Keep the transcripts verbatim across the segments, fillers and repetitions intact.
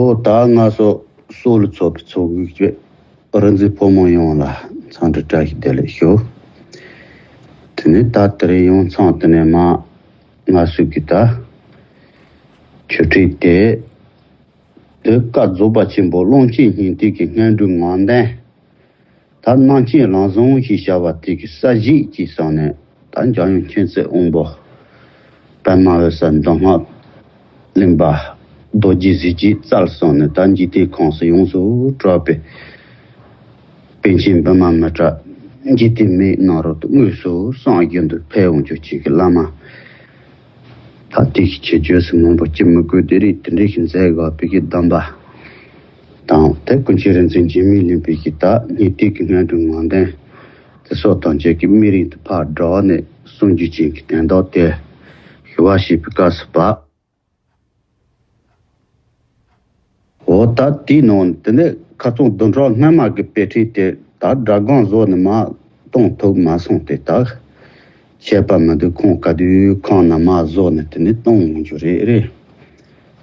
ཨོ་ད་ང་ཚོ་སོ་ལ་ཚོགས་པའི་ཚོགས་གཞོན་རིག་འཛིན་ཕོ་མོ་ཡོངས་ལ་འཚམས་འདྲི་བཀྲ་ཤིས་བདེ་ལེགས་ཞུ། དེ་ནས་ད་དེ་རིང་ཡང་མཚམས་དེ་ནས་མ་ང་ཚོས་ཀྱི་ད་ཆོས་ཁྲིད་དེ་དེ་བཀའ་རྫོགས་པ་ཆེན་པོ་ཀློང་ཆེན་སྙིང་ཐིག་གི་སྔོན་འགྲོའི་ངང་ལྡན། ད་རྣམ་མཁྱེན་རང་བྱུང་ཞེས་བྱ་བ་དེ་གི་ས་གཞི་ཅེས་གསུངས་ནས། ད་འཇམ་དབྱངས་མཁྱེན་བརྩེ་དབང་པོ་པདྨ་འོད་གསལ་མདོ་སྔགས་གླིང་པ་རྡོ་རྗེ་གཟི་བརྗིད་རྩལ་གསུངས་ནས། ད་འཇིག་རྟེན་ཁམས་སུ་ཡོངས་སུ་གྲགས་པའི་པཎ་ཆེན་བི་མ་མི་ཏྲ་འཇིག་རྟེན་མིའི་ནང་རོལ་དུ་དངོས་སུ་སངས་རྒྱས་འདུ་འཕེལ་འོང་རྒྱུ་ཅིག་གི་བླ་མ། ད་དེ་ཞིག་ཆེ་བརྗོད་སུ་མང་པོ་ཅི་མི་དགོས། དེ་རིགས་དེ་འདྲའི་ཞིག་མཛད་དགོས་པའི་གི་གདམས་པ་དང་། དེ་ཀུན་མཁྱེན་རིག་འཛིན་འཇིགས་མེད་གླིང་པའི་གི་ད་སྙིང་ཐིག་གི་སྔོན་འགྲོའི་ངང་ལྡན་དེ་སོགས་དང་བཅས་ཀྱི་སྨན་རིགས་དུ་ཕར་བསྒྲགས་ནས་གསུང་རྒྱུ་ཅན་གྱི་དོན་དག་དེ་ཞུ་བ་ཞེས་པའི་སྐབས་སུ་བབ། འོ་ད་དེའི་ནང་དེ་ནས་ཁ་སང་བདུན་ཕྲག་སྔོན་མ་གི་དཔེ་ཁྲིད་དེ་ད་སྒྲ་སྒམ་བཟོ་ནས་མ་གཏོང་ཐུབ་མ་སོང་སྟེ། ད་ཆད་པ་མི་འདུག་ཁོང་ག་དུས་ཁོང་ནས་མ་བཟོ་ནས་དེ་ནས་གཏོང་འོང་རྒྱུ་རེད། རེད།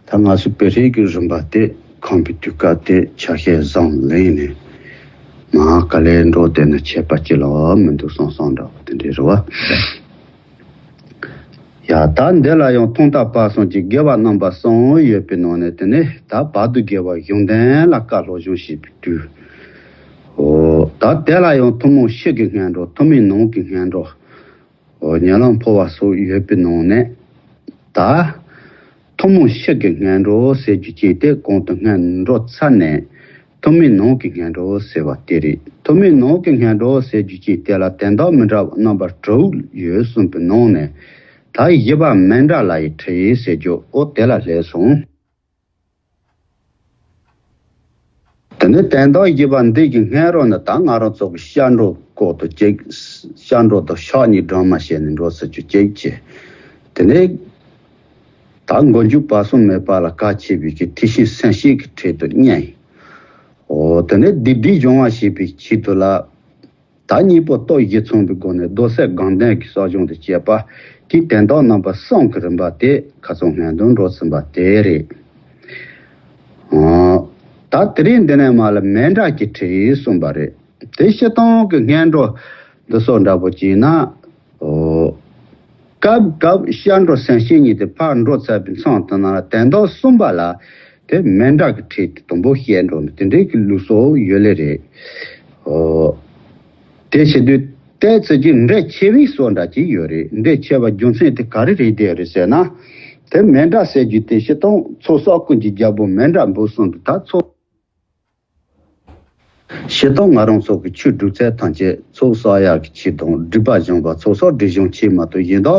ད་ང་ཚོ་དཔེ་ཁྲིད་ཀྱི་རིམ་པ་དེ་ཁོམ་པའི་དུས་སྐབས་དེ་ཆ་ཤས་བཟང་ལེན་ནས་མ་ག་ལེར་འགྲོ་བསྡད་ན་ཆད་པ་ཅི་ལ་མི་འདུག་བསམ་བསམ་འདྲ་བ་དེ་འདྲའི་རེད་བ། ཡ་ད་འདི་ལ་ཡང་ཐོག་མཐའ་བར་གསུམ་གྱི་དགེ་བ་རྣམ་པ་གསུམ་ཡོད་པའི་ནང་ནས། དེ་ནས་ད་བར་དུ་དགེ་བ་གཞུང་དོན་ལ་བཀའ་སློབ་སྦྱོང་བྱེད་པའི་དུས། འོ་ད་དེ་ལ་ཡང་ཐུན་མོང་ཕྱི་གི་སྔོན་འགྲོ། ཐུན་མིན་ནང་གི་སྔོན་འགྲོ། འོ་ཉམས་ལེན་འཕོ་བ་སོགས་ཡོད་པའི་ནང་ནས། ད་ཐུན་མོང་ཕྱི་གི་སྔོན་འགྲོ་ཟེར་རྒྱུ་ཅིག་དེ་གོང་དུ་སྔོན་འགྲོ་ཚར་ནས་ཐུན་མིན་ནང་གི་སྔོན་འགྲོ་ཟེར་བ་དེ་རེད། ཐུན་མིན་ནང་གི་སྔོན་འགྲོ་ཟེར་རྒྱུ་ཅིག་དེ་ལ་དོན་དག་མི་འདྲ་བ་རྣམ་པ་དྲུག་ཡོད་གསུངས་པའི་ནང་ནས། ད་བཞི་པ་མཎྜལ་ལ་ཡི་ཁྲིད་ཟེར་རྒྱུ་འོ་དེ་ལ་སླེབས་སོང་། དེ་ནས་དོན་དག་བཞི་པ་འདི་གི་སྔོན་རོལ་ནས་ད་ང་རང་ཚོ་གི་སྐྱབས་འགྲོ་སྐོར་དུ་གཅིག་སྐྱབས་འགྲོ་དང་ཕྱག་གཉིས་སྦྲགས་མ་བྱས་ནས་འགྲོ་ཟེར་རྒྱུ་གཅིག་བྱས། དེ་ནས་ད་མགོ་མཇུག་བར་གསུམ་མེད་པ་ལ་གལ་ཆེ་བའི་གི་ཐེག་ཆེན་སེམས་བསྐྱེད་ཀྱི་ཁྲིད་དུ་གཉེར། འོ་དེ་ནས་སྡིག་སྒྲིབ་སྦྱོང་བ་བྱེད་པའི་ཆེད་དུ་ལ། ད་གཉིས་པོ་སྟོབས་བཞི་ཚང་བའི་སྒོ་ནས་རྡོར་སེམས་སྒོམ་བཟླས་ཀྱི་གསོ་སྦྱོང་དང་བཅས་པ་གི་དོན་དག་རྣམ་པ་གསུམ་གྱི་རིམ་པ་དེ་ཁ་སང་སྔོན་དུ་འགྲོ་ཟིན་པ་དེ་རེད། ཨོ། ད་དེ་རིང་འདི་ནས་མར་ལ་མཎྜལ་གྱི་ཁྲིད་གསུངས་པ་རེད། དེ་སྤྱིར་བཏང་གི་སྔོན་འགྲོ་འདི་སོགས་འདྲ་པོ་བྱས་ན། ཨོ། སྐབས་སྐབས་སྐྱབས་འགྲོ་སེམས་བསྐྱེད་གཉིས་དེ་ཕར་འགྲོ་ཚར་བའི་མཚམས་དེ་ན་ལ་དོན་དག་གསུམ་པ་ལ་དེ་མཎྜལ་གྱི་ཁྲིད་དེ་དང་པོ་བཤད་འགྲོ་ནས་དེ་འདྲའི་གི་ལུགས་སྲོལ་ཡོད་ལེ་རེད། ཨོ། དེ་བྱེད་དུས་ཏོག་ཙམ་གྱི་འགྲེལ་ཆེ་བའི་བཟོ་འདྲ་ཅིག་ཡོད་རེད། འགྲེལ་ཆེ་བ་རྒྱུ་མཚན་དེ་ག་རེ་རེད་དེ་རེད་ཟེར་ན། དེ་མཎྜལ་ཟེར་རྒྱུ་དེ་སྤྱིར་བཏང་ཚོགས་བསགས་ཀུན་གྱི་རྒྱལ་པོ་མཎྜལ་འབུལ་གསུངས་འདུག་ད་ཚོགས་སྤྱིར་བཏང་ང་རང་ཚོ་གི་ཆོས་སྒྲུབ་ཚད་ཐམས་ཅད་ཚོགས་བསགས་ཡག་གི་ཆེད་དང་སྒྲིབ་པ་སྦྱོང་བ། ཚོགས་བསགས་སྒྲིབ་སྦྱོང་ཆེད་མ་གཏོགས་གཞན་དག་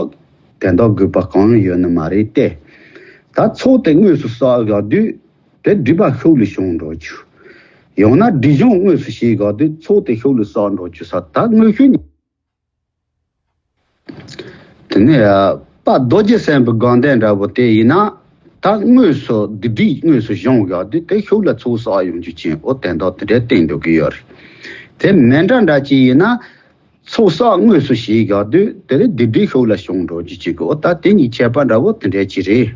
དོན་དག་དགོས་པ་གང་ཡང་ཡོད་ནི་མ་རེད་དེ། ད་ཚོགས་དེ་དངོས་སུ་བསགས་ཡག་དུས། དེ་སྒྲིབ་པ་ཤུགས་ལ་ཤོང་འགྲོ་རྒྱུ། ཡང་ན་སྒྲིབ་སྦྱོང་དངོས་སུ་བྱེད་དགོས་དུས་ཚོགས་དེ་ཤུགས་ལ་བསགས་འགྲོ་རྒྱུ་ས་ད་དངོས་ཤུགས་ནི། དེ་ནས་དཔལ་རྡོ་རྗེ་སེམས་དཔའི་དགོངས་དོན་འདྲ་པོ་དེ་ཡིན་ན། ད་དངོས་སུ་སྡིག་སྒྲིབ་དངོས་སུ་སྦྱོང་དགོས་དུས་དེ་ཤུགས་ལ་ཚོགས་བསགས་ཡོང་རྒྱུ་ཅན་འོ་དོན་དག་དེ་འདྲའི་བསྟན་འདུག་གི་ཡོད་རེད། དེ་མཎྜལ་འདྲ་ཅིག་ཡིན་ན། ཚོགས་བསགས་དངོས་སུ་བྱེད་དགོས་དུས་དེ་ལས་སྡིག་སྒྲིབ་ཤུགས་ལ་ཤོང་འགྲོ་རྒྱུ་ཅིག་གི་འོ་ད་དེ་གཉིས་ཁྱད་པར་འདྲ་བོ་དེ་འདྲ་ཅིག་རེད།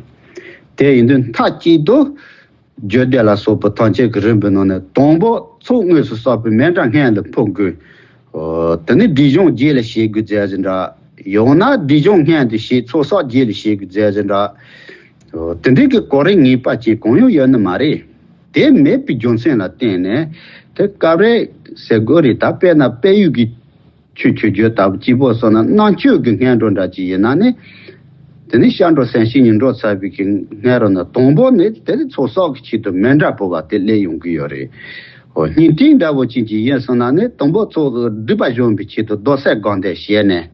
དེ་ཡིན་དུས་མཐའ་གཅིག་ཏུ་རྒྱུད་སྡེ་ལ་སོགས་པ་ཐམས་ཅད་ཀྱི་རིམ་པའི་ནང་ནས་དང་པོ་ཚོགས་དངོས་སུ་བསགས་པའི་མཎྜལ་སྔོན་ལ་ཕུལ་དགོས། འོ་དེ་ནས་སྒྲིབ་སྦྱོང་རྗེས་ལ་བྱེད་དགོས་ཟེར་ཟིན་འདྲ། ཡང་ན་སྒྲིབ་སྦྱོང་སྔོན་དུ་བྱེད་ཚོགས་བསགས་རྗེས་ལ་བྱེད་དགོས་ཟེར་ཟིན་འདྲ། འོ་དེ་འདྲའི་གི་གོ་རིམ་ངེས་པ་ཅན་གང་ཡང་ཡོད་ནི་མ་རེད། དེ་མེད་པའི་རྒྱུ་མཚན་ལ་བརྟེན་ནས་དེ་སྐབས་རེ་ཟེར་དགོས་རེད། ད་དཔེར་ན་དཔལ་ཡུལ་གྱི་ཆོས་ཆོས་བརྒྱུད་ལྟ་བུ་གཅིག་པོ་སོང་ན་གནང་མཆོད་ཀྱི་སྔོན་འགྲོ་འདྲ་ཅིག་ཡིན་ན་ནི། དེ་ནི་སྐྱབས་འགྲོ་སེམས་བསྐྱེད་གཉིས་འགྲོ་ཚར་བའི་གི་སྔོན་རོལ་ན་དང་པོ་ནི་དེ་ནི་ཚོགས་བསགས་ཀྱི་ཆེད་དུ་མཎྜལ་ཕུལ་བ་དེ་སླེབས་ཡོང་གི་ཡོད་རེད། འོ་སྙིང་ཐིག་འདྲ་བོ་ཅན་ཅིག་ཡིན་སོང་ན་ནི་དང་པོ་ཚོགས་སྒྲིབ་པ་སྦྱོང་བའི་ཆེད་དུ་རྡོར་སེམས་སྒོམ་བཟླས་བྱས་ནས།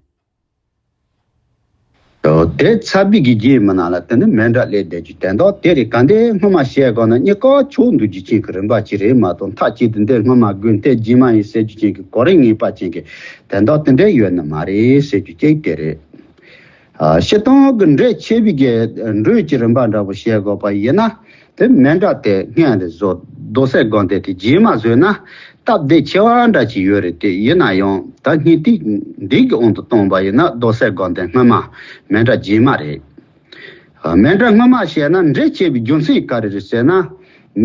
དེ་ཚར་བའི་གི་རྗེས་མ་ནང་ལ་དེ་ནི་མཎྜལ་སླེབས་བསྡད་རྒྱུ་དོན་དག་དེ་རེད། ག་འདྲའི་སྔོན་མ་བཤད་དགོས་ན་གཉིས་ཀ་ཕྱོགས་འདུ་རྒྱུ་ཅན་གྱི་རིམ་པ་ཅིག་རེད་མ་གཏོགས་མཐའ་གཅིག་ཏུ་འདི་སྔོན་མ་དགོས་འདི་རྗེས་མ་ཡིན་ཟེར་རྒྱུ་ཅན་གྱི་གོ་རིམ་ངེས་པ་ཅན་གྱི་དོན་དག་དེ་འདྲ་ཡོད་ནི་མ་རེད་ཟེར་རྒྱུ་གཅིག་དེ་རེད། ཨ་སྤྱིར་བཏང་གི་འགྲེལ་ཆེ་བའི་གི་འགྲོས་ཀྱི་རིམ་པ་འདྲ་པོ་བཤད་དགོས་པ་ཡིན་ན། དེ་མཎྜལ་དེ་སྔོན་ལ་བཟོ། རྡོར་སེམས་སྒོམ་བཟླས་དེ་རྗེས་མ་བཟོས་ན་སྟབས་བདེ་ཆེ་བ་འདྲ་ཅིག་ཡོད་རེད། དེ་ཡིན་ན་ཡང་ད་སྙིང་ཐིག་འདི་གི་དབང་དུ་བཏང་བ་ཡིན་ན་རྡོར་སེམས་སྒོམ་བཟླས་སྔོན་མ་མཎྜལ་རྗེས་མ་རེད། ཨ་མཎྜལ་སྔོན་མ་བཤད་ན་འགྲེལ་ཆེ་བའི་རྒྱུ་མཚན་ག་རེ་རེད་ཟེར་ན།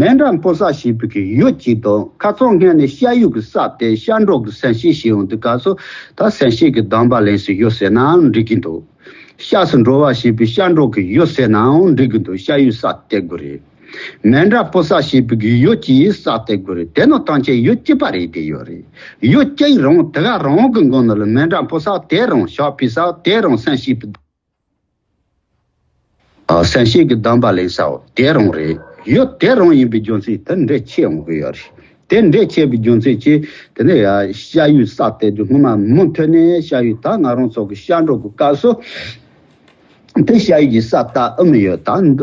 མཎྜལ་ཕོ་གསར་ཞེས་པའི་གི་ཡུལ་གཅིག་དང་ཁ་སང་སྔོན་ནས་ཤ་ཡུལ་གྱི་ས་དེ་ཤ་འགྲོ་གི་སེམས་ཤེས་ཞེས་ཡོང་དུས་སྐབས་སུ། ད་སེམས་ཤེས་ཀྱི་སྡོམ་པ་ལེན་སའི་ཡུལ་ཟེར་ནའང་འགྲིག་གི་འདུག་ཤ་སུ་འགྲོ་བ་ཞེས་པའི་ཤ་འགྲོ་གི་ཡུལ་ཟེར་ནའང་འགྲིག་གི་འདུག་ཤ་ཡུལ་ས་དེ་དགོས་རེད། མཎྜལ་ཕོ་གསར་ཞེས་པའི་གི་ཡུལ་གྱི་ས་དེ་དགོས་རེད། དེ་ནི་ཐམས་ཅད་ཡུལ་གཅིག་པ་རེད། དེ་ཡོད་རེད། ཡུལ་གཅིག་རང་དེ་ག་རང་གི་མགོ་ནས་ལ་མཎྜལ་ཕོ་གསར་དེ་རང་ཤ་ཕོ་གསར་དེ་རང་སེམས་ཤེས་པའི། ཨ། སེམས་ཤེས་ཀྱི་སྡོམ་པ་ལེན་ས་བོ་དེ་རང་རེད། ཡུལ་དེ་རང་ཡིན་པའི་རྒྱུ་མཚན་དེ་འགྲེལ་ཆེ་འོང་གི་ཡོད་རེད། དེ་འགྲེལ་ཆེ་བའི་རྒྱུ་མཚན་གྱིས་དེ་ནས་ཡ་ཤ་ཡུལ་ས་དེ་དུ་སྔོན་མ་མུ་མཐུད་ནས་ཤ་ཡུལ་ད་ང་རང་ཚོ་གི་ཤ་འགྲོ་གི་སྐབས་སུ། དེ་ཤ་ཡུལ་གྱི་ས་ད་ཨེ་མི་ཡོད་ད།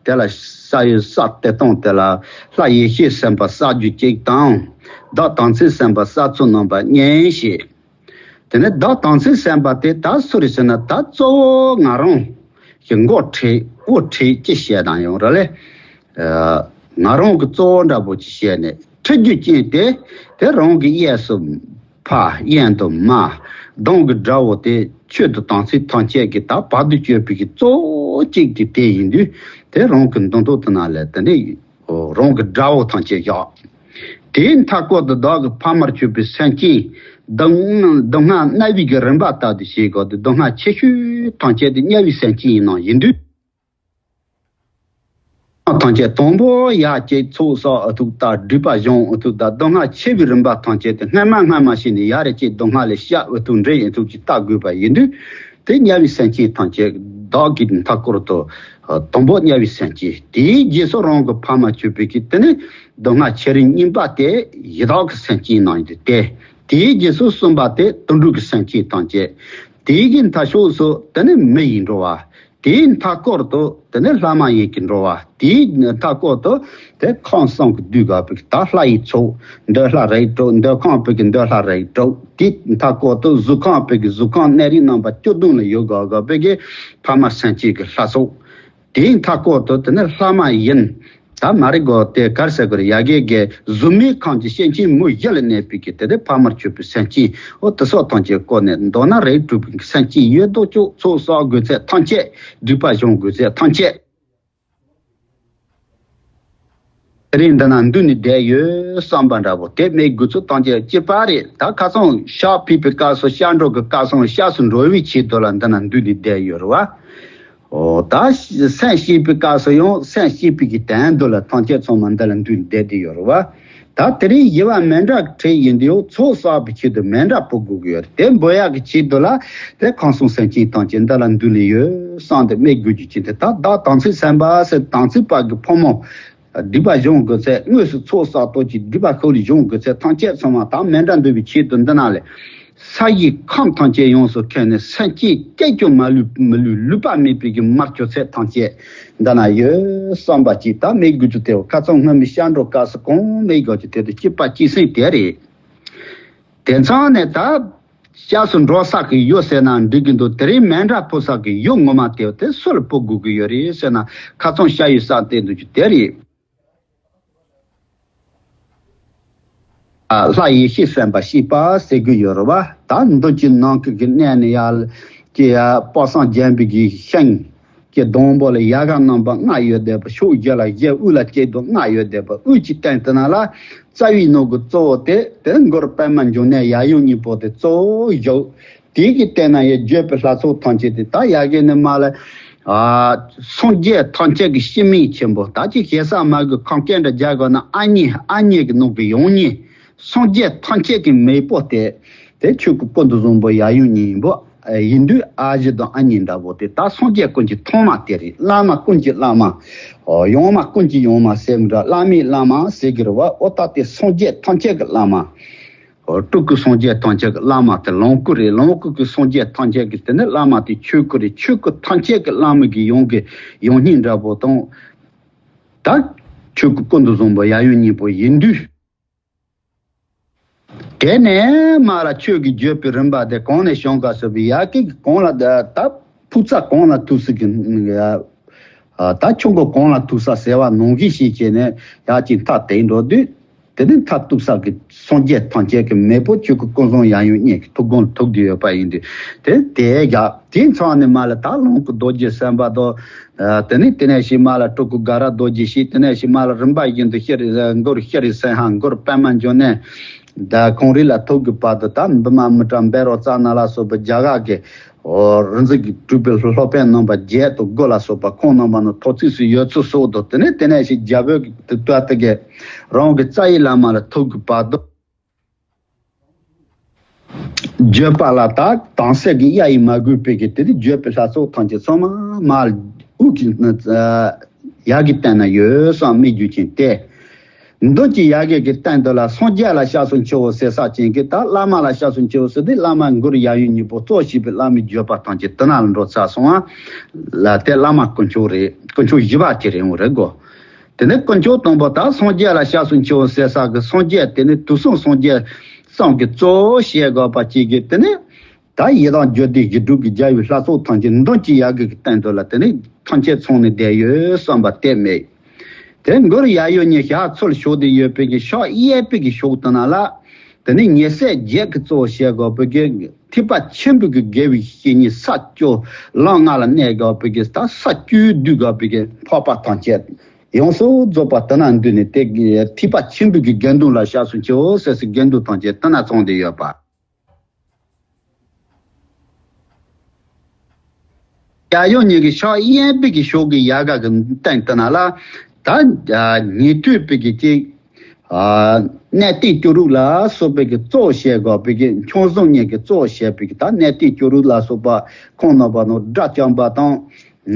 དེ་ལ་ཤ་ཡུལ་ས་དེ་དང་དེ་ལ་ལྷ་ཡེ་ཤེས་སེམས་དཔའ་གསལ་རྒྱུ་གཅིག་དང་། བདག་དམ་ཚིག་སེམས་དཔའ་གསལ་ཚུལ་རྣམ་པ་གཉིས་ཤེས། དེ་ནས་བདག་དམ་ཚིག་སེམས་དཔའ་དེ་ད་སུ་རེད་ཟེར་ན། ད་གཙོ་བོ་ང་རང་གི་མགོ་ཁྲིད་དབུ་ཁྲིད་ཅེས་བཤད་དང་ཡོང་ར་ལེ། ཨ། ང་རང་གི་གཙོ་བོ་འདྲ་པོ་ཅིག་བཤད་ནས་ཁྲིད་རྒྱུ་ཅན་དེ། དེ་རང་གི་གཡས་སུ་ཕ། གཡོན་དུ་མ། གདོང་གི་དགྲ་བོ་དེ་ཆོས་དང་དམ་ཚིག་ཐམས་ཅད་ཀྱི་ད་བར་དུ་གཅོད་པའི་གི་གཙོ་བོ་གཅིག་དེ་དེ་ཡིན་དུས། དེ་རང་གི་མདུན་ཐོག་དེ་ན་ལས་དེ་འདྲའི། རང་གི་དགྲ་བོ་ཐམས་ཅད་བཞག་དེའི་མཐའ་སྐོར་དུ་བདག་གི་ཕ་མར་གྱུར་པའི་སེམས་ཅན། སྡུག་སྡུག་བསྔལ་སྣ་བའི་གི་རིམ་པ་ལྟར་དུ་བྱེད་དགོས་ཏེ། སྡུག་བསྔལ་ཆེ་ཤོས་ཐམས་ཅད་དེ་དམྱལ་བའི་སེམས་ཅན་ཡིན་ནོ་ཡིན་དུས། ཐམས་ཅད་དང་པོ་ཡར་བསྐྱེད་ཚོགས་བསགས་ཨ་ཐུག་ལྟ། སྒྲིབ་པ་སྦྱང་ཨ་ཐུག་ལྟ། སྡུག་བསྔལ་ཆེ་བའི་རིམ་པ་ཐམས་ཅད་དེ་སྔ་མ་སྔ་མ་བྱས་ནས་ཡར་རེ་བསྐྱེད། སྡུག་བསྔལ་ལས་བཤགས་ཨ་ཐུག་འདྲེན་ཨ་ཐུག་ཅིག་ལྟ་དགོས་པ་ཡིན་དུས། དེ་དམྱལ་བའི་སེམས་ཅན་ཐམས་ཅད་བདག་གི་མཐའ་སྐོར་དུ། ཨ། དང་པོ་དམྱལ་བའི་སེམས་ཅན། དེའི་རྗེས་སུ་རང་གི་ཕ་མ་གྱུར་པའི་གི་དེ་ནི་སྡུག་བསྔལ་ཆེ་རིང་གཉིས་པ་དེ་ཡི་དྭགས་ཀྱི་སེམས་ཅན་ནང་ཡིན་ཏེ། དེའི་རྗེས་སུ་གསུམ་པ་དེ་དུད་འགྲོ་གི་སེམས་ཅན་ཐམས་ཅད། དེའི་གི་མཐའ་ཕྱོགས་སུ་དེ་ནི་མི་ཡི་འགྲོ་བ། དེའི་མཐའ་སྐོར་དུ་དེ་ནི་ལྷ་མ་ཡིན་གྱི་འགྲོ་བ། དེའི་མཐའ་སྐོར་དུ་དེ་ཁམས་གསུམ་གྱི་འདུས་དགའ་བའི་ད་ལྷ་ཡི་ཚོགས། འདོད་ལྷ་རིགས་དྲུག་འདོད་ཁམས་པའི་གི་འདོད་ལྷ་རིགས་དྲུག་དེའི་མཐའ་སྐོར་དུ་གཟུགས་ཁམས་པའི་གི་གཟུགས་ཁམས་གནས་རིགས་རྣམ་པ་བཅུ་བདུན་ལ་ཡོད་དགའ་དགའ་བའི་གི་ཕ་མ་སེམས་ཅན་གྱི་ལྷ་ཚོགས། དེའི་མཐའ་སྐོར་དུ་དེ་ནི་ལྷ་མ་ཡིན། ད་མ་རིག་གོ་དེ་གར་ཟེར་དགོས་རེད། ཡ་གི་གི་གཟུགས་མེད་ཁམས་ཀྱི་སེམས་ཅན་མུ་བཞི་ལ་གནས་པའི་གི་དེ་དེ་ཕ་མར་གྱུར་པའི་སེམས་ཅན། འོ་དེ་སོགས་ཐམས་ཅད་བསྐོར་ནས། མདོར་ན་རིགས་དྲུག་པའི་སེམས་ཅན་ཡོད་དོ་ཅོག་ཚོགས་བསགས་དགོས་ཚད་ཐམས་ཅད། སྒྲིབ་པ་སྦྱང་དགོས་ཚད་ཐམས་ཅད། དེ་རིང་འདི་ན་འདུས་ནས་བསྡད་ཡོད་བསམ་པ་འདྲ་པོ་དེ་དམིགས་དགོས་ཚུལ་ཐམས་ཅད་གཅིག་པ་རེད། ད་ཁ་སང་ཤ་ཕུད་པའི་སྐབས་སུ། ཤ་འགྲོ་གི་སྐབས་སུ་ཤ་སུ་འགྲོ་བའི་ཆེད་དུ་ལ་འདི་ན་འདུས་ནས་བསྡད་ཡོད་རེད་བ། འོ་ད་སེམས་ཤེས་པའི་སྐབས་སུ་ཡང་སེམས་ཤེས་པའི་གི་དོན་དུ་ལ་ཐམས་ཅད་ཚང་མ་འདི་ལ་འདུས་ནས་བསྡད་དེ་ཡོད་རེད་བ། ད་དེ་རིང་ཡིད་བ་མི་འདྲ་གི་ཁྲིད་ཡིན་དུས་ཚོགས་བསགས་པའི་ཆེད་དུ་མཎྜལ་འབུལ་དགོས་ཀྱི་ཡོད་རེད། དེ་འབུལ་ཡག་གི་ཆེད་དུ་ལ་དེ་ཁམས་གསུམ་སེམས་ཅན་ཐམས་ཅད་འདི་ལ་འདུས་ནས་ཡོད་བསམ་སྟེ་དམིགས་དགོས་རྒྱུ་ཅི་སྟེ། ད་བདག་དམ་ཚིག་སེམས་དཔའ་ཟེར་དམ་ཚིག་པ་གི་ཕོ་མོ། སྒྲིབ་པ་སྦྱོང་དགོས་ཚད། དངོས་སུ་ཚོགས་བསགས་གཏོར་གྱི་སྒྲིབ་པ་ཤུགས་ལས་སྦྱོང་དགོས་ཚད་ཐམས་ཅད་ཚང་མ་ད་མཎྜལ་འབུལ་བའི་ཆེད་དུ་འདི་ན་ལས། ས་ཡི་ཁམས་ཐམས་ཅད་ཡོངས་སུ་ཁེངས་ནས་སེམས་ཅན་སྐད་ཀྱང་མ་ལུས་མི་ལུས་ལུས་པ་མེད་པའི་གི་མར་གྱུར་ཚད་ཐམས་ཅད་འདི་ན་ཡོད་བསམ་པ་ཅིག་ད་དམིགས་དགོས་རྒྱུ་དེ། ཁ་སང་སྔོན་མའི་ཤ་འགྲོ་སྐབས་སུ་གང་དམིགས་དགོས་རྒྱུ་དེ་དང་གཅིག་པ་གཅིག་སེང་དེ་རེད། དེ་མཚུངས་ནས་ད་སྐྱབས་སུ་འགྲོ་ས་གི་ཡུལ་ཟེར་ན་འགྲིག་གི་འདུག་དེ་རིང་མཎྜལ་ཕུལ་ས་གི་ཡུལ་ངོ་མ་དེ་དེ་སུ་ལ་ཕུལ་དགོས་ཀྱི་ཡོད་རེད་ཟེར་ན། ཁ་སང་ཤ་ཡི་ས་དེ་འདུག་རྒྱུ་དེ་རེད། ཨ། ལྷ་ཡེ་ཤེས་སེམས་དཔའ་ཤེས་པ་ཟེར་གྱི་ཡོད་རེད་བ། ད་མདུན་གྱི་ནམ་མཁའ་གི་གནས་ནས་ཡར་གྱི་ཡ་དཔག་བསམ་རྒྱན་པའི་གི་ཤིང་གི་སྡོང་པོ་ལ་ཡལ་ག་རྣམ་པ་ལྔ་ཡོད་བསྡད་པ། ཕྱོགས་བཞི་ལ་བཞི། དབུས་ལ་གཅིག་དང་ལྔ་ཡོད་བསྡད་པ། དབུས་ཀྱི་སྟེང་དེ་ན་ལ་རྩ་བའི་ནང་གི་གཙོ་བོ་དེ་དེ་མགུར་པདྨ་འབྱུང་གནས་ཡབ་ཡུམ་གཉིས་པོ་དེ་གཙོ་བོ་བཞུགས། དེའི་གི་སྟེང་ན་ཡང་བརྗོད་པའི་ལྷ་ཚོགས་ཐམས་ཅད་དེ། ད་ཡ་གི་ནི་མ་ལ། ཨ། སངས་རྒྱས་ཐམས་ཅད་ཀྱི་སྤྱི་མེས་ཆེན་པོ། ད་ཅི་ཞེ་ས་མ་གི་ཁམས་སྐད་འདྲ་རྒྱག་དགོས་ན། ཨ་མྱེས། ཨ་མྱེས་ཀྱི་ནང་གི་ཡང་མྱེས། སངས་རྒྱས་ཐམས་ཅད་ཀྱི་མེས་པོ་དེ། དེ་ཆོས་སྐུ་ཀུན་ཏུ་བཟང་པོ་ཡབ་ཡུམ་གཉིས་ཡིན་པོ། ཨ། ཡིན་དུས་ཨ་ཞེ་དང་ཨ་མྱེས་འདྲ་པོ་དེ། ད་སངས་རྒྱས་ཀུན་གྱི་ཐོག་མ་དེ་རེད། བླ་མ་ཀུན་གྱི་བླ་མ། ཨོ། ཡང་མ་ཀུན་གྱི་ཡང་མ་ཟེར་མི་འདྲ། བླ་མའི་བླ་མ་ཟེར་གི་རེད་བ། ཨོ་ད་དེ་སངས་རྒྱས་ཐམས་ཅད་ཀྱི་བླ་མ། ཨོ། སྤྲུལ་སྐུ་སངས་རྒྱས་ཐམས་ཅད་ཀྱི་བླ་མ་དེ་ལོངས་སྐུ་རེད། ལོངས་སྐུ་གི་སངས་རྒྱས་ཐམས་ཅད་ཀྱི་དེ་ནི་བླ་མ་དེ་ཆོས་སྐུ་རེད། ཆོས་སྐུ་ཐམས་ཅད་ཀྱི་བླ་མ་གི་ཡང་གི་ཡང་སྙིང་འདྲ་པོ་དང་། ད་ཆོས་སྐུ་ཀུན་ཏུ་བཟང་པོ་ཡབ་ཡུམ་གཉིས་པོ་ཡིན་དུས། དེ་ནས་མ་ལ་ཆོས་ཀྱི་བརྗོད་པའི་རིམ་པ་དེ་གང་ནས་བྱུང་ག་ཟེར་བའི་ཡ་གི་གང་ལ་ད་ད་ཕུག་རྩ་གང་ལ་ཐུག་ས་གི། ད་ཆུ་མགོ་གང་ལ་ཐུག་ས་ཟེར་བ་ནང་བཞིན་ཞིག་བྱས་ནས་ཡ་གཅིག་མཐའ་དེ་འགྲོ་དུས། དེ་ནི་མཐར་ཐུག་ས་གི་སངས་རྒྱས་ཐམས་ཅད་ཀྱི་མེས་པོ་ཆོས་སྐུ་ཀུན་བཟང་ཡབ་ཡུམ་གཉིས་ཀྱི་ཐུགས་དགོངས་ལ་ཐུག་བསྡད་ཡོད་པ་ཡིན་དུས། དེ་དེའི་རྒྱབ་དེའི་མཚམས་ནས་མར་ལ་ད་ལོངས་སྐུ་རྡོ་རྗེ་སེམས་དཔའ་དང་། དེ་ནས་དེ་ནས་ཞིག་མར་ལ་སྤྲུལ་སྐུ་དགའ་རབ་རྡོ་རྗེ་ཞིག་དེ་ནས་ཞིག་མར་ལ་རིམ་པ་བཞིན་དུ་ཤེས་རིག་མགུར་ཤེས་རིག་སེང་ཧ་མགུར་པདྨ་འབྱུང་གནས། ད་ཁོང་རིགས་ལ་ཐུག་གི་བར་དུ་ད་བི་མ་མི་ཏྲ་བཻ་རོ་ཙ་ན་ལ་སོགས་པའི་རྒྱ་གར་གྱི་རིག་འཛིན་གྱི་སྤྲུལ་པའི་སློབ་དཔོན་རྣམ་པ་བརྒྱད་དང་དགུ་ལ་སོགས་པ་ཁོང་རྣམ་པ་ནི་ཐོག་ཚིགས་སུ་ཡོད་ཚུལ་སོགས་དང་། དེ་ནས་དེ་ནས་ཞིག་རྒྱ་བོད་ཀྱི་དུས་དེ་གའི་རང་གི་རྩ་བའི་བླ་མ་ལ་ཐུག་གི་བར་དུ། བརྗོད་པ་ལ་ད་དྭངས་གསལ་གྱི་གཡའ་ཡིས་མ་གོས་པའི་གི་དེ་དུས་བརྗོད་པའི་ལྷ་ཚོགས་ཐམས་ཅད་ཚང་མ་མར་དབུ་གི་ཡ་གི་སྟེང་ན་ཡོད་བསམ་དམིགས་རྒྱུ་ཅན་ཏེ། མདུན་གྱི་ཡ་གི་གི་སྟེང་དུ་ལ་སངས་རྒྱས་ལ་སྐྱབས་སུ་མཆིའོ་ཟེར་ས་ཅན་གྱི་ད་བླ་མ་ལ་སྐྱབས་སུ་མཆིའོ་ཟེར་དུས་བླ་མ་མགུར་ཡབ་ཡུམ་གཉིས་པོ་གཙོ་བྱས་པའི་བླ་མའི་བརྗོད་པ་ཐམས་ཅད་དེ་ན་ལ་འགྲོ་ཚར་སོང་བ་ལ་དེ་བླ་མ་དཀོན་མཆོག་རེད། དཀོན་མཆོག་བཞི་པ་དེ་རེད་འོང་རེད་གོ། དེ་ནས་དཀོན་མཆོག་དང་པོ་ད་སངས་རྒྱས་ལ་སྐྱབས་སུ་མཆིའོ་ཟེར་ས་གི་སངས་རྒྱས་དེ་ནི་དུས་གསུམ་སངས་རྒྱས་གསུམ་གྱི་གཙོ་བོ་བྱེད་དགོས་པ་གཅིག་གིས་དེ་ནི་ད་ཡི་དམ་རྒྱུད་སྡེ་བཞི་དྲུག་གི་རྒྱལ་བའི་ལྷ་ཚོགས་ཐམས་ཅད་མདུན་གྱི་ཡ་གི་གི་སྟེང་དུ་ལ་དེ་ནི་ཐམས་ཅད་ཚང་ནས་བསྡད་ཡོད་བསམ་པ་དེ་མེད། དེ་མགུར་ཡབ་ཡུམ་གཉིས་ཞལ་ཚུལ་ཞུགས་ཏེ་ཡོད་པའི་གི་ཕྱག་གཡས་པའི་གི་ཕྱོགས་དེ་ན་ལ་དེ་ནི་ཉེ་སྲས་བརྒྱད་ཀྱི་གཙོ་བོ་བྱེད་དགོས་པའི་གི་ཐེག་པ་ཆེན་པོའི་གི་དགེ་བའི་བཤེས་གཉེན་ས་བཅུ་ལམ་ལྔ་ལ་གནས་དགོས་པའི་གི་ད་ས་བཅུའི་བསྡུས་དགོས་པའི་གི་འཕགས་པ་ཐམས་ཅད་ཡོངས་སུ་རྫོགས་པ་དེ་ན་འདུས་ནས་དེ་གི་ཐེག་པ་ཆེན་པོའི་གི་དགེ་འདུན་ལ་སྐྱབས་སུ་མཆིའོ་ཟེར་སའི་དགེ་འདུན་ཐམས་ཅད་དེ་ན་ཚང་བསྡད་ཡོད་པ། ཡབ་ཡུམ་གཉིས་ཀྱི་ཕྱག་གཡས་པའི་གི་ཕྱོགས་ཀྱི་ཡལ་ག་གི་སྟེང་དེ་ན་ལ་ད་ཉན་ཐོས་པའི་གི་ཅིག་གནས་བརྟན་སྐྱོ་རུག་ལ་སོགས་པའི་གི་གཙོ་བོ་བྱེད་དགོས་པའི་གི་མཆོག་ཟུང་གཉིས་ཀྱི་གཙོ་བོ་བྱེད་པའི་གི་ད་གནས་བརྟན་སྐྱོ་རུག་ལ་སོགས་པ་ཁོང་རྣམ་པ་ནོ་དགྲ་བཅོམ་པ་དང་།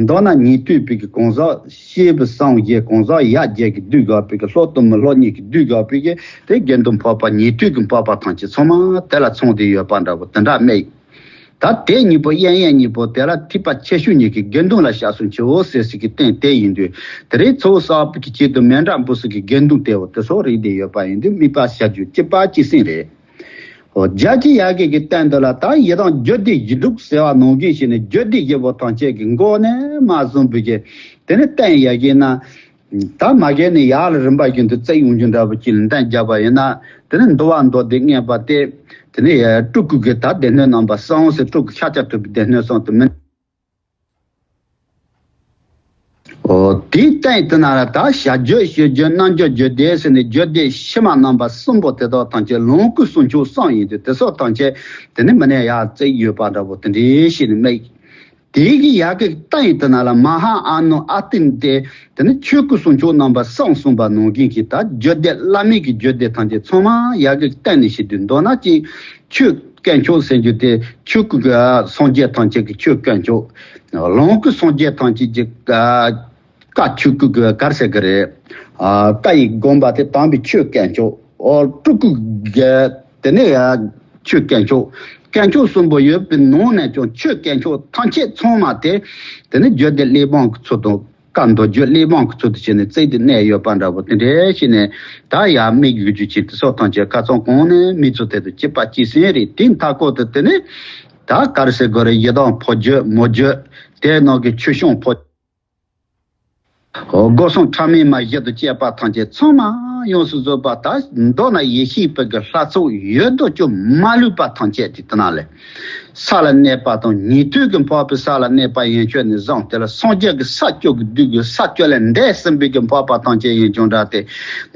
མདོར་ན་ཉན་ཐོས་པའི་གི་གང་ཟག་སྐྱེས་བུ་སངས་རྒྱས་གང་ཟག་ཡ་བརྒྱད་ཀྱི་བསྡུས་དགོས་པའི་གི་ལྷོ་དང་མི་ལྷོ་གཉིས་ཀྱི་བསྡུས་དགོས་པའི་གི་དེ་དགེ་འདུན་འཕགས་པ་ཉན་ཐོས་ཀྱི་འཕགས་པ་ཐམས་ཅད་ཚང་མ་དེ་ལ་ཚང་བསྡད་ཡོད་པ་འདྲ་པོ་དེ་འདྲ་མེད། ད་དེ་གཉིས་པོ་གཡས་གཡོན་གཉིས་པོ་དེ་ལ་ཐེག་པ་ཆེ་ཤོས་གཉིས་ཀྱི་དགེ་འདུན་ལ་སྐྱབས་སུ་མཆིའོ་ཟེར་སའི་གི་རྟེན་དེ་ཡིན་དུས། དེ་རིང་ཚོགས་བསགས་པའི་གི་ཆེད་དུ་མཎྜལ་འབུལ་སའི་གི་དགེ་འདུན་དེ་བོ་དེ་ཚོ་རིགས་དེ་ཡོད་པ་ཡིན་དུས་དམིགས་པ་བྱ་རྒྱུ་གཅིག་པ་གཅིག་སེམས་རེད། འོ་རྒྱ་ཆེ་ཡ་གི་གི་སྟེང་དུ་ལ་ད་ཡི་དམ་རྒྱུད་སྡེ་བཞི་དྲུག་ཟེར་བ་ནང་བཞིན་བྱས་ནས་རྒྱུད་སྡེ་བཞི་པོ་ཐམས་ཅད་ཀྱི་མགོ་ནས་མར་བཟུང་བའི་གི་དེ་ནས་བསྟན་ཡ་གི་ན། ད་མ་གི་ནས་ཡར་ལ་རིམ་པ་བཞིན་དུ་བརྩེགས་ཡོང་རྒྱུ་འདྲ་པོ་ཅིག་ལ་འདོན་བརྒྱབ་པ་ཡིན་ན། དེ་ནས་འདུལ་བ་མདོ་སྡེ་མངོན་པ་སྟེ། དེ་ནས་སྤྲུལ་སྐུ་གི་ད་སྡེ་སྣོད་རྣམ་པ་གསུམ་ཟེར་སྤྲུལ་སྐུ་ཤཱཀྱ་ཐུབ་པའི་སྡེ་སྣོད་གསུམ་དུ་མིན། འོ་དེའི་སྟེང་དེ་ན་ལ་ད་བྱ་རྒྱུད་བྱེད་རྒྱུད་རྣལ་འབྱོར་རྒྱུད་སྡེ་ཟེར་ནས་རྒྱུད་སྡེ་ཕྱི་མ་རྣམ་པ་གསུམ་པོ་དེ་དག་ཐམས་ཅད་ལོངས་སྐུ་ཟུང་འཇུག་གསུམ་ཡིན་དུས་དེ་སོགས་ཐམས་ཅད་དེ་ནི་མི་ནས་ཡར་བརྩེགས་ཡོད་པ་འདྲ་པོ་དེ་འདྲའི་ཞིག་ནི་མེད། དེའི་གི་ཡ་གི་སྟེང་དེ་ན་ལ་མ་ཧཱ་ཨ་ནུ་ཨ་ཏི་ཏེ་དེ་ནི་ཆོས་སྐུ་ཟུང་འཇུག་རྣམ་པ་གསུམ་གསུངས་པ་ནང་བཞིན་གྱི་ད་རྒྱུད་སྡེ་བླ་མེད་ཀྱི་རྒྱུད་སྡེ་ཐམས་ཅད་ཚང་མ་ཡ་གི་སྟེང་ནས་བཤད་དུས་མདོར་ན་ཅིག་ཆོས་དཀོན་མཆོག་ཟེར་རྒྱུ་དེ་ཆོས་སྐུ་གི་སངས་རྒྱས་ཐམས་ཅད་ཀྱི་ཆོས་དཀོན་མཆོག་ལོངས་སྐུ་སངས་རྒྱས་ཐམས་ཅད་ཀྱི་བཀའ་ཆོས་སྐུ་གི་གར་ཟེར་གི་རེད། བཀའ་ཡི་དགོངས་པ་དེ་དམ་པའི་ཆོས་དཀོན་མཆོག་འོ་སྤྲུལ་སྐུ་གི་དེ་ནས་ཆོས་དཀོན་མཆོག་དཀོན་མཆོག་གསུམ་པོ་ཡོད་པའི་ནང་ནས་ཀྱང་ཆོས་དཀོན་མཆོག་ཐམས་ཅད་ཚང་མ་དེ་དེ་ནི་རྒྱུད་སྡེ་གླེགས་བམ་གྱི་ཚུལ་དང་བཀའ་མདོ་རྒྱུད་གླེགས་བམ་གྱི་ཚུལ་དུ་བྱས་ནས་བརྩེགས་ཏེ་གནས་ཡོད་པ་འདྲ་པོ་དེ་འདྲའི་ཞིག་ནས་ད་ཡར་དམིགས་ཡོད་རྒྱུ་ཅིག་དེ་སོགས་ཐམས་ཅད་ཁ་ཚང་གོང་ནས་མིག་ཆུ་དེ་དང་གཅིག་པ་གཅིག་སེམས་རེད། དེ་མཐའ་སྐོར་དུ་དེ་ནི་ད་ག་རེ་ཟེར་དགོས་རེད། ཡི་དམ་ཕོ་རྒྱུད་མོ་རྒྱུད་དེ་ནང་གི་ཆོས་སྐྱོང་ཕོ། སྒོ་གསུམ་ཕྲ་མེན་མ་བཞི་དང་བཅས་པ་ཐམས་ཅད་ཚང་མ་ཡོངས་སུ་རྫོགས་པ་ད་མདོར་ན་ཡེ་ཤེས་པའི་གི་ལྷ་ཚོགས་ཡོད་དོ་ཅོག་མ་ལུས་པ་ཐམས་ཅད་དེ་དེ་ན་ལས། ས་ལ་གནས་པ་དང་ཉན་ཐོས་ཀྱི་འཕགས་པའི་ས་ལ་གནས་པ་ཡན་ཆོད་ནས་བཟུང་དེ་ལ་སངས་རྒྱས་ཀྱི་ས་བཅུ་གི་བསྡུས་ཀྱི་ས་བཅུ་ལས་འདས་ཟིན་པའི་གི་འཕགས་པ་ཐམས་ཅད་ཡན་ཆོད་འདྲ་སྟེ།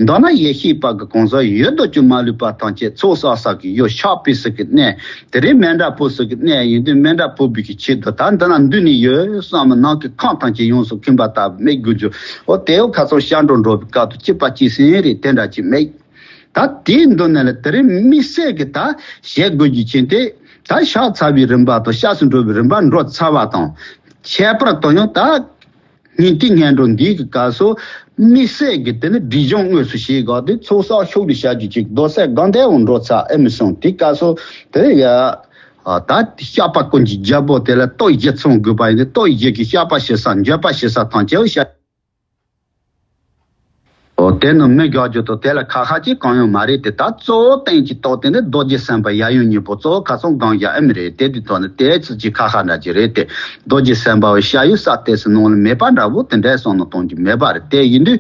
མདོར་ན་ཡེ་ཤེས་པ་གི་གང་ཟག་ཡོད་དོ་ཅོག་མ་ལུས་པ་ཐམས་ཅད་ཚོགས་བསགས་ས་གི་ཡོ་བྱད་ཕུལ་ས་གི་གནས། དེ་རིང་མཎྜལ་ཕུལ་ས་གི་གནས་ཡིན་དུས་མཎྜལ་ཕུལ་བའི་གི་ཆེད་དུ་ད་འདི་ན་འདུས་ནས་ཡོད་བསམ་ནང་གི་ཁམས་ཐམས་ཅད་ཡོངས་སུ་ཁེངས་པ་ལྟ་བུ་མེད་དགོས་རྒྱུ། འོ་དེའོ་ཁ་ཚོ་ཤར་འགྲོ་འགྲོ་བའི་སྐབས་དུ་གཅིག་པ་གཅིག་སེམས་རེད། དེ་འདྲ་ཅིག་མེད། ད་དེའི་མདུན་ནས་ལ་དེ་རིང་དམིགས་བསལ་གྱི་ད་བཤད་དགོས་རྒྱུ་ཅན་དེ་ད་ཕྱག་འཚལ་བའི་རིམ་པ་དང་སྐྱབས་སུ་འགྲོ་བའི་རིམ་པ་འགྲོ་ཚར་བ་དང་། ཁྱད་པར་དུ་ཡང་ད་སྙིང་ཐིག་སྙན་སྒྲོན་འདིའི་གི་སྐབས་སུ་དམིགས་བསལ་གྱི་དེ་ནི་སྒྲིབ་སྦྱང་དངོས་སུ་བྱེད་དགོས་དེ་ཚོགས་བསགས་ཤུགས་ལ་བྱ་རྒྱུ་ཅིག་རྡོ་སད་སྒང་དེ་འོང་འགྲོ་ཚར་ཨེ་མི་སོང་། དེ་སྐབས་སུ་དེ་ཡ་ད་བཤགས་པ་ཀུན་གྱི་རྒྱལ་པོ་དེ་ལ་སྟོབས་བཞི་ཚང་དགོས་པ་ཡིན་ཏེ། སྟོབས་བཞི་གི་བཤགས་པ་བྱེད་ས་འགྱོད་པ་བྱེད་ས་ཐམས་ཅད་བཤགས། ཨོ་དེ་ནི་མི་རྒྱག་རྒྱུ་དང་དེ་ལ་ཁ་ཁ་ཅིག་གང་ཡང་མ་རེད་དེ། ད་གཙོ་བོ་སྟེང་གི་རྟགས་དེ་ནི་རྡོ་རྗེ་སེམས་དཔའ་ཡབ་ཡུམ་གཉིས་པོ་གཙོ་བོ་ཁ་སང་གང་བཞག་ཨེ་མི་རེད། དེ་དུས་ཐོག་ནི་དེ་ཚོ་ཅིག་ཁ་ཁ་འདྲ་ཅིག་རེད་དེ། རྡོ་རྗེ་སེམས་དཔའ་བ་ཤ་ཡུལ་ས་དེ་སུ་ནང་ལ་མེད་པ་འདྲ་བོ་དེ་འདྲའི་བསམ་བློ་གཏོང་རྒྱུ་མེད་པ་རེད། དེ་ཡིན་དུས་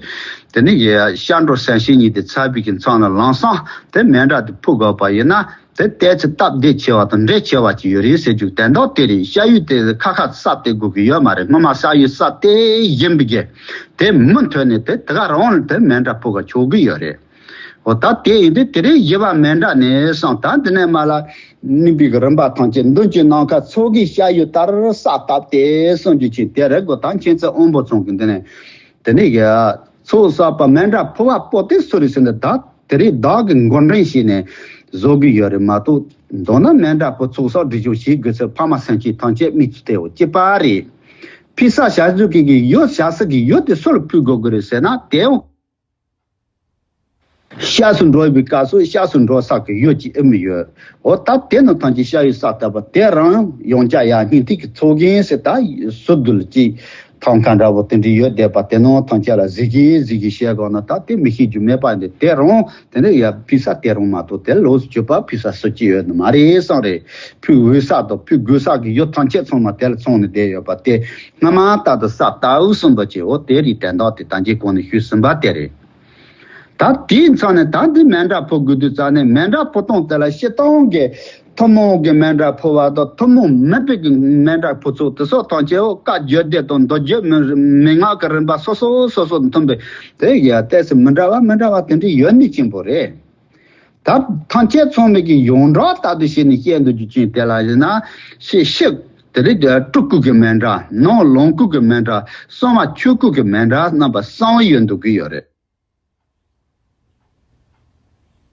དེ་ནི་ཡ་ཤར་འགྲོ་སེམས་ཤེས་གཉིས་དེ་ཚ་བའི་གི་མཚམས་ལ་ལམ་སང་དེ་མཎྜལ་དེ་ཕུལ་དགོས་པ་ཡིན་ན། དེ་ལྟས་ཚེ་སྟབས་བདེ་ཆེ་བ་དང་འབྲེལ་ཆེ་བ་ཅིག་ཡོད་རེད་ཟེར་རྒྱུ་དོན་དག་དེ་རེད། ཤ་ཡུལ་དེ་ཁ་ཁ་ས་དེ་དགོས་ཀྱི་ཡོད་མ་རེད། སྔོན་མ་ཤ་ཡུལ་ས་དེ་ཡིན་པའི་གི་དེ་མུ་མཐུད་ནས་དེ་དེ་ག་རང་ལ་དེ་མཎྜལ་ཕུལ་ག་ཆོག་གི་ཡོད་རེད། འོ་ད་དེ་ཡིན་དུས་དེ་རིང་བཞི་པ་མཎྜལ་ནས་བཟུང་ད་འདི་ནས་མ་ལ་ནུས་པའི་གི་རིམ་པ་ཐམས་ཅད་མདུན་གྱི་ནམ་མཁའ་མཚོ་གི་ཤ་ཡུལ་ལྟར་ས་བཏབ་སྟེ་གསུང་རྒྱུ་ཅིག་དེ་རེད་གོ། ད་མཁྱེན་བརྩེ་དབང་པོ་ཚང་གི་འདི་ནས། དེ་ནས་ཡ། ཚོགས་བསགས་པ་མཎྜལ་ཕུལ་བ་པོ་དེ་སུ་རེད་ཟེར་ན་ད་དེ་རིང་བདག་གིས་མགོ་འདྲེན་བྱས་ནས་བཟོ་གི་ཡོད་རེད་མ་གཏོགས། མདོར་ན་མཎྜལ་ཕུལ་ཚོགས་བསགས་སྒྲིབ་སྦྱོང་བྱེད་དགོས་ཚེ་ཕ་མ་སེམས་ཅན་ཐམས་ཅད་མིག་ཏུ་བལྟའོ་གཅིག་པ་རེད། ཕུལ་ས་བྱ་རྒྱུ་གི་གི་ཡོད་བྱ་ས་གི་ཡོད་དེ་སུ་ལ་ཕུལ་དགོས་ཀྱི་རེད་ཟེར་ན་དེའང་སྐྱབས་སུ་འགྲོ་བའི་སྐབས་སུ་སྐྱབས་སུ་འགྲོ་ས་གི་ཡོད་ཀྱི་ཨེ་མི་ཡོད། འོ་ད་དེ་ནི་ཐམས་ཅད་ཤ་ཡུལ་ས་བཏབ་པ་དེ་རང་ཡང་བསྐྱར་ཡང་སྙིང་ཐིག་གི་ཚོགས་རྒྱན་ཟེར་ད་ཟུར་དུ་ལ་ཅིག་ཐང་ཁ་འདྲ་བོ་དེ་འདྲ་ཡོད་བསྡད་པ་དེ་ནང་ཐམས་ཅད་ལ་གཟིགས་ཀྱིན་གཟིགས་ཀྱིན་བཤད་དགོས་ན་ད་དེ་མི་ཤེས་རྒྱུ་མེད་པ་འདི་དེ་རང་དེ་འདྲ་ཡ་ཕུལ་ས་དེ་རང་མ་གཏོགས་དེ་ལོགས་སུ་གྱུར་པ་ཕུལ་ས་སུ་ཅི་ཡོད་ནི་མ་རེད་བསམ་རེད། ཕུལ་འོས་ས་དང་ཕུལ་དགོས་ས་གི་ཡོད་ཐམས་ཅད་ཚང་མ་དེ་ལ་ཚང་ནས་བསྡད་ཡོད་པ་དེ་སྔ་མ་ལྟར་དུ་ས་བཏབ་གསུངས་པ་ཅིག་འོ་དེ་རིགས་དོན་དག་དེ་ད་གིན་གོང་ནས་ཞུས་ཟིན་པ་དེ་རེད། ད་དེའི་མཚམས་ནས་ད་འདི་མཎྜལ་ཕུལ་དགོས་དུས་ཙང་ནས་མཎྜལ་ཕུལ་སྟངས་དེ་ལ་སྤྱིར་བཏང་གི་ཐུན་མོང་གི་མཎྜལ་ཕུལ་བ་དང་ཐུན་མོང་མིན་པའི་གི་མཎྜལ་ཕུལ་ཚུལ་དེ་སོགས་ཐམས་ཅད་བཀའ་བརྒྱུད་སྡེ་དང་མདོ་རྒྱུད་མན་ངག་གི་རིམ་པ་སོ་སོ་སོ་སོ་མཐུན་པའི་དེ་ཡ་ཏོག་ཙམ་མི་འདྲ་བ་མི་འདྲ་བ་དེ་འདྲ་ཡོད་ནི་གཅིག་པོ་རེད། ད་ཐམས་ཅད་ཚང་མའི་གི་ཡོངས་གྲགས་ལྟར་དུ་བྱས་ནས་བཤད་འདུག་རྒྱུ་ཅན་དེ་ལ་ཡིན་ན་ཕྱི་ཕྱི་དེ་རིགས་དེ་སྤྲུལ་སྐུ་གི་མཎྜལ། ནང་ལོངས་སྐུ་གི་མཎྜལ། གསང་བ་ཆོས་སྐུ་གི་མཎྜལ་རྣམ་པ་གསུམ་ཡོད་འདུག་གི་ཡོད་རེད།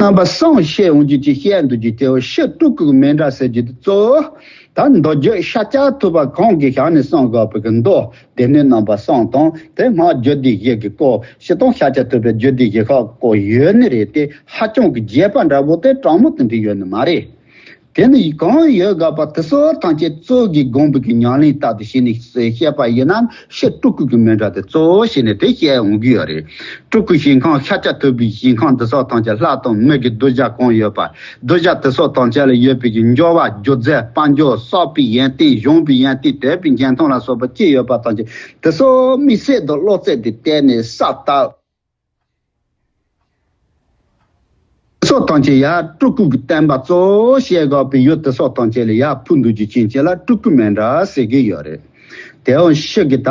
རྣམ་པ་གསུམ་བཤད་འོང་རྒྱུ་ཅིག་བཤད་འདུག་རྒྱུ་དེ་ཕྱི་སྤྲུལ་སྐུ་གི་མཎྜལ་ཟེར་རྒྱུ་དེ་གཙོ་བོ་ད་མདོ་རྒྱུད་ཤཱཀྱ་ཐུབ་པ་གང་གི་ཞལ་ནས་གསུང་དགོས་པའི་གི་མདོ་སྡེ་སྣོད་རྣམ་པ་གསུམ་དང་དེ་སྔགས་རྒྱུད་སྡེ་བཞི་གི་སྐོར་སྤྱིར་བཏང་ཤཱཀྱ་ཐུབ་པའི་རྒྱུད་སྡེ་བཞི་ཁག་སྐོར་ཡོད་ནི་རེད་དེ་ཧ་ཅང་གི་རྒྱས་པ་འདྲ་བོ་དེ་དྲང་མོ་དེ་འདྲ་ཡོད་ནི་མ་རེད། དེ་ནི་གང་ཡོད་དགག་པ་དེ་ཚོ་ཐམས་ཅད་གཙོ་གི་དགོངས་པའི་གི་ཉམས་ལེན་ལྟར་དུ་བྱས་ནས་བཤད་པ་ཡིན་ན་ཕྱི་སྤྲུལ་སྐུ་གི་མཎྜལ་དེ་གཙོ་བོ་བྱས་ནས་དེ་བཤད་འོང་གི་ཡོད་རེད། སྤྲུལ་སྐུ་ཞིང་ཁམས་ཤཱཀྱ་ཐུབ་པའི་ཞིང་ཁམས་དེ་ཚོ་ཐམས་ཅད་ལྷ་དང་མི་གི་གདུལ་བྱ་གང་ཡོད་པ། གདུལ་བྱ་དེ་ཚོ་ཐམས་ཅད་ལ་ཡོད་པའི་གི་འབྱོར་བ་རྒྱུ་རྫས་དཔལ་འབྱོར་བསགས་པའི་ཡོན་ཏན་གཞོམ་པའི་ཡོན་ཏན་དད་པའི་འཇོན་ཐང་ལ་སོགས་པ་ཅི་ཡོད་པ་ཐམས་ཅད་དེ་ཚོ་དམིགས་བསལ་དུ་བློ་རྩེ་དེ་བསྟན་ནས་ས་བཏབ། སོགས་ཐམས་ཅད་ཡང་སྤྲུལ་སྐུ་གི་བསྟན་པ་གཙོ་བོ་བཤད་དགོས་པའི་ཡུལ་དེ་སོགས་ཐམས་ཅད་ལ་ཡང་ཕུལ་འདུག་རྒྱུ་ཅན་ཅིག་ལ་སྤྲུལ་སྐུ་མཎྜལ་ཟེར་གྱི་ཡོད་རེད། དེའང་ཕྱི་གི་ད་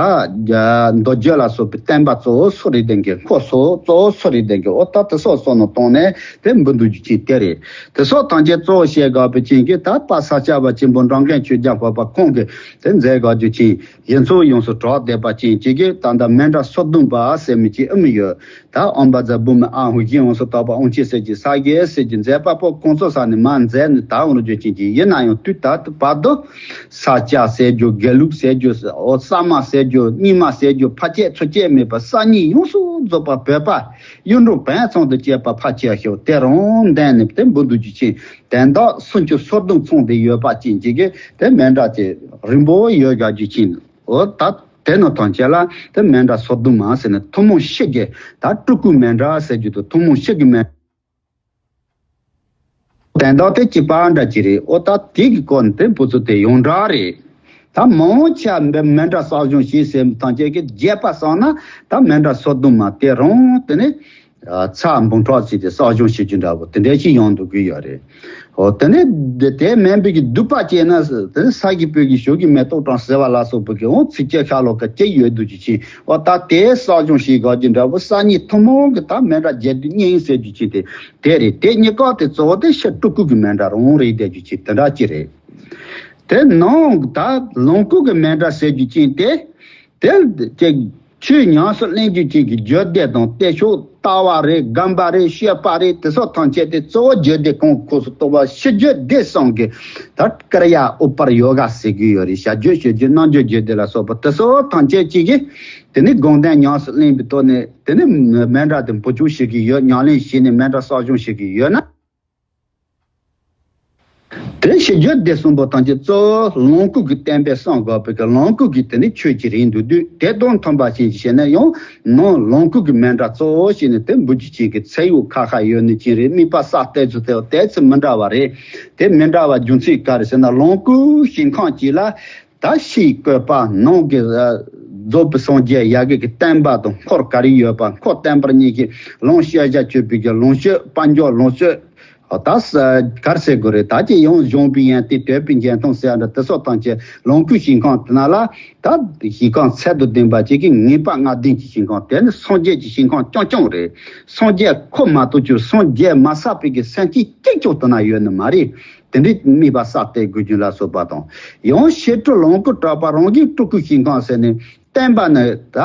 མདོ་རྒྱུད་ལ་སོགས་པའི་བསྟན་པ་གཙོ་བོ་སུ་རེད་ལྡན་གྱི་འཁོར་སོགས་གཙོ་བོ་སུ་རེད་ལྡན་གྱི་འོ་ད་དེ་སོགས་སོགས་ནང་བཏང་ནས་དེ་འབུལ་འདུག་རྒྱུ་ཅན་དེ་རེད། དེ་སོགས་ཐམས་ཅད་གཙོ་བོ་བཤད་དགོས་པའི་རྐྱེན་གྱིས་ད་དཔལ་ས་སྐྱ་པ་ཆེན་པོ་འབྲོམ་མགོན་ཆོས་རྒྱལ་འཕགས་པ་ཁོང་གིས་དེ་མཛད་དགོས་རྒྱུ་ཅན། གཞི་ཚོགས་ཡོངས་སུ་གྲགས་བསྡད་པ་ཅན་གཅིག་གིས་ད་ལྟ་མཎྜལ་སོ་བདུན་པ་ཟེར་མི་གཅིག་ཨེ་མི་ཡོད། ད་ཨོཾ་བཛྲ་བྷཱུ་མི་ཨཱཿཧཱུྃ་གཞི་ཡོངས་སུ་དག་པ་དབང་བྱེད་ཟེར་གྱི་ས་གཞི་ཟེར་གྱི་མཛད་པ་པོ་གོང་ཚོ་ས་ནས་མར་མཛད་ནས་ད་འོང་རྒྱུ་ཅན་གཅིག་ཡིན་ན་ཡང་དུས་ད་ལྟ་བར་དུ་ས་སྐྱ་ཟེར་རྒྱུ་དགེ་ལུགས་ཟེར་རྒྱུ་ཨོ་ས་དམར་ཟེར་རྒྱུ་རྙིང་མ་ཟེར་རྒྱུ་ཕལ་ཆེར་ཚུན་ཆད་མེད་པར་ས་གཉིས་ཡོངས་སུ་རྫོགས་པ་བོད་པ་གཡུང་དྲུང་བོན་ཚང་དུ་བཅས་པ་ཕལ་ཆེ་ཤོས་དེ་རང་འདོན་ནས་དེ་འབུལ་འདུག་རྒྱུ་ཅན། དོན་དག་སུམ་ཅུ་སོ་བདུན་ཚང་སྟེ་ཡོད་པ་ཅན་གཅིག་གིས་དེ་མཎྜལ་དེ་རིང་པོ་ཡོད་དགོས་རྒྱུ་ཅན། འོ་ད་དེ་ནང་ཐམས་ཅད་ལ་དེ་མཎྜལ་སོ་བདུན་མ་ཟེར་ནས་ཐུན་མོང་ཕྱི་གི་ད་སྤྲུལ་སྐུ་མཎྜལ་ཟེར་རྒྱུ་དང་ཐུན་མོང་ཕྱི་གི་མཎྜལ། དོན་དག་དེ་གཅིག་པ་འདྲ་ཅིག་རེད། འོ་ད་དེ་གི་སྐོར་ནས་དེ་འབུལ་ཚུལ་དེ་ཡོངས་གྲགས་རེད། ད་མང་ཆེ་བ་མཎྜལ་གསོག་སྦྱོང་བྱེད་ཟེར་མི་ཐམས་ཅད་ཀྱི་རྒྱས་པ་བསམ་ན་ད་མཎྜལ་སོ་བདུན་མ་དེ་རང་དེ་ནི། ཚ་འབུམ་ཕྲག་ཅིག་དེ་གསོག་སྦྱོང་བྱེད་རྒྱུ་འདྲ་བོ་དེ་འདྲ་ཞིག་ཡོང་འདུག་གི་ཡོད་རེད། འོ་དེ་ནས་དེ་དེ་མིན་པའི་གི་སྡིག་པ་བྱས་ན་དེ་ས་གི་སྤོས་ཀྱི་ཞོ་གི་མེ་ཏོག་དྲངས་ཟེར་བ་ལ་སོགས་པའི་གི་འོ་ཚིགས་བཅད་ཤ་ལོ་ཀ་ཅི་ཡོད་འདུག་ཅི་ཕྱིན་འོ་ད་དེ་གསོག་སྦྱོང་བྱེད་དགོས་རྒྱུ་འདྲ་བོ་ས་གཉིས་ཐུན་མོང་གི་ད་མཎྜལ་རྒྱས་བསྡུས་གཉིས་ཟེར་རྒྱུ་ཅི་དེ་དེ་རེད། དེ་གཉིས་ཀ་དེ་གཙོ་བོ་དེ་ཕྱི་སྤྲུལ་སྐུ་གི་མཎྜལ་རང་རེད་བསྡད་རྒྱུ་ཅི་དེ་འདྲ་ཅི་རེད། དེ་ནང་ད་ལོངས་སྐུ་གི་མཎྜལ་ཟེར་རྒྱུ་ཅན་དེ། དེ་ཅིག་ཆོས་ཉམས་སུ་ལེན་རྒྱུ་ཅན་གྱི་རྒྱུད་སྡེ་དང་བརྟན་ཕྱོགས་ལྟ་བ་རེད། སྒོམ་པ་རེད། སྤྱོད་པ་རེད། དེ་སོགས་ཐམས་ཅད་དེ་གཙོ་བོ་རྒྱུད་སྡེ་གང་ཁོངས་སུ་གཏོགས་པ་ཕྱི་རྒྱུད་སྡེ་གསུམ་གྱི་ད་ཀྲི་ཡ་ཨུ་པར་ཡོ་ག་ཟེར་གྱི་ཡོད་རེད། བྱ་རྒྱུད་སྤྱོད་རྒྱུད་རྣལ་འབྱོར་རྒྱུད་སྡེ་ལ་སོགས་པ་དེ་སོགས་ཐམས་ཅད་ཅིག་གིས་དེ་ནི་དགོངས་དོན་ཉམས་སུ་ལེན་པའི་ཐོག་ནས་དེ་ནི་མཎྜལ་དེ་འབུལ་སྐྱོར་བྱེད་ཀྱི་ཡོད། ཉམས་ལེན་བྱས་ནས་མཎྜལ་གསོག་སྦྱོང་བྱེད་ཀྱི་ཡོད་ན། དེ་ཕྱི་རྒྱུད་སྡེ་གསུམ་པོ་ཐམས་ཅད་གཙོ་བོ་ལོངས་སྐུ་གི་བསྟན་པའི་གསང་སྒོ་པའི་གི་ལོངས་སྐུ་གི་དེ་ནི་ཆོས་ཀྱི་རིགས་འདུག་དུས་དེ་དང་མཐུན་པ་ཞིག་བྱས་ན་ཡང་ནང་ལོངས་སྐུ་གི་མཎྜལ་གཙོ་བོ་བྱས་ནས་དེ་འབུལ་རྒྱུ་ཅན་གྱི་ཚེ་ཡུལ་ཁ་ཁ་ཡོད་ནི་ཅན་རེད། དམིགས་པ་ས་གཏད་ཚུལ་དེ་དེ་ཚོ་མི་འདྲ་བ་རེད། དེ་མི་འདྲ་བ་རྒྱུ་མཚན་ག་རེ་ཟེར་ན་ལོངས་སྐུ་ཞིང་ཁམས་གཅིག་ལ། ད་ཕྱིའི་བཀོད་པ་ནང་གི་ཨ་རྫོགས་པའི་སངས་རྒྱས་ཡ་གི་གི་བསྟན་པ་དང་འཁོར་ག་རེ་ཡོད་པ། འཁོར་བསྟན་པ་གཉིས་ཀྱི་ལོངས་སྤྱོད་བྱ་སྤྱོད་པའི་གི་ལོངས་སྤྱོད་དཔལ་འབྱོར་ལོངས་སྤྱོད། ཨ་ད་ས་ག་རེ་ཟེར་དགོས་རེད། ད་ཅི་ཡང་གཞུང་པའི་ཡན་ཏན་དོད་པའི་འཇོན་ཐང་ཟེར་ཡ་འདྲ་དེ་སོགས་ཐམས་ཅད་ལོངས་སྐུའི་ཞིང་ཁམས་དེ་ན་ལ་ད་ཞིང་ཁམས་ཚད་དང་ལྡན་པ་ཅིག་གི་ངེས་པ་ལྔ་ལྡན་གྱི་ཞིང་ཁམས་དེ་ནི་སངས་རྒྱས་ཀྱི་ཞིང་ཁམས་རྐྱང་རྐྱང་རེད། སངས་རྒྱས་ཁོ་མ་གཏོགས་ཀྱི་སངས་རྒྱས་མ་གསལ་བའི་གི་སེམས་ཅན་གཅིག་ཀྱང་དེ་ན་ཡོད་ནི་མ་རེད། དེ་འདྲའི་དམིགས་པ་ས་གཏད་དགོས་རྒྱུ་ལ་སོགས་པ་དང་། ཡང་ཕྱི་དྲོ་ལོངས་སྐུ་གྲགས་པ་རང་བཞིན་སྤྲུལ་སྐུའི་ཞིང་ཁམས་ཟེར་ནས་བསྟན་པ་ནི་ད་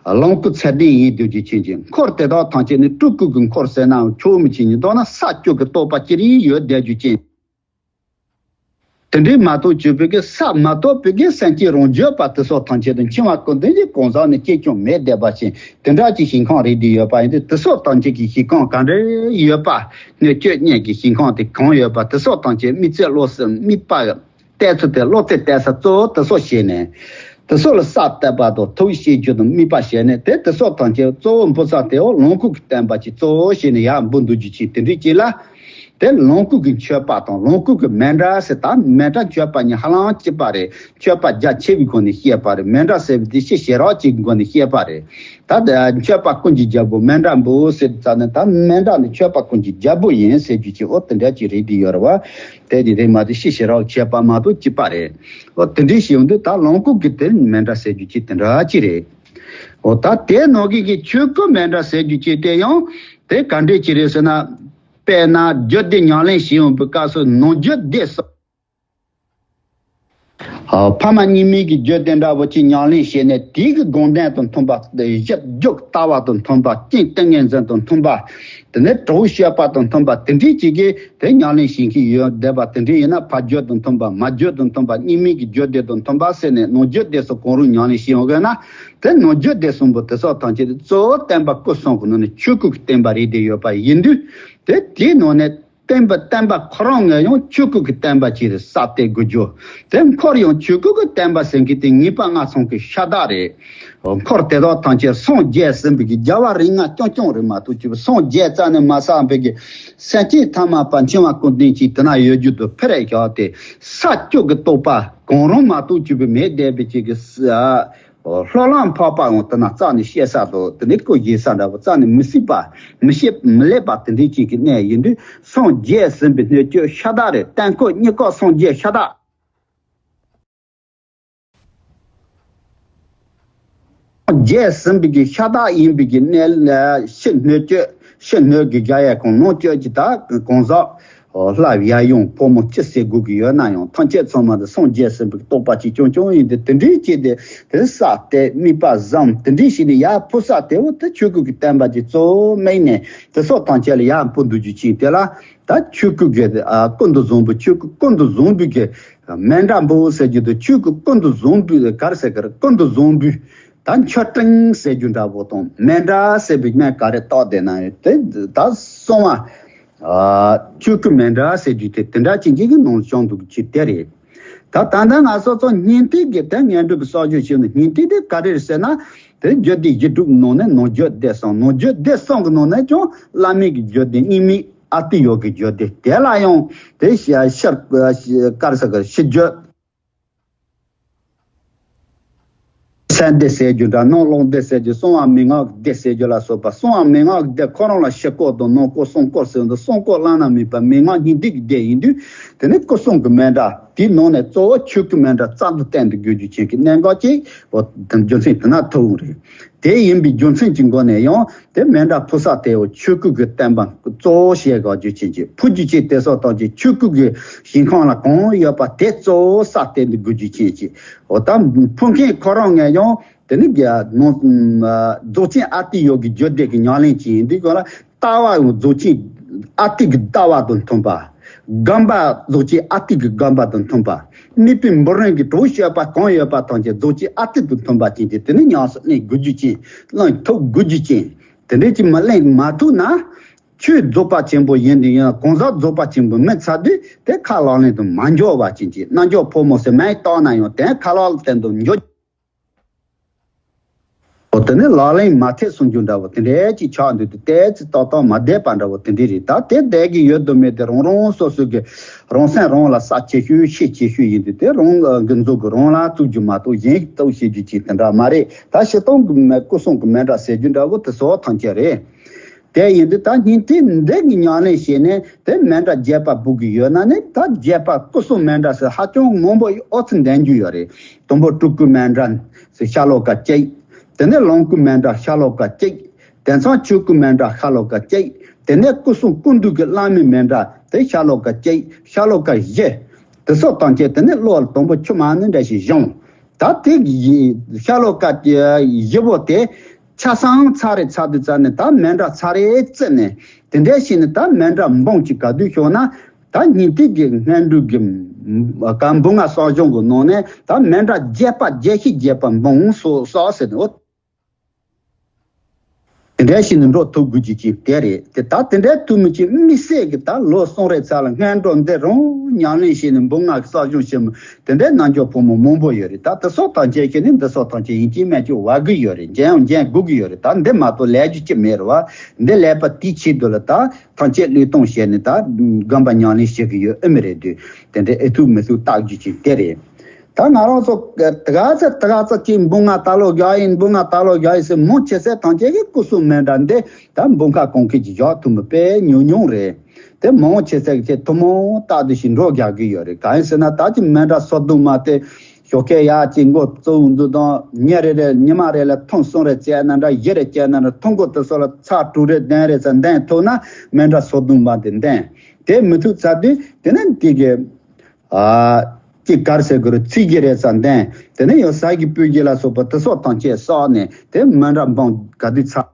ལོངས་སྐུ་ཚད་ལྡན་ཡིན་འདོད་རྒྱུ་ཅན་གྱི་འཁོར་དེ་དག་ཐམས་ཅད་ནི་སྤྲུལ་སྐུ་གི་འཁོར་ཟེར་ནའང་ཆོག་མི་ཆོག་ཉིད་མདོར་ན་ས་བཅུ་གི་རྟོགས་པ་ཅི་རིགས་ཡོད་བསྡད་རྒྱུ་ཅན། དེ་འདྲའི་མ་གཏོགས་བཅུ་པའི་གི་ས་མ་གཏོགས་པའི་གི་སེམས་ཅན་རང་བརྗོད་པ་དེ་སོགས་ཐམས་ཅད་དུ་འཆིང་བ་ཀུན་ལྡན་གྱི་གང་ཟག་ནི་སྐྱེ་ཀྱང་མེད་བསྡད་པ་ཅན་དེ་འདྲ་ཅིག་ཞིང་ཁམས་རེད་དེ་ཡོད་པ་ཡིན་ཏེ་དེ་སོགས་ཐམས་ཅད་ཀྱི་ཞིང་ཁམས་ག་འདྲ་ཡོད་པ། སྣོད་བཅུད་གཉིས་ཀྱི་ཞིང་ཁམས་དེ་གང་ཡོད་པ་དེ་སོགས་ཐམས་ཅད་དམིགས་བརྩེ་བློ་སེམས་དམིགས་པ་གཏད་ཚུལ་དེ་བློ་རྩེ་གཏད་ས་གཙོ་བོ་དེ་སོགས་བྱས་ནས། དེ་སོགས་ལ་ས་གཏད་པ་དང་ཐུགས་བསྐྱེད་རྒྱུ་དང་དམིགས་པ་བྱས་ནས་དེ་དེ་སོགས་ཐམས་ཅད་གཙོ་བོ་འབུལ་ས་དེའོ་ལོངས་སྐུ་གི་བསྟན་པ་ཅིག་གཙོ་བོ་བྱས་ནས་ཡར་འབུལ་འདོད་རྒྱུ་ཅིག་དེ་འདྲའི་ཅིག་ལ། དེ་ལོངས་སྐུ་གི་མཆོད་པ་དང་ལོངས་སྐུ་གི་མཎྜལ་ཟེར་ད་མཎྜལ་མཆོད་པ་གཉིས་ཧ་ལམ་གཅིག་པ་རེད། མཆོད་པ་རྒྱ་ཆེ་བའི་སྒོ་ནས་བཤད་པ་རེད། མཎྜལ་ཟེར་བའི་དེ་ཕྱི་ཞེ་རག་ཅིག་གི་སྒོ་ནས་བཤད་པ་རེད། ད་དེ་མཆོད་པ་ཀུན་གྱི་རྒྱལ་པོ་མཎྜལ་འབུལ་ཟེར་ཙ་ན་ད་མཎྜལ་ནི་མཆོད་པ་ཀུན་གྱི་རྒྱལ་པོ་ཡིན་ཟེར་རྒྱུ་ཅིག་འོ་དེ་འདྲ་ཅིག་རེད་དེ་ཡོད་རེད་བ། དེ་དེ་རེད་མ་གཏོགས་ཕྱི་ཞེ་རག་བྱས་པ་མ་གཏོགས་གཅིག་པ་རེད། འོ་དེ་འདྲའི་ཞིག་ཡོང་དུས་ད་ལོངས་སྐུ་གི་དེ་མཎྜལ་ཟེར་རྒྱུ་ཅིག་དེ་འདྲ་ཅིག་རེད། འོ་ད་དེ་ནང་གི་གི་ཆོས་སྐུ་མཎྜལ་ཟེར་རྒྱུ་ཅིག་དེ་ཡང་དེ་ག་འདྲས་ཅིག་རེད་ཟེར་ན། དཔེར་ན་རྒྱུད་སྡེ་ཉམས་ལེན་བྱེད་ཡོང་བའི་སྐབས་སུ་ནང་རྒྱུད་སྡེ་སོགས། ཨ་ཕ་མ་གཉིས་མེད་ཀྱི་རྒྱུད་སྡེ་འདྲ་བོ་ཅིག་ཉམས་ལེན་བྱས་ནས་དེའི་གི་དགོངས་དོན་དང་མཐུན་པ། གཞི་རྒྱུ་ལྟ་བ་དང་མཐུན་པ། རྐྱེན་ཏིང་ངེ་འཛིན་དང་མཐུན་པ། དེ་ནས་གྲོགས་སྤྱོད་པ་དང་མཐུན་པ་དེ་འདྲས་ཅིག་གིས་དེ་ཉམས་ལེན་བྱེད་མཁན་ཡོད་བསྡད་པ་དེ་འདྲས་ཡིན་ན་ཕ་རྒྱུད་དང་མཐུན་པ་མ་རྒྱུད་དང་མཐུན་པ་གཉིས་མེད་ཀྱི་རྒྱུད་སྡེ་དང་མཐུན་པ་ཟེར་ནས་ནང་རྒྱུད་སྡེ་སོགས་གང་རུང་ཉམས་ལེན་བྱེད་ཡོང་གི་ན་དེ་ནང་རྒྱུད་སྡེ་གསུམ་པོ་དེ་སོགས་ཐམས་ཅད་དེ་གཙོ་བོ་བསྟན་པ་སྐུ་གསུམ་གྱི་ནང་ནས་ཆོས་སྐུ་གི་བསྟན་པ་རེད་བསྡད་ཡོད་པ་ཡིན་དུས་དེ་དེའི་ནང་ནས། བསྟན་པ་བསྟན་པ་ཁོ་རང་ངོས་ཡང་ཆོས་སྐུ་གི་བསྟན་པ་ཅིག་རེད་ས་གཏད་དགོས་རྒྱུ། དེ་འཁོར་ཡང་ཆོས་སྐུ་གི་བསྟན་པ་ཟེར་མཁན་དེ་ངེས་པ་ལྔ་ཚང་གི་ཤ་སྟག་རེད། འཁོར་དེ་དག་ཐམས་ཅད་སངས་རྒྱས་ཟིན་པའི་གི་རྒྱལ་བ་རིགས་ལྔ་རྐྱང་རྐྱང་རེད་མ་གཏོགས་ཅིག་སངས་རྒྱས་རྩ་ནས་མ་གསལ་བའི་གི་སེམས་ཅན་ཐ་མལ་པ་འཆིང་བ་ཀུན་ལྡན་ཅིག་དེ་ན་ཡོད་རྒྱུ་དུ་ཕེ་རེ་བཞག་སྟེ་ས་བཅུ་གི་རྟོགས་པ་གང་རུང་མ་གཏོགས་ཅིག་མེད་བསྡད་པའི་ཅིག་གི་ས། ལྷོ་ལམ་འཕགས་པའང་དེ་ན་རྩ་ནས་བཤད་ས་དང་དེ་ནས་སྐུ་བཞེས་ས་འདྲ་བོ་རྩ་ནས་མི་སྲིད་པ་མི་བཤད་མི་ལེགས་པ་དེ་འདྲའི་ཅིག་གི་གནས་ཡིན་དུས་སངས་རྒྱས་ཟིན་པའི་སྣོད་བཅུད་ཤ་སྟག་རེད། བསྟན་སྐུ་རྙེད་སྐུ་སངས་རྒྱས་ཤ་སྟག་རྒྱས་ཟིན་པའི་གི་ཤ་སྟག་ཡིན་པའི་གི་གནས་ལ་ཕྱི་སྣོད་བཅུད་ཕྱི་སྣོད་ཀྱི་རྒྱ་ཡལ་གང་ནང་བཅུད་ཀྱི་ད་གང་ཟག་ལྷ་ཡབ་ཡུམ་ཕོ་མོ་ཅི་ཟེར་དགོས་ཀྱི་ཡོད་ན་ཡང་ཐམས་ཅད་ཚང་མ་དེ་སངས་རྒྱས་ཟིན་པའི་རྟོགས་པ་གཅིག་རྐྱང་རྐྱང་ཡིན་ཏེ་དེ་འདྲའི་ཅིག་དེ་དེ་ས་དེ་དམིགས་པ་བཟང་དེ་འདྲའི་ཞིག་ནས་ཡར་འཕུར་ས་དེ་བོ་དེ་ཆོས་སྐུ་གི་བསྟན་པ་གཅིག་གཙོ་བོ་སྨིན་ནས་དེ་སོགས་ཐམས་ཅད་ལ་ཡར་འཕུར་འདུག་རྒྱུ་ཅིག་དེ་ལ་ད་ཆོས་སྐུ་གི་ཨ་ཀུན་ཏུ་བཟང་པོ་ཆོས་སྐུ་ཀུན་ཏུ་བཟང་པོའི་གི་མཎྜལ་འབུལ་ཟེར་རྒྱུ་དེ་ཆོས་སྐུ་ཀུན་ཏུ་བཟང་པོའི་ག་རེ་ཟེར་གི་རེད། ཀུན་ཏུ་བཟང་པོའི་ད་མཆོད་སྤྲིན་ཟེར་རྒྱུ་འདྲ་བོ་དང་མཎྜལ་ཟེར་བའི་སྨན་ག་རེ་བཏགས་བསྡད་ན་ཡང་དེ་ད་གསང་བ། ཨ་ཆོས་སྐུ་མཎྜལ་ཟེར་རྒྱུ་དེ་དེ་འདྲ་ཅིག་གི་ནང་བྱུང་འདུག་ཅིག་དེ་རེད། ད་ད་ལྟ་ང་ཚོ་ཚོ་སྙིང་ཐིག་གི་དེ་ངན་འགྲོ་གི་གསོག་བཞག་བྱས་ནས་སྙིང་ཐིག་དེ་ག་རེ་རེད་ཟེར་ན། དེ་རྒྱུད་སྡེ་བཞི་དྲུག་ནང་ནས་ནང་རྒྱུད་སྡེ་གསུམ། ནང་རྒྱུད་སྡེ་གསུམ་གི་ནང་ནས་ཀྱང་བླ་མེད་ཀྱི་རྒྱུད་སྡེ། གཉིས་མེད་ཨ་ཏི་ཡོ་གི་རྒྱུད་སྡེ། དེ་ལ་ཡང་དེ་ཤ་ཤ་ག་རེ་ཟེར་གི་རེད། ཕྱི་རྒྱུད། སེམས་སྡེ་ཟེར་རྒྱུ་འདྲ། ནང་ལོག་སྡེ་ཟེར་རྒྱུ། གསང་བ་མན་ངག་གི་སྡེ་ཟེར་རྒྱུ་ལ་སོགས་པ། གསང་བ་མན་ངག་གི་སྡེ་ཁོ་རང་ལ་ཕྱི་སྐོར་དང་ནང་སྐོར་གསང་སྐོར་ཟེར་འདུག་གསང་སྐོར་བླ་ན་མེད་པ་མན་ངག་སྙིང་ཐིག་གི་སྡེ་ཡིན་དུས་དེ་ནི་སྐུ་གསུམ་གྱི་མཎྜལ་དེའི་ནང་ནས་གཙོ་བོ་ཆོས་སྐུའི་མཎྜལ་རྩ་འདི་བསྟན་དུ་དགོས་རྒྱུ་ཅན་གྱི་གནད་འགག་ཅིག་འོ་དེ་རྒྱུ་མཚན་དེ་ན་ཐུག་འོང་རེད། དེ་ཡིན་པའི་རྒྱུ་མཚན་གྱི་སྒོ་ནས་ཡང་དེ་མཎྜལ་ཕུལ་ས་དེའོ་ཆོས་སྐུ་གི་བསྟན་པ་གཙོ་བོ་བཤད་དགོས་རྒྱུ་ཅན་གྱི་ཕུལ་རྒྱུ་ཅན་དེ་སོགས་དང་གཅིག་ཆོས་སྐུ་གི་ཞིང་ཁམས་ལ་གང་ཡོད་པ་དེ་གཙོ་བོ་ས་དེ་འདི་དགོས་རྒྱུ་ཅན་གྱི་འོ་ད་ཕུལ་མཁན་ཁོ་རང་ངས་ཡང་དེ་ནི་རྒྱ་ནང་རྫོགས་ཆེན་ཨ་ཏི་ཡོ་གི་རྒྱུད་སྡེ་གི་ཉམས་ལེན་ཅིག་ཡིན་དུས་གང་ལ་ལྟ་བ་ཡང་རྫོགས་ཆེན་ཨ་ཏི་གི་ལྟ་བ་དང་མཐུན་པ། སྒོམ་པ་རྫོགས་ཆེན་ཨ་ཏི་གི་སྒོམ་པ་དང་མཐུན་པ། དམིགས་པའི་འབུམ་རམས་ཀྱི་གྲོགས་སྤྱོད་པ་གང་ཡོད་པ་ཐམས་ཅད་རྫོགས་ཆེན་ཨ་ཏི་དང་མཐུན་པ་ཅན་གྱི་དེ་ནི་ཉམས་སུ་ལེན་དགོས་རྒྱུ་ཅན། ལེན་ཐུབ་དགོས་རྒྱུ་ཅན། དེ་འདྲས་ཀྱི་མ་ལེན་མ་ཐུབ་ན། ཆོས་རྫོགས་པ་ཆེན་པོ་ཡིན་དུས་ཡང་གང་ཟག་རྫོགས་པ་ཆེན་པོ་མིན་ཚར་དུས་དེ་ཁས་ལག་ལེན་དུ་མ་འཇོག་པ་ཅན་གྱི་རྣལ་འབྱོར་ཕོ་མོ་ཟེར་མིང་བཏགས་ན་ཡང་དེ་ཁས་ལག་ལེན་དུ་འཇོག་འོ་དེ་ནི་ལག་ལེན་མ་ཐེབས་གསུང་རྒྱུ་འདྲ་བོ་དེ་འདྲའི་ཅིག་ཆགས་འདུག་དུས་ཏོག་ཏོག་མ་བསྡད་པ་འདྲ་བོ་དེ་འདྲ་རེད། ད་དེ་བསྡད་ཀྱི་ཡོད་དུ་མེད་དེ་རང་རང་སོ་སོ་གི་རང་སེམས་རང་ལ་ས་ཆེ་ཤོས་ཤེས་ཆེ་ཤོས་ཡིན་དུས་དེ་རང་གི་མཛུབ་གུ་རང་ལ་བཙུགས་རྒྱུ་མ་གཏོགས་གཞན་གྱིས་གཏུག་བྱེད་རྒྱུ་ཅིག་དེ་འདྲ་མ་རེད། ད་སྤྱིར་བཏང་གི་མི་སྐུ་གསུང་གི་མཎྜལ་ཟེར་རྒྱུ་འདྲ་བོ་དེ་སོགས་ཐམས་ཅད་རེད། དེ་ཡིན་དུས་ད་སྙིང་ཐིག་འདི་གི་ཉམས་ལེན་བྱས་ནས་དེ་མཎྜལ་རྒྱས་པ་འབུལ་གི་ཡོད་ན་ནི་ད་རྒྱས་པ་སྐུ་གསུང་མཎྜལ་ཟེར་ཧ་ཅང་མང་པོ་ཨོ་ཙི་འདོན་རྒྱུ་ཡོད་རེད། དང་པོ་སྤྲུལ་སྐུའི་མཎྜལ་ཟེར་ཤྭ་ལོ་ཀ་གཅིག་དེ་ནས་ལོངས་སྐུའི་མཎྜལ་ཤྭ་ལོ་ཀ་གཅིག་དེ་མཚམས་ཆོས་སྐུའི་མཎྜལ་ཤྭ་ལོ་ཀ་གཅིག་དེ་ནས་སྐུ་གསུང་ཀུན་འདུས་ཀྱི་བླ་མའི་མཎྜལ་དེ་ཤྭ་ལོ་ཀ་གཅིག་ཤྭ་ལོ་ཀ་བཞི། དེ་སོགས་དང་བཅས་དེ་ནས་བློ་དང་པོ་ཆུ་མ་ཎི་འདྲ་ཞིག་བཞེངས། ད་དེ་ཡི་ཤྭ་ལོ་ཀ་བཞི་པོ་དེ་ཆ་ཚང་ཚར་རེ་ཚར་དུས་ཙམ་ནས་ད་མཎྜལ་ཚར་རེ་བརྩིས་ནས་དེ་འདྲ་བྱས་ནས་ད་མཎྜལ་འབུམ་གཅིག་ག་དུས་ཤོག་ན་ད་སྙིང་ཐིག་གི་སྔོན་འགྲོ་གི་ག་འབུམ་ལྔ་བསགས་སྦྱོང་གི་ནང་ནས་ད་མཎྜལ་རྒྱས་པ་རྒྱས་ཤིང་རྒྱས་པ་འབུམ་སོགས་སོགས་ཟེར་ནས་འོ། དེ་འདྲ་བྱས་ནས་འགྲོ་ཐུབ་དགོས་ཀྱི་ཅིག་དེ་རེད་དེ། ད་དེ་འདྲ་ཐུབ་མི་ཅིག་དམིགས་བསལ་གྱི་ད་ལོ་གསུམ་རེ་ཚར་ལ་སྔོན་འགྲོ་འདི་རང་ཉམས་ལེན་བྱས་ནས་འབུམ་ལྔ་གི་བསགས་སྦྱོང་བྱེད་མི་དེ་འདྲའི་རྣལ་འབྱོར་ཕོ་མོ་མང་པོ་ཡོད་རེད། ད་དེ་སོགས་ཐམས་ཅད་ཀྱིས་ནི་འདི་སོགས་ཐམས་ཅད་ཡིན་གཅིག་མིན་གཅིག་བྱེད་ཀྱི་ཡོད་རེད། འཇོན་ཡང་འཇོན་དགོས་ཀྱི་ཡོད་རེད། ད་འདི་མ་གཏོགས་ལས་རྒྱུ་ཅི་མེད་རེད་བ། འདི་ལས་པ་དེའི་ཆེད་དུ་ལ་ད་ཐམས་ཅད་བློས་གཏོང་བྱས་ནས་ད་སྒོམ་པ་ཉམས་ལེན་བྱེད་ཀྱི་ཡོད་ཨེ་མི་རེད་དུས་དེ་འདྲའི་ཨེ་ཐུབ་མི་ཐུབ་བརྟག་རྒྱུ་ཅིག་དེ་རེད། ད་ང་རང་ཚོ་དགའ་ཚ་དགའ་ཚ་ཅིག་འབུམ་ལྔ་ད་ལོ་རྒྱག་ཡིན་འབུམ་ལྔ་ད་ལོ་རྒྱག་ཡིན་ཟེར་མང་ཆེ་ཚད་ཐམས་ཅད་ཀྱི་སྐུ་གསུང་མཎྜལ་འདི་ད་འབུམ་ཁ་གང་ཁེ་ཅིག་བཞག་ཐུབ་མི་དཔེ་ཉུང་ཉུང་རེད། དེ་མང་ཆེ་ཚད་ཀྱི་ཐུན་མོང་རྟགས་འདི་ཞིག་འགྲོ་རྒྱག་གི་ཡོད་རེད། གང་ཡིན་ཟེར་ན་ད་ཅི་མཎྜལ་སོ་བདུན་མ་དེ་ཞོགས་ཀས་ཡར་ཅིག་མགོ་བཙུགས་འདུག་དང་ཉིན་རེ་རེ་ཉི་མ་རེ་ལ་ཐུན་གསུམ་རེ་བྱས་ན་འདྲ་བཞི་རེ་བྱས་ན་འདྲ་ཐུན་གོ་དེ་སོགས་ལ་ཚར་དྲུག་རེ་བདུན་རེ་ཙམ་འདོན་ཐུབ་ན་མཎྜལ་སོ་བདུན་མ་དེ་འདོན། དེ་མི་ཐུབ་ཚར་དུས་དེ་ནས་དེ་གི་ཨ། ཅིག་གར་ཟེར་དགོས་རེད། ཚིག་གི་རེ་ས་འདན། དེ་ནས་ཡང་ཟ་གི་སྤོས་ཀྱི་ལ་སོགས་པ་དེ་སོགས་ཐམས་ཅད་བསགས་ནས་དེ་མཎྜལ་འབུམ་ག་དུས་ཚར།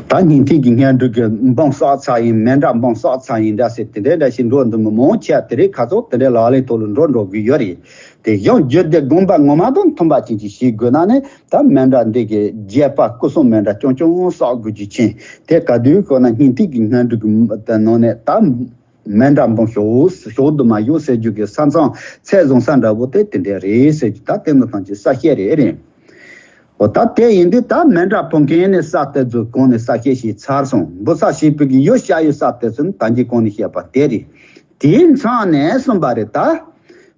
ད་སྙིང་ཐིག་གི་སྔོན་འགྲོ་གི་འབུམ་བསགས་ཚར་ཡིན། མཎྜལ་འབུམ་བསགས་ཚར་ཡིན་འདྲ་ཟེར་དེ་འདྲའི་འདྲ་ཞིག་འགྲོ་འདུག་མི་མང་ཆེ་བ་དེ་རིང་ཁ་སང་དེ་འདྲའི་ལག་ལེན་ཐོག་ལ་འགྲོ་འགྲོ་གི་ཡོད་རེད། དེ་ཡང་རྒྱུད་སྡེ་དགོངས་པ་ངོ་མ་དང་མཐུན་པ་ཅན་ཅིག་ཞིག་དགོས་ན་ནི་ད་མཎྜལ་འདི་གི་རྒྱས་པ་སྐུ་གསུང་མཎྜལ་རྐྱང་རྐྱང་བསགས་དགོས་རྒྱུ་ཅན། དེ་ག་དུས་ཁོ་ན་སྙིང་ཐིག་གི་སྔོན་འགྲོ་གི་ནང་ནས་ད། མཎྜལ་འབུམ་ཞོག་ཞོག་ཏུ་མ་ཞོག་ཟེར་རྒྱུ་གི་ས་མཚམས་ཚད་བཟུང་ས་འདྲ་བོ་དེ་དེ་འདྲ་རེད་ཟེར་རྒྱུ་ད་དེ་ནི་ཐམས་ཅད་གསལ་བཤད་རེད་རེད། འོ་ད་དེ་ཡིན་དུས་ད་མཎྜལ་ཕུལ་མཁན་ནས་ས་དེ་ཚོ་གོང་ནས་གསལ་བཤད་ཞིག་ཚར་སོང་། འབུལ་ས་བྱེད་པའི་གི་ཡོ་བྱ་ཡོད་ས་དེ་ཚོ་ནི་ད་གིན་གོང་ནས་བཤད་པ་དེ་རེད། དེའི་མཚམས་ནས་གསུངས་པ་རེད་ད།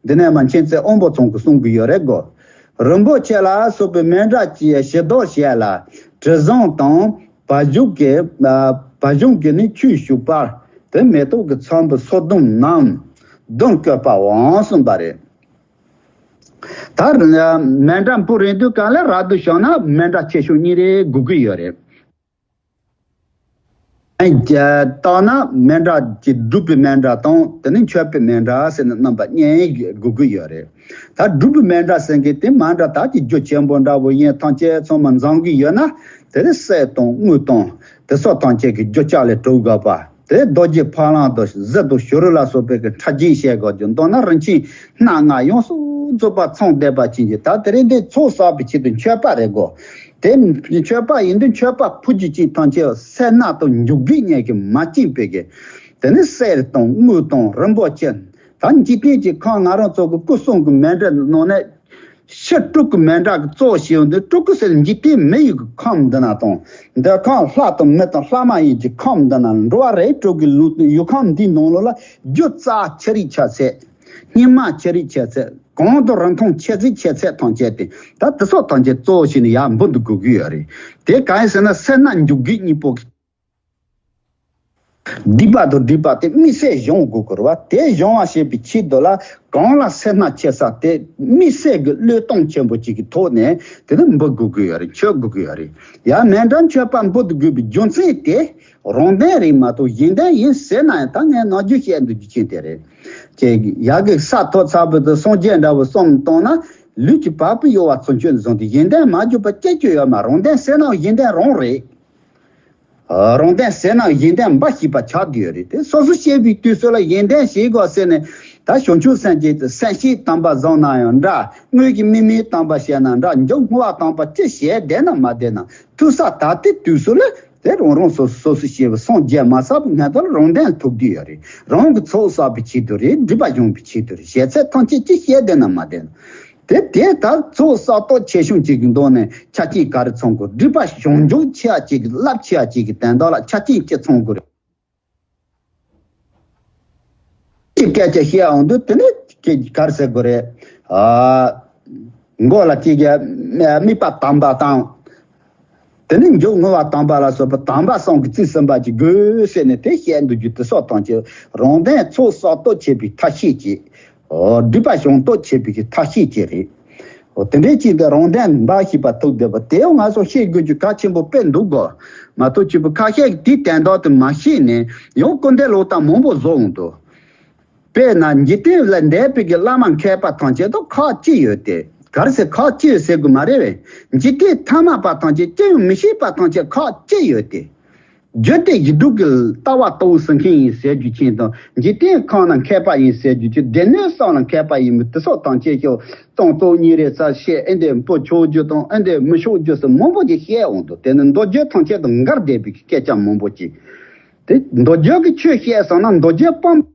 འདི་ནས་མ་མཁྱེན་བརྩེ་དབང་པོ་ཚང་གིས་གསུང་གི་ཡོད་རེད་གོ། རིན་པོ་ཆེ་ལ་སོགས་པའི་མཎྜལ་གྱི་ཞལ་ལྡོག་བྱས་ལ་དྲི་བཟང་དང་བ་བྱུག་གི་བ་བྱུག་གི་ནི་ཆུས་བྱུག་པ། དེ་མེ་ཏོག་གི་ཚོམ་བུ་སོ་བདུན་ནམ་བདུན་བཀོད་པའང་གསུངས་པ་རེད། ད་མཎྜལ་འབུལ་རན་དུས་གང་ལ་རག་ཏུ་བྱུང་ན་མཎྜལ་ཆེ་ཆུང་གཉིས་རེ་དགོས་ཀྱི་ཡོད་རེད། ཨ་ནི་བཏང་ན་མཎྜལ་གྱི་སྒྲུབ་པའི་མཎྜལ་དང་དེ་ནས་མཆོད་པའི་མཎྜལ་ཟེར་ནས་རྣམ་པ་གཉིས་དགོས་ཀྱི་ཡོད་རེད། ད་སྒྲུབ་པའི་མཎྜལ་ཟེར་མཁན་དེ་མཎྜལ་ད་ཀྱི་རྒྱུ་ཆེན་པོ་འདྲ་བོ་ཡིན་ཐམས་ཅད་ཚང་མ་འཛོམས་ཀྱི་ཡོད་ན་དེ་ནི་གསེར་དང་དངུལ་དང་དེ་སོགས་ཐམས་ཅད་ཀྱི་རྒྱུ་ལྕགས་ལས་གྲུབ་དགོས་པ། དེ་རྡོ་རྗེ་ཕ་གླང་དང་གཟི་དང་བྱུ་རུ་ལ་སོགས་པའི་གི་ཕྲ་རྒྱན་བྱེད་དགོས་རྒྱུ། མདོར་ན་རིན་ཆེན་སྣ་ལྔ་ཡོངས་སུ་རྫོགས་པ་ཚང་བསྡད་པ་ཅན་གྱི་ད་དེ་རིང་འདི་ཚོགས་བསགས་པའི་ཆེད་དུ་མཆོད་པ་རེད་གོ། དེ་མཆོད་པ་ཡིན་དུས་མཆོད་པ་ཕུལ་རྒྱུ་ཅིག་ཐམས་ཅད་སེར་སྣ་དང་འབྱུང་རྒྱུ་གཉིས་ཀྱིས་མ་བཅིངས་པའི་གི་དེ་ནི་གསེར་དང་དངུལ་དང་རིན་པོ་ཆེ། ད་འཇིག་རྟེན་གྱི་ཁམས་ང་རང་ཚོ་གི་སྐུ་གསུང་གི་མཎྜལ་ནང་ནས། ཕྱི་སྤྲུལ་སྐུ་མཎྜལ་གྱི་གཙོ་བྱས་ཡོད་འདི་སྤྲུལ་སྐུ་ཟེར་འཇིག་རྟེན་མི་ཡི་གི་ཁམས་འདི་ན་དང་། འདི་ཁམས་ལྷ་དང་མི་དང་ལྷ་མ་ཡིན་གྱི་ཁམས་འདི་ན་འགྲོ་བ་རིགས་དྲུག་གི་ལུས་ཡུལ་ཁམས་འདིའི་ནང་ལོགས་ལ་རྒྱུ་རྩ་ཆེ་རིགས་ཆེ་ཚད། སྙིགས་མ་ཆེ་རིགས་ཆེ་ཚད། གང་དུ་རིན་ཐང་ཆེ་ཚིག་ཆེ་ཚད་ཐམས་ཅད་དེ་ད་དེ་སོགས་ཐམས་ཅད་གཙོ་བྱས་ནས་ཡར་འབུལ་དུ་དགོས་ཀྱི་ཡོད་རེད། དེ་གང་ཡིན་ཟེར་ན་སེར་སྣ་འབྱུང་རྒྱུ་གཉིས་པོ། སྡིག་པ་དང་སྒྲིབ་པ་དེ་དམིགས་བསལ་སྦྱོང་དགོས་ཀྱི་རེད་བ། དེ་སྦྱོང་བ་བྱེད་པའི་ཆེད་དུ་ལ་གང་ལ་སེར་སྣ་ཆེ་ས་དེ་དམིགས་བསལ་གྱི་བློས་གཏོང་ཆེན་པོ་ཅིག་གི་ཐོག་ནས་དེ་ནི་འབུལ་དགོས་ཀྱི་ཡོད་རེད། མཆོད་དགོས་ཀྱི་ཡོད་རེད། ཡང་མཎྜལ་མཆོད་པ་འབུལ་དགོས་པའི་རྒྱུ་མཚན་དེ་རང་དོན་རེད་མ་གཏོགས་གཞན་དོན་ཡིན་ཟེར་ན་ཡང་ད་ངས་ནམ་རྒྱུན་བཤད་འདུག་རྒྱུ་མཚན་དེ་རེད། ཅེས་ཡ་གི་ས་མཐོ་ཚ་བོ་དུ་སངས་རྒྱས་འདྲ་བོ་གསུམ་བཏང་ན་ལུས་ཀྱི་བ་སྤུ་གཡོ་བ་ཚུན་ཆོད་བཟུང་སྟེ་གཞན་དོན་མ་གྱུར་པ་སྐྱེ་རྒྱུ་ཡོད་མ། རང་དོན་ཟེར་ན་གཞན་དོན་རང་རེད། རང་དོན་ཟེར་ན་གཞན་དོན་འབའ་ཞིག་པ་ཆགས་བསྡད་ཡོད་རེད་དེ། སོ་སོ་སྐྱེ་བའི་དུས་སུ་ལ་གཞན་དོན་བྱེད་དགོས་ཟེར་ནས་ད་བྱང་ཆུབ་སེམས་ཀྱི་སེམས་བསྐྱེད་དམ་པ་བཟུང་ན་ཡང་འདྲ། དངོས་ཀྱི་དམིགས་མེད་དམ་པ་བྱས་ན་འདྲ། མཇུག་བསྔོ་བ་དམ་པ་ཅི་བྱས་བསྡད་ན་མ་བསྡད་ན་ཐུག་ས་ད་ལྟའི་དུས་སུ་ལ་ དེ་རང་རང་སོ་སོ་སོ་སོ་ཞེས་པའི་སངས་རྒྱས་མ་བསགས་པའི་སྔ་དར་རང་དོན་ཐུག་དུས་ཡོད་རེད། རང་གི་ཚོགས་བསགས་པའི་ཆེད་དུ་རེད། སྒྲིབ་པ་སྦྱོང་བའི་ཆེད་དུ་རེད། བྱས་ཚད་ཐམས་ཅད་ཅི་བཤད་བསྡད་ན་མ་བསྡད་ན། དེ་དེ་ལྟར་ཚོགས་བསགས་སྟོབས་ཆེ་ཆུང་གཅིག་གི་མདོ་ནས་ཆ་རྐྱེན་ག་རེ་ཚང་དགོས། སྒྲིབ་པ་སྦྱོང་མགྱོགས་ཆེ་བ་གཅིག་གི་རླབས་ཆེ་བ་གཅིག་གི་དོན་དག་ལ་ཆ་རྐྱེན་ཅི་ཚང་དགོས་རེད། ཅིག་སྐད་ཆ་བཤད་འོང་དུས་དེ་ནས་ཅིག་ག་རེ་ཟེར་དགོས་རེད། ཨ། མགོ་ལ་ཅིག་གི་དམིགས་པ་དམ་པ་དང་། དེ་ནས་མཇུག་བསྔོ་བ་དམ་པ་ལ་སོགས་པ་དམ་པ་གསུམ་གྱི་རྩིས་ཟིན་པ་ཅིག་དགོས་ཟེར་ནས་དེ་བཤད་འདུག་རྒྱུ་དེ་སོགས་དང་བཅས་རང་དོན་ཚོགས་བསགས་སྟོབས་ཆེ་བའི་ཐབས་ཤེས་ཀྱིས། ཨོ། སྒྲིབ་པ་སྦྱོང་སྟོབས་ཆེ་བའི་ཐབས་ཤེས་ཀྱིས་རེད། ཨོ། དེ་འདྲའི་ཅིག་དེ་རང་དོན་འབའ་ཞིག་པ་ཐུག་བསྡད་པ་དེ་ཡང་ང་ཚོ་ཤེས་དགོས་རྒྱུ་གལ་ཆེན་པོ་དཔེ་འདུག་གོ། མ་གཏོགས་ཅིག་པུ་ཁ་ཤས་ཀྱིས་དེའི་དོན་དག་དེ་མ་ཤེས་ནས་ཡང་སྐུར་འདེབས་ལོག་ལྟ་མང་པོ་བཟོ་འོང་དུས། དཔེར་ན་འཇིག་རྟེན་ལ་འདས་པའི་གི་བླ་མ་མཁས་པ་ཐམས་ཅད་དུ་ཁག་ཅི་ཡོད་དེ། ག་རེ་ཟེར་ཁག་ཅི་ཡོད་ཟེར་དགོས་མ་རེད་བས། འཇིག་རྟེན་ཐ་མལ་པ་ཐམས་ཅད་ཅི་ཡང་མི་ཤེས་པ་ཐམས་ཅད་ཁག་ཅི་ཡོད་དེ། རྒྱུད་སྡེ་བཞི་དྲུག་གི་ལྟ་བ་ལྟ་བུ་ཟེར་མཁན་ཡིན་ཟེར་རྒྱུ་ཅན་དང་། འཇིག་རྟེན་ཁམས་ན་མཁས་པ་ཡིན་ཟེར་རྒྱུ་ཅན། སྡེ་སྣོད་གསུམ་ལ་མཁས་པ་ཡིན་མི་དེ་སོགས་ཐམས་ཅད་ཤོག་སྟོང་ཚོ་གཉིས་རེ་ཚར་བཤད། ཨེ་འདི་པོ་ཆོག་རྒྱུ་དང་ཨེ་འདི་མི་ཆོག་རྒྱུ་ཟེར་མང་པོ་ཅིག་བཤད་འོང་དུས། དེ་ནི་མདོ་རྒྱུད་ཐམས་ཅད་དང་འགལ་བསྡད་པའི་སྐད་ཆ་མང་པོ་ཅིག་དེ་མདོ་རྒྱུད་ཀྱི་ཆོས་བཤད་སོང་ན་མདོ་རྒྱུད་སྤང་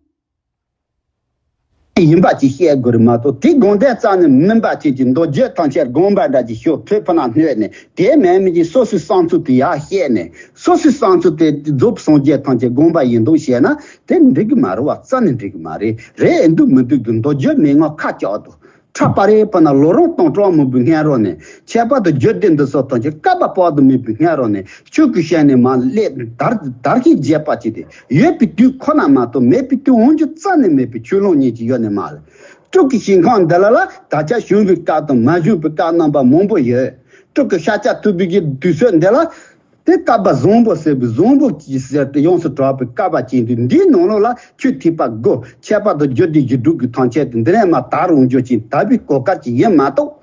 ཡིན་པ་ཅིག་བཤད་དགོས་རེད་མ་གཏོགས། དེ་དགོངས་དོན་རྩ་ནས་མིན་པ་ཅིག་གི་མདོ་རྒྱུད་ཐམས་ཅད་དགོངས་པ་འདྲ་ཅིག་ཤོད་ཁྲོད་ཕུ་ན་སྣོད་ནས། དེ་མེད་མི་ཅིག་སོ་སོའི་བསམ་ཚུལ་དེ་ཡར་བཤད་ནས། སོ་སོའི་བསམ་ཚུལ་དེ་རྫོགས་སངས་རྒྱས་ཐམས་ཅད་དགོངས་པ་ཡིན་མདོག་བཤད་ན་དེ་འགྲིག་གི་མ་རེད་བ། རྩ་ནས་འགྲིག་གི་མ་རེད། རེད་འདུག་མི་འདུག་དུ་མདོ་རྒྱུད་མན་ངག་ཁ་བཀྱག་དུ། ཁྲ་པ་རེ་པ་ན་ལོ་རང་སྟོང་ཕྲག་མང་པོའི་སྔ་རོལ་ནས། ཁྱད་པར་དུ་རྒྱུད་སྡེ་འདི་སོགས་དང་ཅིག་བསྐལ་པ་དཔག་ཏུ་མེད་པའི་སྔ་རོལ་ནས་ཆོས་ཀྱི་ཞལ་ནས་མར་སླེབས་དར་དར་གྱིས་རྒྱས་པ་ཅིག་དེ། ཡོད་པའི་དུས་ཁོ་ན་མ་གཏོགས་མེད་པའི་དུས་འོང་རྒྱུ་རྩ་ནས་མེད་པའི་ཆོས་ལུང་ཉིད་ཀྱི་ཡོད་ནས་མ་རེད། སྤྲུལ་སྐུའི་ཞིང་ཁམས་འདི་ལ་ལ་ད་ཆ་བྱུང་བའི་སྐབས་དང་མ་བྱུང་བའི་སྐབས་རྣམ་པ་མང་པོ་ཡོད། སྤྲུལ་སྐུ་ཤཱཀྱ་ཐུབ་པའི་གི་དུས་ཚོད་འདི་ལ། དེ་བསྐལ་པ་བཟང་པོ་ཟེར་བའི་བཟང་པོ་གྱི་ཟེར་ཏེ་ཡོངས་སུ་གྲགས་པའི་བསྐལ་པ་ཅན་དུ་འདིའི་ནང་ལོགས་ལ་ཆོས་ཐེག་པ་དགུ། ཁྱད་པར་དུ་རྒྱུད་སྡེ་བཞི་དྲུག་གི་ཐམས་ཅད་དུ་འདི་ནས་མར་དར་འོང་རྒྱུ་ཅན་དར་བའི་གོ་སྐབས་ཅིག་ཡིན་མ་གཏོགས།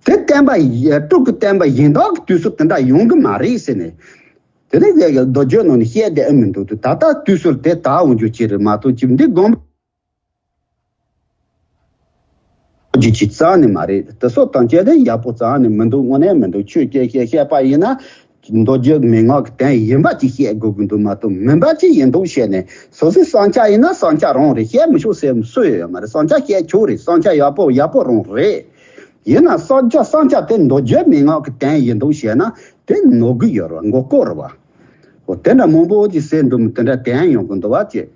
དེ་བསྟན་པ་ཡི་སྤྲུལ་སྐུ་བསྟན་པ་ཡིན་དག་གི་དུས་སུ་དེ་འདྲ་ཡོང་གི་མ་རེད་ཟེར་ནས། དེ་ནས་མདོ་རྒྱུད་ནང་ནས་བཤད་བསྡད་ཨེ་མི་འདུག་དུས། ད་ལྟ་དུས་སུ་དེ་དར་འོང་རྒྱུ་ཅིག་རེད་མ་གཏོགས་ཅིག་འདི་དགོངས་རྒྱུ་ཅིག་རྩ་ནས་མ་རེད། དེ་སོགས་དང་བཅས་ཏེ་ཡག་པོ་རྩ་ནས་མི་འདུག་དངོས་གནས་མི་འདུག་ཆོས་སྐད་བཤད་བཤད་པ་ཡིན་ན། མདོ་རྒྱུད་མན་ངག་གི་དོན་ཡིན་པ་ཅིག་བཤད་དགོས་ཀྱི་འདུག་མ་གཏོགས་མིན་པ་ཅིག་ཡིན་འདུག་བཤད་ནས། སོ་སོའི་བསམ་འཆར་ཡིན་ན་བསམ་འཆར་རང་རེད། བཤད་མི་ཆོག་ཟེར་སུ་ཡོད་ཡོད་མ་རེད། བསམ་འཆར་བཤད་ཆོག་རེད། བསམ་འཆར་ཡག་པོ་ཡག་པོ་རང་རེད། ཡིན་ན་བསམ་འཆར་བསམ་འཆར་དེ་མདོ་རྒྱུད་མན་ངག་གི་དོན་ཡིན་འདུག་བཤད་ན་དེ་ནོར་གི་ཡོད་རེད་བ། མགོ་སྐོར་རེད་བ། འོ་དེ་འདྲ་མང་པོ་ཅིག་ཟེར་འདུག་དེ་འདྲ་དོན་ཡོང་གི་འདུག་བ་ཅེས།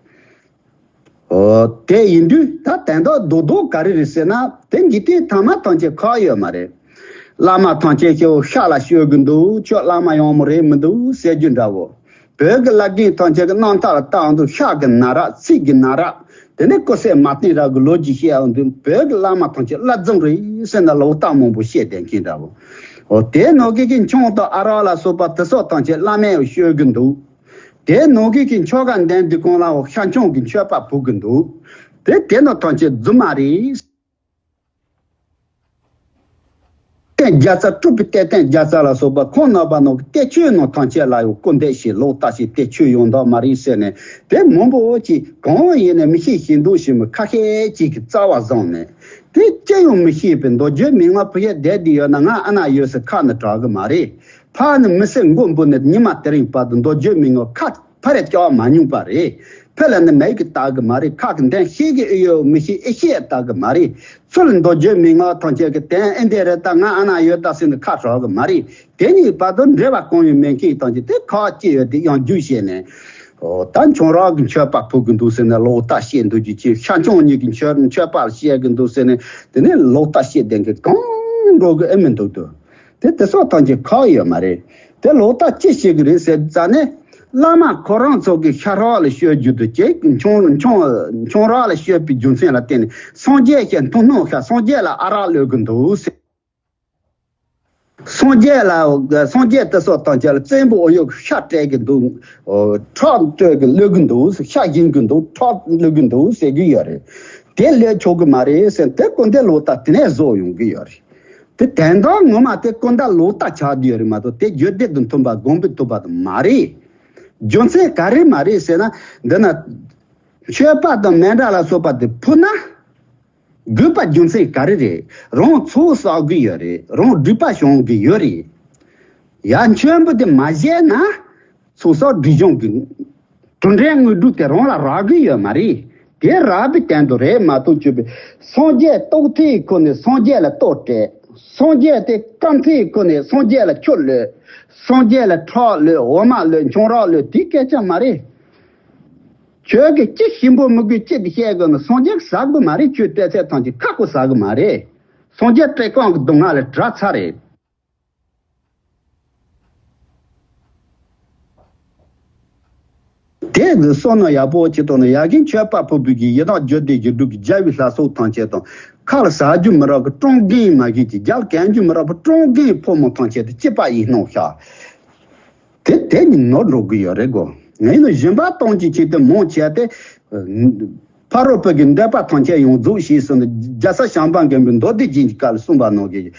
ཨོ། དེ་ཡིན་དུས་ད་དོན་དག་རྡོག་རྡོག་ག་རེ་རེད་ཟེར་ན། དེ་འཇིག་རྟེན་ཐ་མལ་ཐམས་ཅད་ཁག་ཡོད་མ་རེད། བླ་མ་ཐམས་ཅད་ཀྱིས་ཤ་ལ་སྤྱོད་གི་འདུག་ཁྱོད་བླ་མ་ཡོང་མོ་རེད་མི་འདུག་ཟེར་རྒྱུ་འདྲ་བོ། བོད་ཀྱི་བླ་རྒན་ཐམས་ཅད་ཀྱི་རྣམ་ཐར་ལ་བལྟ་འོང་དུས་ཤ་གི་ན་རག་ཚིག་གི་ན་རག་དེ་ནས་སྐུ་སྲས་མ་བསྟེན་རབས་ཀྱི་ལོ་རྒྱུས་བཤད་འོང་དུས་བོད་ཀྱི་བླ་མ་ཐམས་ཅད་བླ་རྫུན་རེད་ཟེར་ནས་ལོག་ལྟ་མང་པོ་བཤད་བསྡད་མཁན་འདྲ་བོ། འོ་དེ་ནང་གི་གི་མཆོང་དང་ཨ་རག་ལ་སོགས་པ་དེ་སོགས་ཐམས་ཅད་བླ་མས་སྤྱོད་གི་འདུག་དེའི་ནང་གི་གི་ཆོ་ག་འདོན་དུས་གང་ལའང་ཤ་མཆོང་གི་མཆོད་པ་ཕུལ་གི་འདུག་དེ་དེ་ནི་ཐམས་ཅད་རྫུན་མ་རེད། གཏེར་སྟོན་རྒྱལ་ཚབ་སྤྲུལ་པའི་གཏེར་སྟོན་རྒྱལ་ཚབ་ལ་སོགས་པ་ཁོང་རྣམ་པ་ནང་གི་གཏེར་ཆོས་ནང་ཐམས་ཅད་ལ་ཡང་སྐུར་འདེབས་བྱས་ལོག་ལྟ་བྱས་གཏེར་ཆོས་ཡོང་མདོག་མ་རེད་ཟེར་ནས། དེ་མང་པོ་ཅིག་གང་ཡིན་ནས་མི་ཤེས་ཤེས་མདོག་བྱེད་མི་ཁ་ཤས་ཅིག་གི་རྩ་བ་བཟུང་ནས། དེ་ཅི་ཡང་མི་ཤེས་པའི་མདོ་རྒྱུད་མན་ངག་ཕུལ་ཡས་བསྡད་དེ་ཡོད་ན་ང་ཨ་ན་ཡོད་ཟེར་ཁ་ནས་གྲག་གི་མ་རེད། ཕར་ནི་མི་སེར་མགོ་འབུར་ནས་ཉི་མ་དེ་རིང་བར་དུ་མདོ་རྒྱུད་མན་ངག་ཁ་ཕར་རེ་བཀྱག་མ་མྱོང་པ་རེད། ཕར་ལ་ནི་མིག་གིས་བལྟ་གི་མ་རེད། ཁ་གི་འདོན་ཤེས་ཀྱི་ཨེ་ཡོད་མི་ཤེས་ཨེ་ཤེས་བལྟ་གི་མ་རེད། ཚུར་མདོ་རྒྱུད་མན་ངག་ཐམས་ཅད་ཀྱི་དོན་ཨེ་འདི་རེད་ད་ང་ཨ་ན་ཡོད་ད་ཟེར་ནས་ཁ་གྲག་གི་མ་རེད། དེ་གཉིས་བར་དུ་འབྲེལ་བ་གང་ཡང་མེད་མཁན་ཐམས་ཅད་དེ་ཁ་ཅི་ཡོད་དེ་ཡང་རྒྱུགས་བྱས་ནས། ཨོ་ད་མཆོང་རག་གི་མཆོད་པ་ཕུལ་གི་འདུག་ཟེར་ནས་ལོག་ལྟ་བཤད་འདུག་རྒྱུ་ཅིག་ཤ་མཆོང་གཉིས་ཀྱི་མཆོད་མཆོད་པ་བཤད་གི་འདུག་ཟེར་ནས་དེ་ནས་ལོག་ལྟ་བཤད་བསྡད་མཁན་གང་འགྲོ་གི་ཨེ་མི་འདུག་དོ། དེ་དེ་སོགས་ཐམས་ཅད་ཁག་ཡོད་མ་རེད། དེ་ལོག་ལྟ་ཅི་བྱེད་ཀྱི་རེད་ཟེར་ཙ་ནས། བླ་མ་ཁོ་རང་ཚོ་གི་ཤ་རག་ལ་སྤྱོད་རྒྱུ་དུ་ཅིག་མཆོང་མཆོང་མཆོང་རག་ལ་སྤྱོད་པའི་རྒྱུ་མཚན་ལ་བརྟེན་ནས་སངས་རྒྱས་ཀྱི་མཐོང་སྣང་ཤ་སངས་རྒྱས་ལ་ཨ་རག་གློད་གི་འདུག་ཟེར། སངས་རྒྱས་ལ་སངས་རྒྱས་དེ་སོགས་ཐམས་ཅད་ལ་བཙན་པོ་ཨོ་ཡོད་ཤ་སྤྲད་གི་འདུག་ཁྲག་སྤྲོད་གི་གློད་གི་འདུག་ཤ་བཞེངས་གི་འདུག་ཁྲག་གློད་གི་འདུག་ཟེར་གི་ཡོད་རེད། དེ་གློད་ཆོག་གི་མ་རེད་ཟེར་དེ་ཀུན་དེ་ལོག་ལྟ་དེ་ནས་བཟོ་ཡོང་གི་ཡོད་རེད། དེ་དོན་དག་ངོ་མ་དེ་ཀུན་ད་ལོག་ལྟ་ཆགས་བསྡད་ཡོད་རེད་མ་གཏོགས་དེ་རྒྱུད་སྡེ་དང་མཐུན་པ་དགོངས་པའི་ཐུབ་པ་དང་མ་རེད། རྒྱུ་མཚན་ག་རེ་མ་རེད་ཟེར་ན། འདི་ན་མཆོད་པ་དང་མཎྜལ་ལ་སོགས་པ་དེ་ཕུལ་ན། དགོས་པ་རྒྱུ་མཚན་ག་རེ་རེད། རང་ཚོགས་བསགས་གི་ཡོད་རེད། རང་སྒྲིབ་པ་སྦྱོང་གི་ཡོད་རེད། ཡ་མཆོད་འབུལ་དེ་མ་བཞེས་ན་ཚོགས་གསོག་སྒྲིབ་སྦྱོང་གི་གྲུབ་འབྲས་དངོས་གྲུབ་དེ་རང་ལ་རག་གི་ཡོད་མ་རེད། དེ་རག་པའི་དོན་དུ་རེད་མ་གཏོགས་ཆོས་པའི་སངས་རྒྱས་རྟོགས་ཚེ་ཁོ་ནས་སངས་རྒྱས་ལ་བསྟོད་སྤྲད། སངས་རྒྱས་དེ་བསྐམས་ཚེ་ཁོ་ནས་སངས་རྒྱས་ལ་ཆུ་བླུད། སངས་རྒྱས་ལ་ཁྲག་བླུད། འོ་མ་བླུད། ཆང་རག་བླུད། དེ་སྐད་ཆ་མ་རེད། ཁྱོད་ཀྱིས་ཅི་ཞིམ་པོ་མི་དགོས་ཅི་དེ་བཤད་དགོས་ན་སངས་རྒྱས་ཟ་དགོས་མ་རེད། ཁྱོད་སྤྲད་ཚད་ཐམས་ཅད་ཁ་ཁོ་ཟ་གི་མ་རེད། སངས་རྒྱས་བཀྲེས་སྐོམ་གྱི་སྡུག་བསྔལ་ལ་དྲག་ཚར་རེད། དེ་གི་བསོད་ནམས་ཡག་པོ་ཅིག་བཏང་ནས་ཡ་གིན་མཆོད་པ་ཕུལ་བུ་གི་ཡི་དྭགས་རྒྱུད་སྡེ་རྒྱུད་དྲུག་གི་རྒྱལ་བའི་ལྷ་ཚོགས་ཐམས་ཅད་དང་། ཁ་ལ་ཟ་རྒྱུ་མི་རག་པའི་ཀྲོང་རྒན་མ་གི་ཅིག་རྒྱལ་གན་རྒྱུ་མི་རག་པའི་ཀྲོང་རྒན་ཕོ་མོ་ཐམས་ཅད་དུ་སྐྱིད་པ་ཡིན་སྣང་ཤག་དེ་དེ་ནི་ནོར་འགྲོ་གི་ཡོད་རེད་གོ། ངས་ནི་སྦྱིན་པ་གཏོང་གི་ཆེད་དུ་མང་ཆེ་སྟེ། ཕ་རོལ་པོ་གི་འདོད་པ་ཐམས་ཅད་ཡང་རྫོགས་ཞེས་གསུངས་ནས་རྒྱལ་ས་བྱམས་པ་མགོན་པོའི་མདོ་སྡེ་རྒྱན་གྱི་བཀའ་ལ་གསུངས་པ་ནང་གི།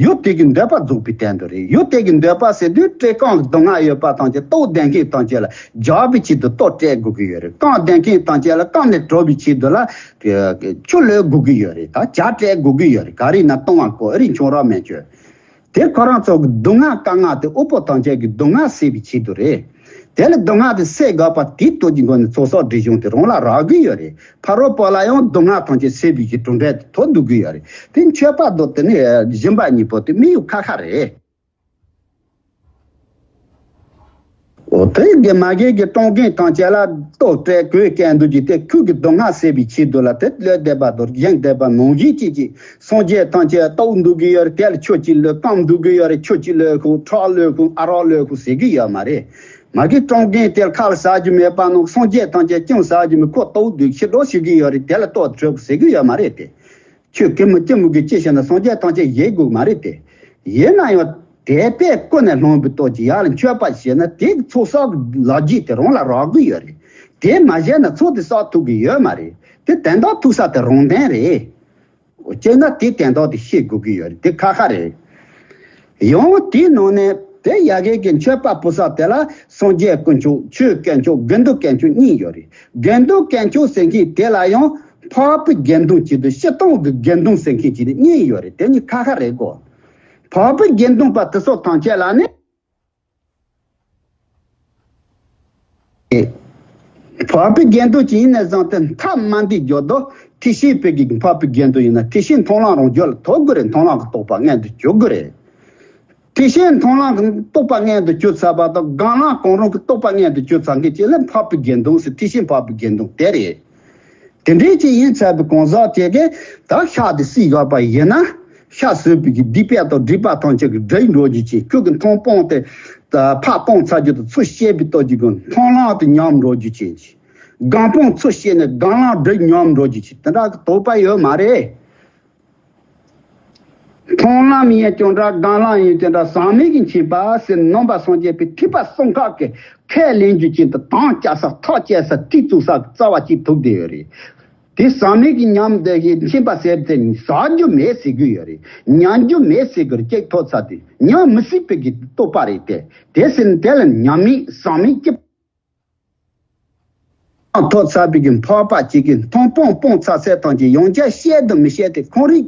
ཡུལ་དེ་གི་འདོད་པ་རྫོགས་པའི་དོན་དུ་རེད། ཡུལ་དེ་གི་འདོད་པ་ཟེར་དུས་བཀྲེས་སྐོམ་གྱི་སྡུག་བསྔལ་ཡོད་པ་ཐམས་ཅད་ལྟོགས་ལྡན་མཁན་ཐམས་ཅད་ལ་རྒྱགས་པའི་ཆེད་དུ་ལྟོགས་སྤྲད་དགོས་ཀྱི་ཡོད་རེད། སྐམ་ལྡན་མཁན་ཐམས་ཅད་ལ་སྐམ་ནས་དྲོ་བའི་ཆེད་དུ་ལ་ཆུ་བླུད་དགོས་ཀྱི་ཡོད་རེད། ད་ཇ་སྤྲད་དགོས་ཀྱི་ཡོད་རེད། ག་རེ་ན་བཏུང་བ་ཁོ་ཨ་རི་ཆང་རག་མེད་ཆོད། དེ་ཁོ་རང་ཚོ་གི་སྡུག་བསྔལ་དཀའ་ངལ་དེ་དབུལ་པོ་ཐམས་ཅད་ཀྱི་སྡུག་བསྔལ་སེལ་བའི་ཆེད་དུ་རེད། དེ་ལ་སྡུག་བསྔལ་དེ་སེལ་དགོས་པ་དེའི་དོན་གྱི་སྒོ་ནས་ཚོགས་གསོག་སྒྲིབ་སྦྱོང་དེ་རང་ལ་རག་གི་ཡོད་རེད། ཕ་རོལ་པོ་ལ་ཡང་སྡུག་བསྔལ་ཐམས་ཅད་སེལ་བའི་གི་གྲུབ་འབྲས་དེ་ཐོབ་འདུག་གི་ཡོད་རེད། དེ་མཆོད་པ་དང་དེ་ནས་སྦྱིན་པ་གཉིས་པོ་དེ་དམིགས་ཡུལ་ཁ་ཁ་རེད། འོ་དེ་གི་མ་གི་གི་གྲོང་རྒན་ཐམས་ཅད་ལ་ལྟོ་སྤྲད་གོས་སྐྱོན་འདུག་གི་དེ་ཁོ་གི་སྡུག་བསྔལ་སེལ་བའི་ཆེད་དུ་ལ་དེ་བློས་བདེ་བ་དང་གཞན་བདེ་བ་ནང་བཞིན་གཅིག་གིས་སངས་རྒྱས་ཐམས་ཅད་ལྟོགས་འདུག་གི་ཡོད་རེད། དེ་ལ་ཆུ་གཅིག་བླུད། སྐམ་འདུག་གི་ཡོད་རེད། ཆུ་གཅིག་བླུད་ཁོ་ཁྲག་བླུད་ཁོ་ཨ་རག་བླུད་ཁོ་ཟེར་གི་ཡོད་མ་རེད། མ་གི་གྲོང་རྒན་དེར་ཁ་ལ་ཟ་རྒྱུ་མེད་པ་ནང་སངས་རྒྱས་ཐམས་ཅད་ཅུང་ཟ་རྒྱུ་མེད། ཁོ་ལྟོགས་འདུག་ཕྱི་དྲོ་ཞིག་གི་ཡོད་རེད། དེ་ལ་ལྟོགས་དྲོད་ཟེར་གི་ཡོད་མ་རེད་དེ། ཁྱོད་ཀྱི་མི་ཀྱི་མི་གི་ཅི་བྱས་ན་སངས་རྒྱས་ཐམས་ཅད་ཡེ་དགོས་མ་རེད་དེ། ཡིན་ན་ཡང་དད་པས་ཀུན་ནས་བསླངས་པའི་སྟོབས་ཀྱིས་ཡར་ལ་མཆོད་པ་བྱས་ན་དེ་ཚོགས་བསགས་ལག་རྗེས་དེ་རང་ལ་རག་གི་ཡོད་རེད། དེ་མ་བྱས་ན་ཚོགས་དེ་བསགས་ཐུབ་ཀྱི་ཡོད་མ་རེད། དེ་དོན་དག་ཐུག་ས་དེ་རང་དོན་རེད། སྤྱིར་ན་དེ་དོན་དག་དེ་ཤེས་དགོས་ཀྱི་ཡོད་རེད། དེ་ཁ་ཁ་རེད། ཡང་དེའི་ནང་ནས་དེ་ཡ་གི་གི་མཆོད་པ་ཕུལ་ས་དེ་ལ་སངས་རྒྱས་དཀོན་མཆོག་ཆོས་དཀོན་མཆོག་དགེ་འདུན་དཀོན་མཆོག་གཉིས་ཡོད་རེད། དགེ་འདུན་དཀོན་མཆོག་ཟེར་མཁན་དེ་ལ་ཡང་འཕགས་པའི་དགེ་འདུན་གཅིག་དང་སྤྱིར་བཏང་གི་དགེ་འདུན་ཟེར་མཁན་གཅིག་གཉིས་ཡོད་རེད། དེ་གཉིས་ཁ་ཁ་རེད་གོ། འཕགས་པའི་དགེ་འདུན་པ་དེ་ཚོ་ཐམས་ཅད་ལ་ནི། འཕགས་པའི་དགེ་འདུན་གཅིག་ཡིན་ནས་བཟུང་སྟེ་ཐ་མ་འདི་འཇོག་དོ། ཐེག་ཆེན་པའི་གི་འཕགས་པའི་དགེ་འདུན་ཡིན་ན་ཐེག་ཆེན་མཐོང་ལམ་རང་རྒྱུད་ལ་ཐོབ་དགོས་རེད། མཐོང་ལམ་གྱི་རྟོགས་པ་མངོན་དུ་གྱུར་དགོས་རེད། ཐེག་ཆེན་མཐོང་ལམ་གྱི་རྟོགས་པ་མངོན་དུ་གྱུར་ཚར་བ་དང་སྒོམ་ལམ་གང་རུང་གི་རྟོགས་པ་མངོན་དུ་གྱུར་ཚར་མཁན་གཅིག་ལ་འཕགས་པའི་དགེ་འདུན་ཟེར། ཐེག་ཆེན་འཕགས་པའི་དགེ་འདུན་དེ་རེད། དེ་འདྲའི་ཅིག་ཡིན་ཚར་བའི་གང་ཟག་ཅིག་གིས་ད་ཤ་དེ་བསད་དགོས་པ་ཡིན་ན་ཤ་ཟོས་པའི་གི་སྡིག་པ་དང་སྒྲིབ་པ་ཐམས་ཅད་ཀྱི་སྒྲིབ་འགྲོ་རྒྱུ་ཅིག་ཁོ་གི་མཐོང་སྤང་དེ་ཕར་སྤངས་ཚར་རྒྱུ་དང་ཚུར་བཤད་པའི་སྟོབས་ཀྱིས་གི་མཐོང་ལམ་དེ་ཉམས་འགྲོ་རྒྱུ་ཅིག་སྒོམ་སྤང་ཚུར་བཤད་ནས་སྒོམ་ལམ་སྒྲིབ་ཉམས་འགྲོ་རྒྱུ་ཅིག་དེ་འདྲ་གི་དོགས་པ་ཡོད་མ་རེད། མཐོང་ལམ་ཡིན་ཀྱང་འདྲ། སྒོམ་ལམ་ཡིན་ཀྱང་འདྲ། ཟག་མེད་ཀྱི་མཁྱེན་པ་ཟེར་ནང་པ་སངས་རྒྱས་པའི་ཐེག་པ་གསུམ་ཀ་གི་ཁས་ལེན་རྒྱུ་ཅན་དུ་དམ་བཅའ་ས་ཐག་བཅད་ས་ཐིག་བཙུགས་ས་རྩ་བ་གཅིག་ཐུག་བསྡད་ཡོད་རེད། དེ་ཟག་མེད་ཀྱི་ཉམས་དེ་མཁྱེན་པ་ཟེར་དེ་ཟག་རྒྱུ་མེད་ཟེར་གི་ཡོད་རེད། ཉམས་རྒྱུ་མེད་ཟེར་གི་རེད། གཅིག་ཐོབ་ཚར་དེ་ཉམས་མི་སྲིད་པའི་གི་རྟོགས་པ་རེད་དེ། དེ་ཟེར་ན་དེ་ལ་ཉམས་མེད་ཟག་མེད་སྐྱེ། ཐོབ་ཚར་བའི་གི་འཕགས་པ་གཅིག་གིས་མཐོང་སྤང་སྤངས་ཚར་ཚད་ཐམས་ཅད་ཡང་བསྐྱར་བཤད་དང་མི་བཤད་དེ་ཁོང་རིག་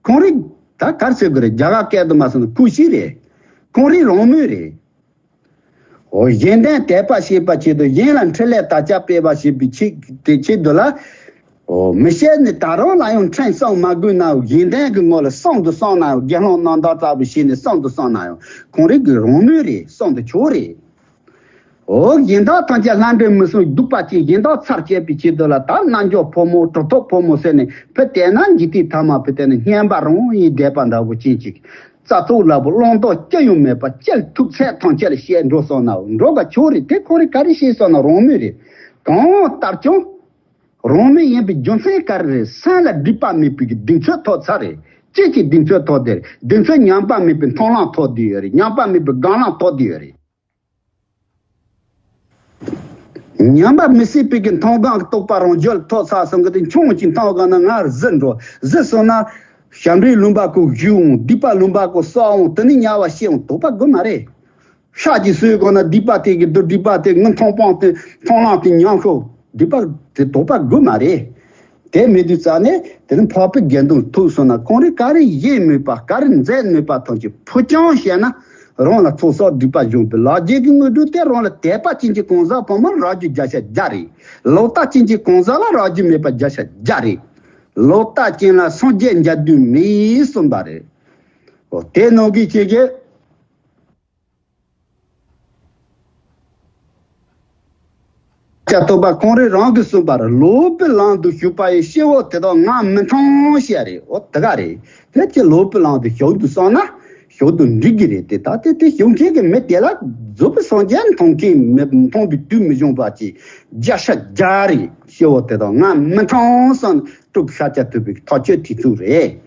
ཁོང་རིག་ད་གར་ཟེར་དགོས་རེད། རྒྱ་གར་སྐད་དུ་མ་སོང་ན་ཁུ་ཤི་རེད། ཁོང་རིག་རང་མོས་རེད། འོ་གཞན་དོན་དད་པ་བྱེད་པ་ཆེད་དུ་གཞན་ལ་འཕྲིན་ལས་དར་ཁྱབ་སྤེལ་བ་བྱེད་པའི་ཆེད་དེ་ཆེད་དུ་ལ། འོ་མི་བཤད་ནི་ད་རང་ལ་ཡང་ཕྲན་བསམ་མ་དགོས་ན་གཞན་དོན་གྱི་ངོ་ལ་བསམ་དུ་བསམ་ན་ཡང་དགེ་སློང་རྣམ་དག་ལྟ་བུ་བྱས་ནས་བསམ་དུ་བསམ་ན་ཡང་ཁོང་རིག་གི་རང་མོས་རེད། བསམ་དུ་ཆོག་རེད། འོ་གཞན་དག་ཐམས་ཅད་ལྷ་འདྲེ་མི་གསུམ་གདུག་པ་ཅན་གཞན་དག་ཚར་བཅད་པའི་ཆེད་དུ་ལ་ད་རྣལ་འབྱོར་ཕོ་མོ་གྲུབ་ཐོབ་ཕོ་མོ་ཟེར་ནས་ཕུད་བསྡད་ན་འཇིག་རྟེན་ཐ་མ་ཕུད་བསྡད་ན་སྙན་པ་རང་ཡིན་བསྡད་པ་འདྲ་བོ་ཅན་ཅིག་རྩ་ཐུག་ལ་བུ་བླང་དོར་ཅི་ཡང་མེད་པ་ཅི་ཐུག་ཚད་ཐམས་ཅད་ལ་བཤད་འགྲོ་སོང་ན་འགྲོ་ག་ཆོག་རེད། དེ་ཁོ་རེ་ག་རེ་བཤད་སོང་ན་རང་མོས་རེད། གང་ལྟར་ཀྱང་རང་མོས་ཡིན་པའི་རྒྱུ་མཚན་ག་རེ་རེད། སེམས་ལ་སྒྲིབ་པ་མེད་པའི་གདེང་ཚོད་ཐོབ་ཚར་རེད། ཅི་ཅིག་གདེང་ཚོད་ཐོབ་བསྡད་རེད། གདེང་ཚོད་ཉམས་པ་མེད་པའི་མཐོང་ལམ་ཐོབ་བསྡད་ཡོད་རེད། ཉམས་པ་མེད་པའི་སྒོམ་ལམ་ཐོབ་བསྡད་ཡོད་རེད། ཉམས་པ་མི་སྲིད་པའི་གི་མཐོང་སྒོམ་གྱི་རྟོགས་པ་རང་རྒྱུད་ཐོབ་ཚར་སོང་གི་དེ་ཆུང་ངུ་ཅིག་མཐོང་གོ་ན་ང་བཟི་འགྲོ། བཟི་སོང་ན་ཞབས་འདྲེན་ལུང་པ་ཁོ་བཞུགས་འོང་། སྡིག་པ་ལུང་པ་ཁོ་བསགས་འོང་། དེ་ནི་དམྱལ་བ་སྐྱེ་འོང་། དོགས་པ་དགོས་མ་རེད། ཤ་ཅིག་ཟོས་གོ་ན་སྡིག་པ་དེ་གི་སྡུག་སྒྲིབ་པ་དེ་ངི་མཐོང་སྤང་དེ་མཐོང་ལམ་དེ་ཉམས་ཤོག་སྡིག་པ་དེ་དོགས་པ་དགོས་མ་རེད། དེ་མེད་དུས་ཙ་ནས་དེ་ནི་འཕགས་པའི་དགེ་འདུན་ཐུག་སོང་ན་ཁོང་རིག་ག་རེ་ཡེད་ནུས་པ་ག་རེ་མཛད་ནུས་པ་ཐམས་ཅད་ཕུ་རྐྱང་བཤད་ན་ རང་ལ་ཚོགས་བསགས་སྒྲིབ་པ་སྦྱོང་བའི་ལག་རྗེས་ཀྱི་དངོས་གྲུབ་དེ་རང་ལ་དད་པ་ཅན་གྱི་གང་ཟག་ཕོ་མོར་རག་རྒྱུ་བརྒྱ་ཆ་བརྒྱ་རེད། ལོག་ལྟ་ཅན་གྱི་གང་ཟག་ལ་རག་རྒྱུ་མེད་པ་བརྒྱ་ཆ་བརྒྱ་རེད། ལོག་ལྟ་ཅན་ལ་སངས་རྒྱས་འཇའ་དུས་མེད་གསུངས་པ་རེད། འོ་དེ་ནང་གི་ཁྱེད་ཀྱིས། ལྕགས་ཐོག་པ་ཁོང་རང་རང་གིས་གསུངས་པར་ལོག་པའི་ལམ་དུ་ཞུགས་པ་ཡི་སྐྱེ་བོ་དེ་དག་ང་མི་མཐོང་ཞེས་རེད། འོ་དེ་ག་རེད། དེ་ཚེ་ལོག་པའི་ལམ་དུ་ཞུགས་འདུག་བསམ་ན་ཞུགས་འདུག་འགྲིག་གི་རེད། དེ་ད་དེ་དེ་ཞུགས་མཁན་གྱི་མི་དེ་ལ་རྫོགས་པའི་སངས་རྒྱས་མཐོང་མཁན་མི་མཐོང་བའི་དུས་མི་འབྱུང་བ་ཅིག་བརྒྱ་ཆ་བརྒྱ་རེད། སྐྱེ་བོ་དེ་དག་ང་མི་མཐོང་བསམ་ནས་སྤྲུལ་སྐུ་ཤཱཀྱ་ཐུབ་པའི་ཐག་གཅོད་དེ་ཚོ་རེད།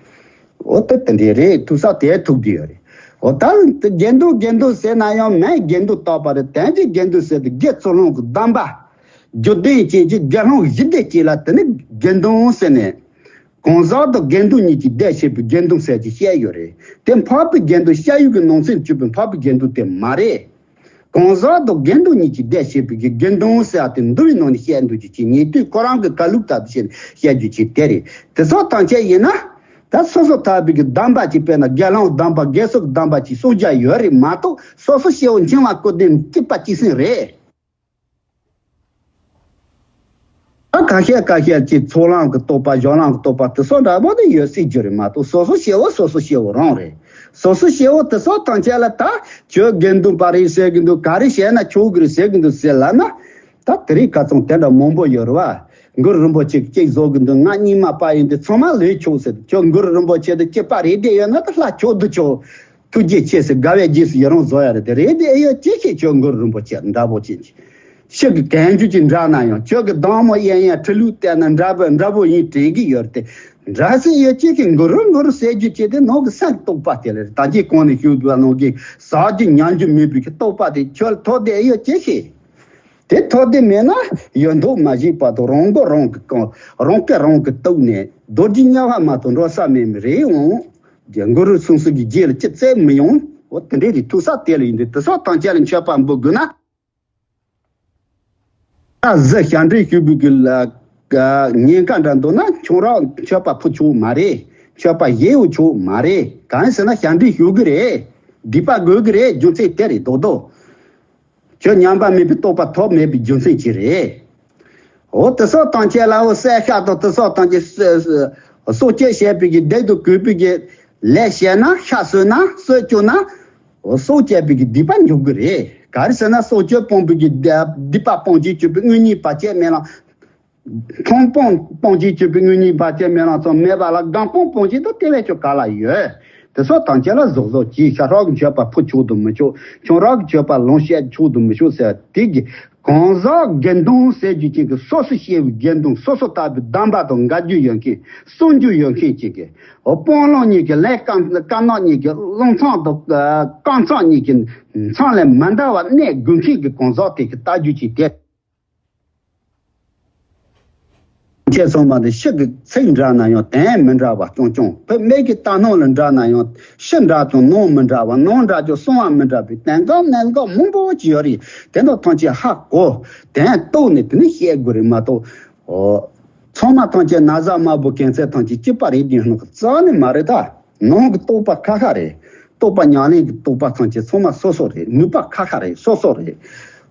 འོ་ད་དེ་འདྲས་རེད། ཐུག་ས་དེ་ཐུག་དུས་ཡོད་རེད། འོ་ད་དགེ་འདུན་དགེ་འདུན་ཟེར་ན་ཡང་མིང་དགེ་འདུན་བཏགས་པ་རེད། དོན་གྱི་དགེ་འདུན་ཟེར་དུས་དགེ་ཚུལ་སློང་གི་གདམས་པ། རྒྱུ་ལྡན་ཅན་གྱི་དགེ་སློང་གཞི་སྡེ་གཅིག་ལ་དེ་ནི་དགེ་འདུན་ཟེར་ནས། གང་ཟག་དང་དགེ་འདུན་གཉིས་ཀྱི་སྡེ་བྱེད་པའི་དགེ་འདུན་ཟེར་གྱི་བཤད་ཡོད་རེད། དེ་འཕགས་པའི་དགེ་འདུན་བྱ་ཡུལ་གྱི་ནང་ཚན་གྱུར་པའི་འཕགས་པའི་དགེ་འདུན་དེ་མ་རེད། གང་ཟག་དང་དགེ་འདུན་གཉིས་ཀྱི་སྡེ་བྱེད་པའི་དགེ་འདུན་ཟེར་བ་དེ་འདུལ་བའི་ནང་ནས་བཤད་འདུག་ཅིག་ཅིག་ཉན་ཐོས་ཁོ་རང་གི་བཀའ་ལུགས་ལྟར་དུ་བྱས་ནས་བཤད་རྒྱུ་ཅིག་དེ་རེད། དེ་ཚོ་ཐམས་ཅད་ཡིན་ན། ད་སོ་སོ་ཐར་པའི་གི་གདམས་པ་ཅིག་དཔེར་ན་དགེ་སློང་གདམས་པ་དགེ་ཚུལ་གདམས་པ་ཅིག་གསུང་རྒྱུ་ཡོད་རེད་མ་གཏོགས་སོ་སོ་སྐྱེ་བོ་འཆིང་བ་སྐུར་འདེབས་གཅིག་པ་གཅིག་སེམས་རེད། ད་ཁ་ཤས་ཁ་ཤས་ཀྱིས་ཚོགས་ལམ་གྱི་རྟོགས་པ་གཞན་ལམ་གྱི་རྟོགས་པ་དེ་ཚོ་འདྲ་པོ་དེ་ཡོད་སྲིད་རྒྱུ་རེད་མ་གཏོགས་སོ་སོ་སྐྱེ་བོ་སོ་སོ་སྐྱེ་བོ་རང་རེད། སོ་སོ་སྐྱེ་བོ་དེ་ཚོ་ཐམས་ཅད་ལ་ད་ཁྱོད་དགེ་འདུན་པ་རེད་ཟེར་གི་འདུག་ག་རེ་བྱས་ན་ཆོག་གི་རེད་ཟེར་གི་འདུག་ཟེར་ལབ་ན། ད་དེ་རིང་ཁ་ཚང་དེ་འདྲ་མང་པོ་ཡོད་རེད་བ། གུ་རུ་རིན་པོ་ཆེ་གཅིག་བཟོ་གི་འདུག་ང་རྙིང་མ་པ་ཡིན་དུས་ཚང་མ་ལས་ཆོག་ཟེར། ཁྱོད་གུ་རུ་རིན་པོ་ཆེ་དང་གཅིག་པ་རེད་དེ་ཡོད་ན་ད་ལྷ་ཆོག་འདུག་ཆོག་ཐུགས་རྗེ་ཆེ་ཟེར་དགའ་བའི་རྗེས་སུ་ཡི་རང་བཟོ་ཡ་རེད། དེ་རེད་དེ་ཨེ་ཡོད་ཅི་ཞིག་ཁྱོད་གུ་རུ་རིན་པོ་ཆེ་འདྲ་པོ་ཅན་ཞིག་གི་གན་རྒྱུ་ཅིག་འདྲ་ན་ཡང་ཁྱོད་ཀྱི་གདམས་ངག་གཡས་གཡོན་ཁྲི་ལུགས་བལྟས་ན་འདྲ་པོ་འདྲ་པོ་ཡིན་དྲན་གི་ཡོད་རེད་དེ། འདྲ་སེ་ཡོད་ཅི་ཞིག་གུ་རུ་གུ་རུ་ཟེར་རྒྱུ་ཅིག་དེ་ནང་གི་སེམས་རྟོགས་པ་དེ་ལ་རེད། ད་ཅི་གོང་ནས་ཞུས་པ་ནང་གི་ཟ་རྒྱུ་ཉལ་རྒྱུ་མེད་པའི་གི་རྟོགས་པ་དེ་ཁྱོད་ཐོབ་བསྡད་ཡོད་ཅི་ཞིག་དེ་ཐོབ་བསྡད་མེད་ན་ཡོད་མདོག་མ་བྱེད་པ་དང་རང་མགོ་རང་གི་རྐང་རང་སྐེ་རང་གི་གཏུགས་ནས་རྡོ་རྗེ་དམྱལ་བ་མ་གཏོགས་འགྲོ་ས་མེད་མི་རེད་འོང་། རྒྱལ་གུ་རུ་སུམ་སུ་གི་རྗེས་ལ་ཅི་བཙལ་མི་ཡོང་། འོ་དེ་འདྲས་རེད། ཐུག་ས་དེ་ལ་ཡིན་དུས་དེ་ཚོ་ཐམས་ཅད་ལ་མཆོད་པ་འབུལ་དགོས་ན། ད་གཟི་ཞབས་འདྲེན་ཞུ་བའི་གི་ལ་ཉེན་ཁ་འདྲ་འདུག་ན་ཁྱོད་རང་མཆོད་པ་ཕུལ་ཆོག་མ་རེད། མཆོད་པ་བཞེས་ཡོད་ཆོག་མ་རེད། གང་ཡིན་ཟེར་ན་ཞབས་འདྲེན་ཞུ་གི་རེད། སྡིག་པ་དགོས་གི་རེད། རྒྱུ་མཚན་དེ་རེད་རྡོག་རྡོག་ཁྱོད་ཉམས་པ་མེད་པའི་རྟོགས་པ་ཐོབ་མེད་པའི་རྒྱུ་མཚན་ཅི་རེད། འོ་དེ་སོགས་དང་ཁྱེད་ལ་འོ་བསད་ཤ་དང་དེ་སོགས་དང་ཁྱེད་སྲོག་གཅོད་བྱས་པའི་གི་བདུད་དུ་གོས་པའི་གི་ལས་བྱས་ན་ཤ་ཟོས་ན་གསོད་བཅུག་ན་འོ་སྲོག་གཅོད་པའི་གི་སྡིག་པ་འཇོག་གི་རེད། ག་རེ་ཟེར་ན་སྲོག་གཅོད་སྤོང་བའི་གི་སྡིག་པ་སྤོང་བྱེད་གཅོད་པའི་དངོས་གཉེན་བར་ཆད་མེད་ལ། མཐོང་སྤང་སྤང་བྱེད་གཅོད་པའི་དངོས་གཉེན་བར་ཆད་མེད་ལ་ཚང་མེད་པ་ལ་སྒོམ་སྤང་སྤང་བྱེད་དུ་དེ་བས་ཀྱང་ག་ལ་ཡོད། དེ་སོགས་དང་ཁྱེད་ལ་གཟབ་གཟབ་གྱིས་ཤ་ཁྲག་གི་མཆོད་པ་ཕུལ་ཆོག་ཏུ་མི་ཆོག་ཁྱོད་རང་གི་མཆོད་པ་ལོངས་སྤྱད་ཆོག་ཏུ་མི་ཆོག་ཟེར་བ་དེ་གི་གང་ཟག་དགེ་འདུན་ཟེར་རྒྱུ་ཅན་གྱི་སོ་སོ་སྐྱེ་བོའི་དགེ་འདུན་སོ་སོ་ལྟ་བུའི་གདམས་པ་དང་འགལ་རྒྱུ་ཡོད་མཁན་གསུང་རྒྱུ་ཡོད་མཁན་ཅན་གྱི་འོ་དཔོན་སློབ་གཉིས་ཀྱི་ལས་དཀར་དཀར་ནག་གཉིས་ཀྱི་བློ་མཚམས་དང་རྐང་མཚམས་གཉིས་ཀྱི་མཚམས་ལས་མི་འདའ་བར་གནས་དགོས་མཁན་གྱི་གང་ཟག་དེ་གི་ལྟ་རྒྱུ་ཅིག་དེ། ཁྱེད་ཚང་མ་འདི་ཤི་གི་ཚིག་འདྲ་ན་ཡང་དོན་མི་འདྲ་བ་རྐྱང་རྐྱང་། བུད་མེད་ཀྱི་ལྟ་སྣང་ལ་འདྲ་ན་ཡང་ཤི་འདྲ་ཀྱང་ནང་མི་འདྲ་བ། ནང་འདྲ་ཀྱང་གསང་བ་མི་འདྲ་བའི་དོན་གང་གནད་འགག་མང་པོ་ཅིག་ཡོད་རེད། དེ་འདྲ་ཐམས་ཅད་ཧ་གོ་དོན་རྟོགས་ནས་དེ་ནས་བཤད་དགོས་རེད་མ་གཏོགས། འོ། ཚང་མ་ཐམས་ཅད་ན་བཟའ་དམར་པོ་གན་ཚད་ཐམས་ཅད་གཅིག་པ་རེད་དེ་ནང་གི་རྩ་ནས་མ་རེད་ད། ནང་གི་རྟོགས་པ་ཁ་ཁ་རེད། རྟོགས་པ་ཉམས་ལེན་གྱི་རྟོགས་པ་ཐམས་ཅད་ཚང་མ་སོ་སོ་རེད། ནུས་པ་ཁ་ཁ་རེད། སོ་སོ་རེད།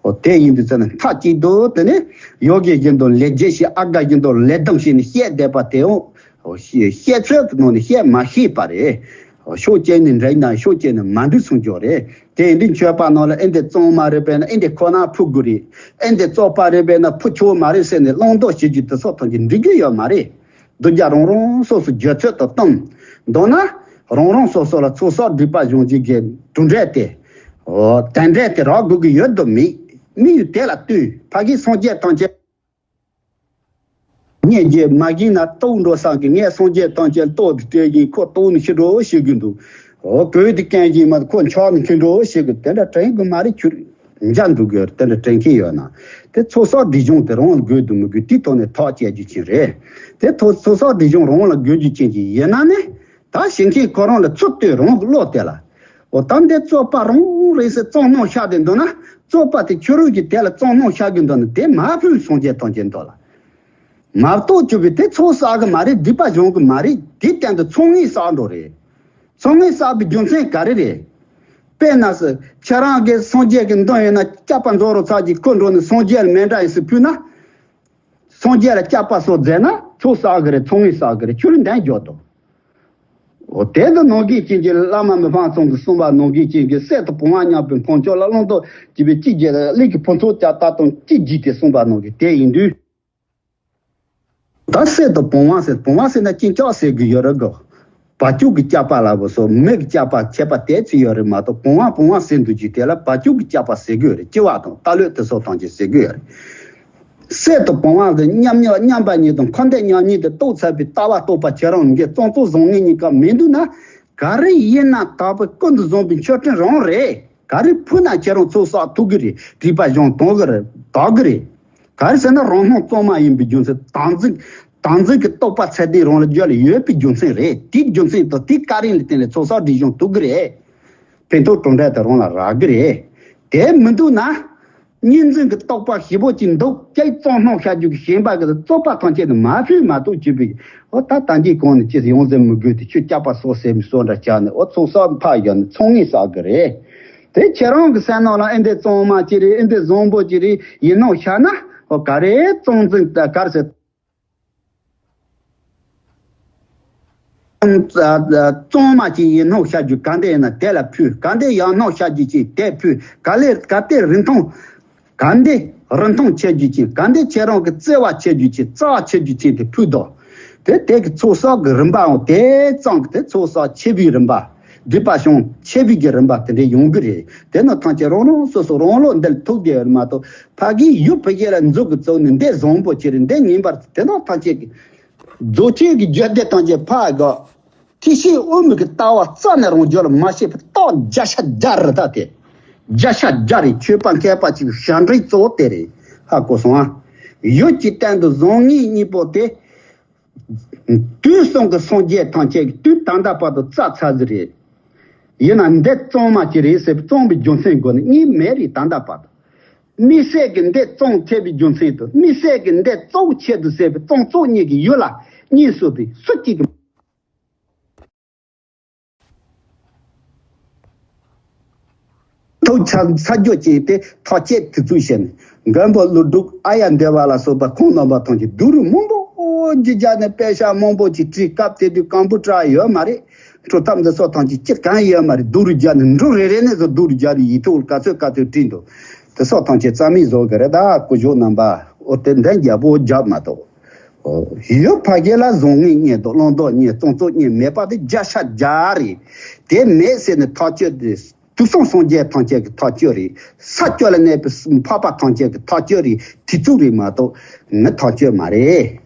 འོ་དེ་ཡིན་དུས་ཚེ་ན་མཐའ་གཅིག་ཏུ་དེ་ནི་ཡོ་གི་བཞིན་དུ་ལས་བྱེད་ཤེས། ཨ་ག་བཞིན་དུ་ལས་སྡོམ་བྱས་ནས་བཤད་བསྡད་པ་དེའང་འོ་བཤད་ཚོད་ཀྱི་ནང་ནས་བཤད་མ་ཤེས་པ་རེད། འོ་ཕྱོགས་གཅིག་ནས་འགྲིག་ན་ཕྱོགས་གཅིག་ནས་མ་འགྲིག་སོང་ཀྱོག་རེད། དེ་འདི་མཆོད་པ་ནང་ལ་ཨེ་འདི་གཙང་མ་རེད་པས་ན་ཨེ་འདི་ཁོ་ན་ཕུལ་དགོས་རེད། ཨེ་འདི་བཙོག་པ་རེད་པས་ན་ཕུལ་ཆོག་མ་རེད་ཟེར་ནས་བླང་དོར་བྱེད་རྒྱུ་དེ་སོགས་ཐམས་ཅད་འགྲིག་གི་ཡོད་མ་རེད། གདུལ་བྱ་རང་རང་སོ་སོ་འགྱོད་ཚོད་དུ་གཏོང་། མདོར་ན་རང་རང་སོ་སོ་ལ་ཚོགས་བསགས་སྒྲིབ་པ་སྦྱོང་བྱེད་ཀྱི་གྲུབ་འབྲས་དེ། འོ་དེ་འདྲས་དེ་རག་དགོས་ཀྱི་ཡོད་དམ་མེད། དམིགས་ཡུལ་དེ་ལ་ལྟོས། ཕ་གིའི་སངས་རྒྱས་ཐམས་ཅད་ངས་རྗེས་མ་གིན་ན་ལྟོགས་འགྲོ་བསམ་གི། ངས་སངས་རྒྱས་ཐམས་ཅད་ལྟོགས་ཏེ་སྤྲད་ཀྱིན་ཁོ་ལྟོགས་ནས་ཤི་འགྲོ་ཞེས་གི་འདུག་འོ་གོས་དེ་སྐྱོན་གྱིན་མ་ཁོ་འཆག་ནས་ཤི་འགྲོ་ཞེས་གི་དེ་འདྲ་དྲན་གི་མ་རེད། ཁྱོད་འཇའ་འདུག་གི་དེ་འདྲ་དྲན་མཁན་ཡོད་ན། དེ་ཚོགས་བསགས་སྒྲིབ་སྦྱོང་དེ་རང་ལ་དགོས་དུ་མི་དགོས་དེའི་ཐོག་ནས་ཐག་བཅད་རྒྱུ་ཅན་རེད། དེ་ཐོག་ཚོགས་བསགས་སྒྲིབ་སྦྱོང་རང་ལ་དགོས་རྒྱུ་ཅན་གྱི་ཡིན་ན་ནི། ད་ཞིང་ཁྱེད་ཁོ་རང་ལ་ཚུར་ལྟོས། རང་གི་བློ་དེ་ལ། འོ་ད་འདི་བཙོག་པ་རང་རེད་ཟེར་གཙང་སྣང་ཤར་དེ་འདུག་ན། བཙོག་པ་དེ་ཁྱོད་རང་གིས་དེ་ལ་གཙང་སྣང་ཤར་གི་འདུག་ན་དེ་མ་ཕུལ་སངས་རྒྱས་ཐམས་ཅད་འདུག་ལ། མ་གཏོགས་གྱུར་པའི་དེ་ཚོགས་བསགས་གི་མ་རེད། སྡིག་པ་སྦྱོང་གི་མ་རེད། དེའི་སྟེང་དུ་ཚོགས་ངེས་བསགས་འགྲོ་རེད། ཚོགས་ངེས་བསགས་པའི་རྒྱུ་མཚན་ག་རེ་རེད། དཔེར་ན་སི་ཁྱེད་རང་གི་སངས་རྒྱས་ཀྱི་མདུན་ཡོད་ན་སྐྱག་པ་འཛོམས་རོགས་ཚར་གྱི་ཁོ་འགྲོ་ནས་སངས་རྒྱས་ལ་མཎྜལ་ཡིན་སི་ཕུལ་ན། སངས་རྒྱས་ལ་སྐྱག་པ་གསོག་མཛད་ན་ཚོགས་བསགས་གི་རེད། ཚོགས་དངོས་བསགས་གི་རེད། ཁྱོད་ལ་འདན་འཇོག་དོ། འོ་དེ་ཚོ་ནང་བཞིན་ཅན་གྱི་བླ་མ་མི་ཕམ་ཚང་གིས་གསུངས་པ་ནང་བཞིན་ཅན་གྱི་སྲེད་དང་བུང་བ་མཉམ་པའི་འཕོ་འགྱུར་ལ་བླང་དོར་བགྱིས་པའི་གཅིག་བརྒྱ་ལ་ཀླད་ཀྱི་ཕུན་ཚོགས་ཀྱང་ལྟ་སྟངས་གཅིག་བགྱིས་ཏེ་གསུངས་པ་ནང་བཞིན་དེ་ཡིན་དུས། ད་སྲེད་དང་བུང་བ་ཟེར། བུང་བ་ཟེར་ན་ཅིན་སྐྱག་ཟེར་གི་ཡོད་རེད་གོ། བ་ཕྱུགས་ཀྱི་སྐྱག་པ་ལ་བུ་སོ་མི་གི་སྐྱག་པ་ཁྱད་པར་དེ་ཚོ་ཡོད་རེད་མ་གཏོགས། བུང་བ་བུང་བ་ཟེར་འདུག་ཅིག་དེ་ལ་བ་ཕྱུགས་ཀྱི་སྐྱག་པ་ཟེར་གི་ཡོད་རེད། ལྕི་བ་དང་རྟ་ལོད་དེ་སོགས་དང་ཅིག་ཟེར་གི་ཡོད་རེད། སྲེད་དང་བུང་བ་གི་མཉམ་ཉིད་མཉམ་པ་ཉིད་དང་འཁོར་འདས་མཉམ་ཉིད་དུ་རྟོགས་ཚར་བའི་ལྟ་བ་རྟོགས་པ་ཁྱེད་རང་གི་གཙང་བཙོག་བཟང་ངན་གཉིས་ཀ་མི་འདུག་ན། ག་རེ་ཡིན་ན་དག་པའི་ཀུན་ཏུ་བཟང་པོའི་མཆོད་སྤྲིན་རང་རེད། ག་རེ་ཕུལ་ན་ཁྱེད་རང་ཚོགས་བསགས་ཐུབ་གི་རེད། སྒྲིབ་པ་སྦྱང་ཐུབ་གི་རེད། དག་གི་རེད། ག་རེ་ཟེར་ན་རང་སྣང་གཙང་མ་ཡིན་པའི་རྒྱུ་མཚན། བདག་འཛིན། བདག་འཛིན་གྱི་རྟོག་པ་ཚད་ལྡན་རང་ལ་རྒྱུད་ལ་ཡོད་པའི་རྒྱུ་མཚན་རེད། དེའི་རྒྱུ་མཚན་དང་དེའི་བཀའ་དྲིན་ལ་བརྟེན་ནས་ཚོགས་བསགས་སྒྲིབ་སྦྱང་ཐུབ་གི་རེད། ཕན་ཐོགས་གྲུབ་འབྲས་དེ་རང་ལ་རག་གི་རེད། དེ་མི་འདུག་ན། གཉིས་འཛིན་གྱི་རྟོག་པ་ཞེ་པོ་ཅིག་འདུག་ཀྱང་གཙང་སྣང་ཤར་རྒྱུ་གི་ཞེན་པ་གི་རྩོད་པ་ཐམས་ཅད་དུ་མ་ཕུད་མ་གཏོགས་བྱེད་པའི། འོ་ད་ད་གིན་གོང་ནས་ཅི་ཡོང་ཟེར་མི་དགོས་ཏེ་ཁྱོད་སྐྱག་པ་གསོག་ཟེར་མི་གསོག་འདྲ་བྱས་ནས་འོ་ཚོགས་བསགས་ཕར་བཞག་ནས་ཚོགས་དངོས་བསགས་གི་རེད། དེ་ཁྱེད་རང་གི་སེམས་ནང་ལ་ཨེ་འདི་གཙང་མ་ཅིག་རེད། ཨེ་འདི་བཟང་པོ་ཅིག་རེད། ཡིན་ནོ་ཤར་ན། འོ་ག་རེ་གཙང་འཛིན་ག་རེ་ཟེར། གཙང་མ་ཅིག་ཡིན་ནོ་ཤར་རྒྱུ་ག་འདི་ཡིན་ན་དེ་ལ་ཕུལ། ག་འདི་ཡང་ནོ་ཤར་རྒྱུ་ཅིག་དེ་ཕུལ། ག་ལེར་ག་དེ་རིན་ཐང་། ག་འདི་རིན་ཐང་ཆེ་རྒྱུ་ཅིག་ག་འདི་ཁྱེད་རང་གི་བརྩེ་བ་ཆེ་རྒྱུ་ཅིག་རྩ་བ་ཆེ་རྒྱུ་ཅིག་དེ་ཕུལ་དོ། དེ་དེ་གི་ཚོགས་བསགས་གི་རིམ་པའང་དེ་ཙམ་གི་དེ་ཚོགས་བསགས་ཆེ་བའི་རིམ་པ། སྒྲིབ་པ་སྦྱང་ཆེ་བའི་གི་རིམ་པ་དེ་འདྲ་ཡོང་གི་རེད། དེ་ནི་ཐམས་ཅད་རང་རང་སོ་སོ་རང་བློ་འདི་ལ་ཐུག་བསྡད་ཡོད་མ་གཏོགས། ཕ་གིའི་ཡུལ་ཕ་གི་ལ་འཛུགས་གི་བཙུགས་ནས་འདི་བཟང་པོ་ཅིག་རེད། འདི་ངན་པ་རེད། དེ་དག་ཐམས་ཅད་ཀྱི་རྫོགས་ཆེན་གྱི་རྒྱུད་སྡེ་ཐམས་ཅད་ཕ་གི་ཐེག་ཆེན་དབུ་མའི་གི་ལྟ་བ་རྩ་ནས་རང་རྒྱུད་ལ་མ་སྐྱེས་པའི་རྟགས་བརྒྱ་ཆ་བརྒྱ་རེད། ད་དེ་བརྒྱ་ཆ་བརྒྱ་རེད། ཆོས་པ་མཁས་པ་ཅིག་ཞབས་འདྲེན་གཙོ་བོ་དེ་རེད། ཧ་གོ་སོང་ཨ། ཡུལ་གྱི་སྟེང་དུ་བཟང་ངན་གཉིས་པོ་དེ། དུས་གསུམ་གྱི་སངས་རྒྱས་ཐམས་ཅད་ཀྱི་དུས་ད་ལྟ་བར་དུ་རྩ་ཚ་ཟིག་རེད། ཡིན་ན་འདི་གཙང་མ་ཅིག་རེད་ཟེར་བའི་གཙང་བའི་རྒྱུ་མཚན་དགོས་ནི་གཉིས་མེད་རེད། ད་ལྟ་བར་དུ། དམིགས་བསལ་གྱི་འདི་གཙང་ཆེ་བའི་རྒྱུ་མཚན་དང་དམིགས་བསལ་གྱི་འདི་གཙོ་བོ་ཆེད་དུ་ཟེར་བའི་གཙང་གཙོ་གཉིས་ཀྱི་ཡུལ་ལ་གཉིས་སུ་དེ་སུ་གཅིག་གི་ཐུགས་ཆ་ཚ་རྒྱུ་ཅན་དེ་ཐག་བཅད་དེ་ཚུལ་བཤད་ནས་མགོན་པོ་ཀླུ་སྒྲུབ་ཨཱརྱ་དེ་བ་ལ་སོགས་པ་ཁོང་རྣམ་པ་ཐམས་ཅད་སྡུག་རུས་མང་པོ་ཅིག་བརྒྱབ་ནས་དཔེ་ཆ་མང་པོ་ཅིག་བྲིས། སྐབས་དེ་དུས་ཀམ་པུ་ཊར་ཡོད་མ་རེད། འཕྲུལ་ཐབས་འདི་སོགས་ཐམས་ཅད་སྤྱིར་གང་ཡོད་མ་རེད། སྡུག་རུས་བརྒྱབ་ནས་འབྲུ་རེ་རེ་ནས་བཟོ་སྡུག་རུས་བརྒྱབ་ནས་ཡིག་ཐོག་ལ་ག་ཚོད་ག་ཚོད་བྲིས་འདུག་དེ་སོགས་ཐམས་ཅད་རྩ་མེད་བཟོ་གི་རེད། ད་སྐུ་ཞབས་རྣམ་པ་འོ་དེ་འདྲ་རྒྱལ་པོ་རྒྱབ་མ་གཏོགས། ཡུལ་ཕ་གི་ལ་བཟང་ངན་གཉིས་དང་བླང་དོར་གཉིས་གཙང་བཙོག་གཉིས་མེད་པ་དེ་བརྒྱ་ཆ་བརྒྱ་རེད། དེ་མེད་ཟེར་ནས་ཐག་གཅོད་དེ་དུས་གསུམ་སངས་རྒྱས་ཐམས་ཅད་ཀྱི་ཐག་གཅོད་རེད། ས་བཅུ་ལ་གནས་པའི་འཕགས་པ་ཐམས་ཅད་ཀྱི་ཐག་གཅོད་རེད། དེ་ཚོ་རེད་མ་གཏོགས་ངའི་ཐག་གཅོད་མ་རེད།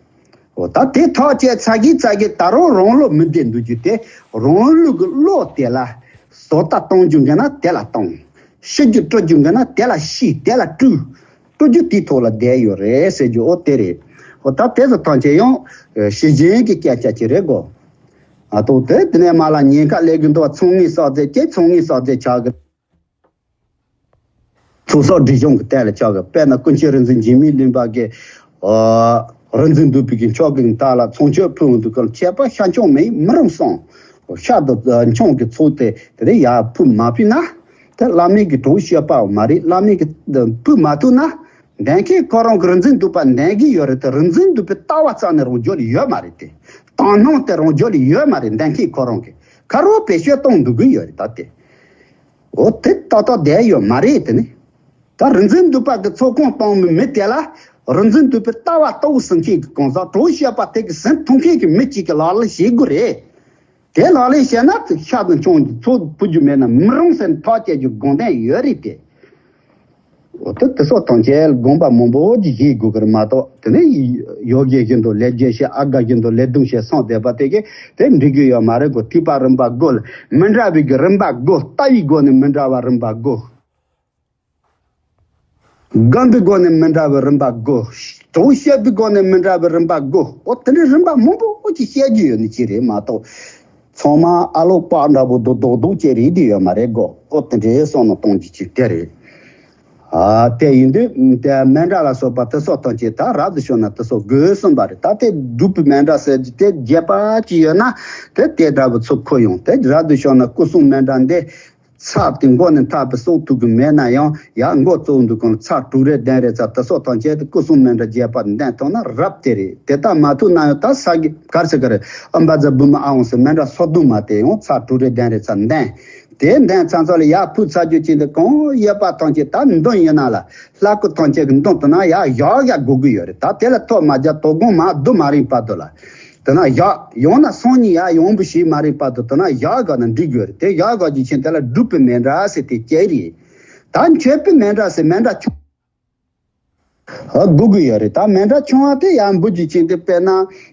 འོ་ད་དེ་ཐག་བཅད་ཚར་གི་ཚར་གི་ད་རུང་རང་བློ་མི་བདེ་འདུག་རྒྱུ་དེ། རང་ལུགས་ཀྱི་བློ་དེ་ལ་བཟོ་ལྟ་གཏོང་རྒྱུ་འགན་ན་དེ་ལ་གཏོང་། ཤི་རྒྱུ་སྤྲུལ་རྒྱུ་འགན་ན་དེ་ལ་ཤི། དེ་ལ་སྤྲུལ། སྤྲུལ་རྒྱུ་དེའི་ཐོག་ལ་བསྡད་ཡོད་རེད་ཟེར་རྒྱུ་འོ་དེ་རེད། འོ་ད་དེ་ཚོ་ཐམས་ཅད་ཡང་ཤེས་བཞིན་གྱི་སྐད་ཆ་ཅིག་རེད་གོ། ཨ་ཐོག་དེ་དེ་ནས་མ་ལ་ཉེན་ཁ་སླེབས་གི་འདུག་བ། ཚོང་ངེས་བསགས་རྫས་ཀྱི་ཚོང་ངེས་བསགས་རྫས་ཆགས་གི། ཚོགས་བསགས་སྒྲིབ་སྦྱོང་གི་ཐད་ལ་ཆགས་གི། དཔེར་ན་ཀུན་མཁྱེན་རིག་འཛིན་འཇིགས་མེད་གླིང་པ་གིས་ཨ་རིག་འཛིན་འདུས་པའི་གི་མཆོག་གི་མཐའ་ལ་ཚོང་མཆོད་ཕུལ་འདུག་གི། ཁྱད་པར་ཤ་མཆོང་མེད་མི་རུང་གསུངས། ཤ་དང་མཆོང་གི་ཚོགས་དེ་དེ་ལ་ཡར་ཕུལ་མ་ཕུལ་ན། དེ་བླ་མའི་གི་གྲོགས་བཤད་པ་མ་རེད། བླ་མའི་གི་ཕུལ་མ་ཐུབ་ན། འདན་ཁའི་ཁོ་རང་གི་རིག་འཛིན་འདུས་པ་འདན་གི་ཡོད་རེད་དེ། རིག་འཛིན་འདུས་པའི་ལྟ་བ་རྩ་ནས་རང་རྒྱུད་ལ་ཡོད་མ་རེད་དེ། དང་སྣང་དེ་རང་རྒྱུད་ལ་ཡོད་མ་རེད། འདན་ཁའི་ཁོ་རང་གི་ཁ་རོག་བེད་སྤྱོད་གཏོང་འདུག་གི་ཡོད་རེད་ད་དེ། འོ་དེ་ཏག་ཏག་བསྡད་ཡོད་མ་རེད་དེ་ནི། ད་རིག་འཛིན་འདུས་པ་གི་ཚོགས་ཁང་གཏོང་མི་མི་དེ་ལ་རིག་འཛིན་འདུས་པའི་ལྟ་བ་ལྟ་བུ་ཟིན་མཁན་གྱི་གང་ཟག་གྲོགས་བཤད་པ་དེ་གི་ཟིན་ཐུབ་མཁན་གྱི་མི་གཅིག་གི་ལག་ལེན་བྱེད་དགོས་རེད། དེ་ལག་ལེན་བྱས་ན་ཤ་དང་མཆོང་གི་ཚོགས་ཕུལ་རྒྱུ་མེད་ན་མི་རུང་ཟེར་ནས་ཐག་བཅད་རྒྱུ་དགོངས་དོན་ཡོད་རེད་དེ། འོ་དེ་དེ་སོགས་ཐམས་ཅད་དགོངས་པ་མང་པོ་ཅིག་བཞེས་དགོས་ཀྱི་རེད་མ་གཏོགས། དེ་ནས་ཡོ་ག་བཞིན་དུ་ལས་བརྒྱད་བྱས། ཨ་ག་བཞིན་དུ་ལས་བདུན་བྱས། སངས་བསྡད་པ་དེ་གས་དེ་འགྲིག་གི་ཡོད་མ་རེད་གོ། ཐེག་པ་རིམ་པ་དགུ་ལ་མི་འདྲ་བའི་གི་རིམ་པ་དགུ། ལྟ་བའི་སྒོ་ནས་མི་འདྲ་བ་རིམ་པ་དགུ། སྒོམ་པའི་སྒོ་ནས་མི་འདྲ་བའི་རིམ་པ་དགུ། གྲོགས་བཤད་པའི་སྒོ་ནས་མི་འདྲ་བའི་རིམ་པ་དགུ། འོ་དེ་འདྲའི་རིམ་པ་མང་པོ་ཅིག་བཤད་རྒྱུ་ཡོད་ནི་ཅི་རེད་མ་གཏོགས། ཚང་མ་ཨ་ལོག་པགས་འདྲ་པོ་རྡོག་རྡོག་རྡོག་ཅིག་རེད་དེ་ཡོད་མ་རེད་གོ། འོ་དེ་འདྲའི་བསམ་བློ་གཏོང་རྒྱུ་ཅིག་དེ་རེད། ཨ་དེ་ཡིན་དུས་དེ་མཎྜལ་ལ་སོགས་པ་དེ་སོགས་ཐམས་ཅད་ད་རབ་ཏུ་བྱུང་ན་དེ་སོགས་དགོས་གསུངས་པ་རེད། ད་དེ་སྒྲུབ་པའི་མཎྜལ་ཟེར་རྒྱུ་དེ་རྒྱས་པ་ཅིག་ཡོད་ན་དེ་དེ་འདྲ་པོ་ཚུར་འཁོར་ཡོང་། དེ་རབ་ཏུ་བྱུང་ན་སྐུ་གསུང་མཎྜལ་འདི། ཚ་དེ་མགོ་ནས་འཐག་པའི་སྲོག་ཐུག་གི་མེད་ན་ཡང་ཡར་མགོ་བཙུགས་འདུག་གམ། ཚ་དྲུག་རེ་བདུན་རེ་ཚ་དེ་སོགས་ཐམས་ཅད་དེ་སྐུ་གསུམ་མཎྜལ་རྒྱས་པ་འདོན་ཐུབ་ན་རབ་དེ་རེད། དེ་ལྟར་མ་ཐུབ་ན་ཡང་ད་ས་གི་གར་ཟེར་ག་རེད། ཨ་འབའ་ཛ་བུ་མ་ཨ་འོང་ཟེར་མཎྜལ་སོ་བདུན་མ་དེ་ཡང་ཚ་དྲུག་རེ་བདུན་རེ་ཚ་འདོན། དེ་འདོན་ཚར་ཚར་ལ་ཡར་ཕུད་ཚར་རྒྱུ་ཅན་དེ་གང་ཡོད་པ་ཐམས་ཅད་ད་མདུན་ཡིན་ན་ལ་ལྷ་སྐུ་ཐམས་ཅད་ཀྱི་མདུན་དུ་ན་ཡར་བཞག་བཞག་དགོས་ཀྱི་ཡོད་རེད། ད་དེ་ལ་ཐོག་མ་རྒྱག་དོ་དགོང་མ་བསྡུ་མ་རིང་བར་དུ་ལ། དེ་ན་བཞག་ཡང་ན་སང་ཉིན་ཡར་ཡོང་བུ་ཞིག་མ་རིང་བར་དུ་དེ་ན་བཞག་དགོས་ན་འགྲིག་གི་ཡོད་རེད། དེ་བཞག་དགོས་རྒྱུ་ཆེན་དེ་ལ་སྒྲུབ་པའི་མཎྜལ་ཟེར་དེ་སྐྱེ་རེད། ད་མཆོད་པའི་མཎྜལ་ཟེར་མཎྜལ་ཆུང་ཧ་དགོས་ཀྱི་ཡོད་རེད། ད་མཎྜལ་ཆུང་བ་དེ་ཡང་འབུལ་རྒྱུ་ཆེན་དེ་དཔེར་ན་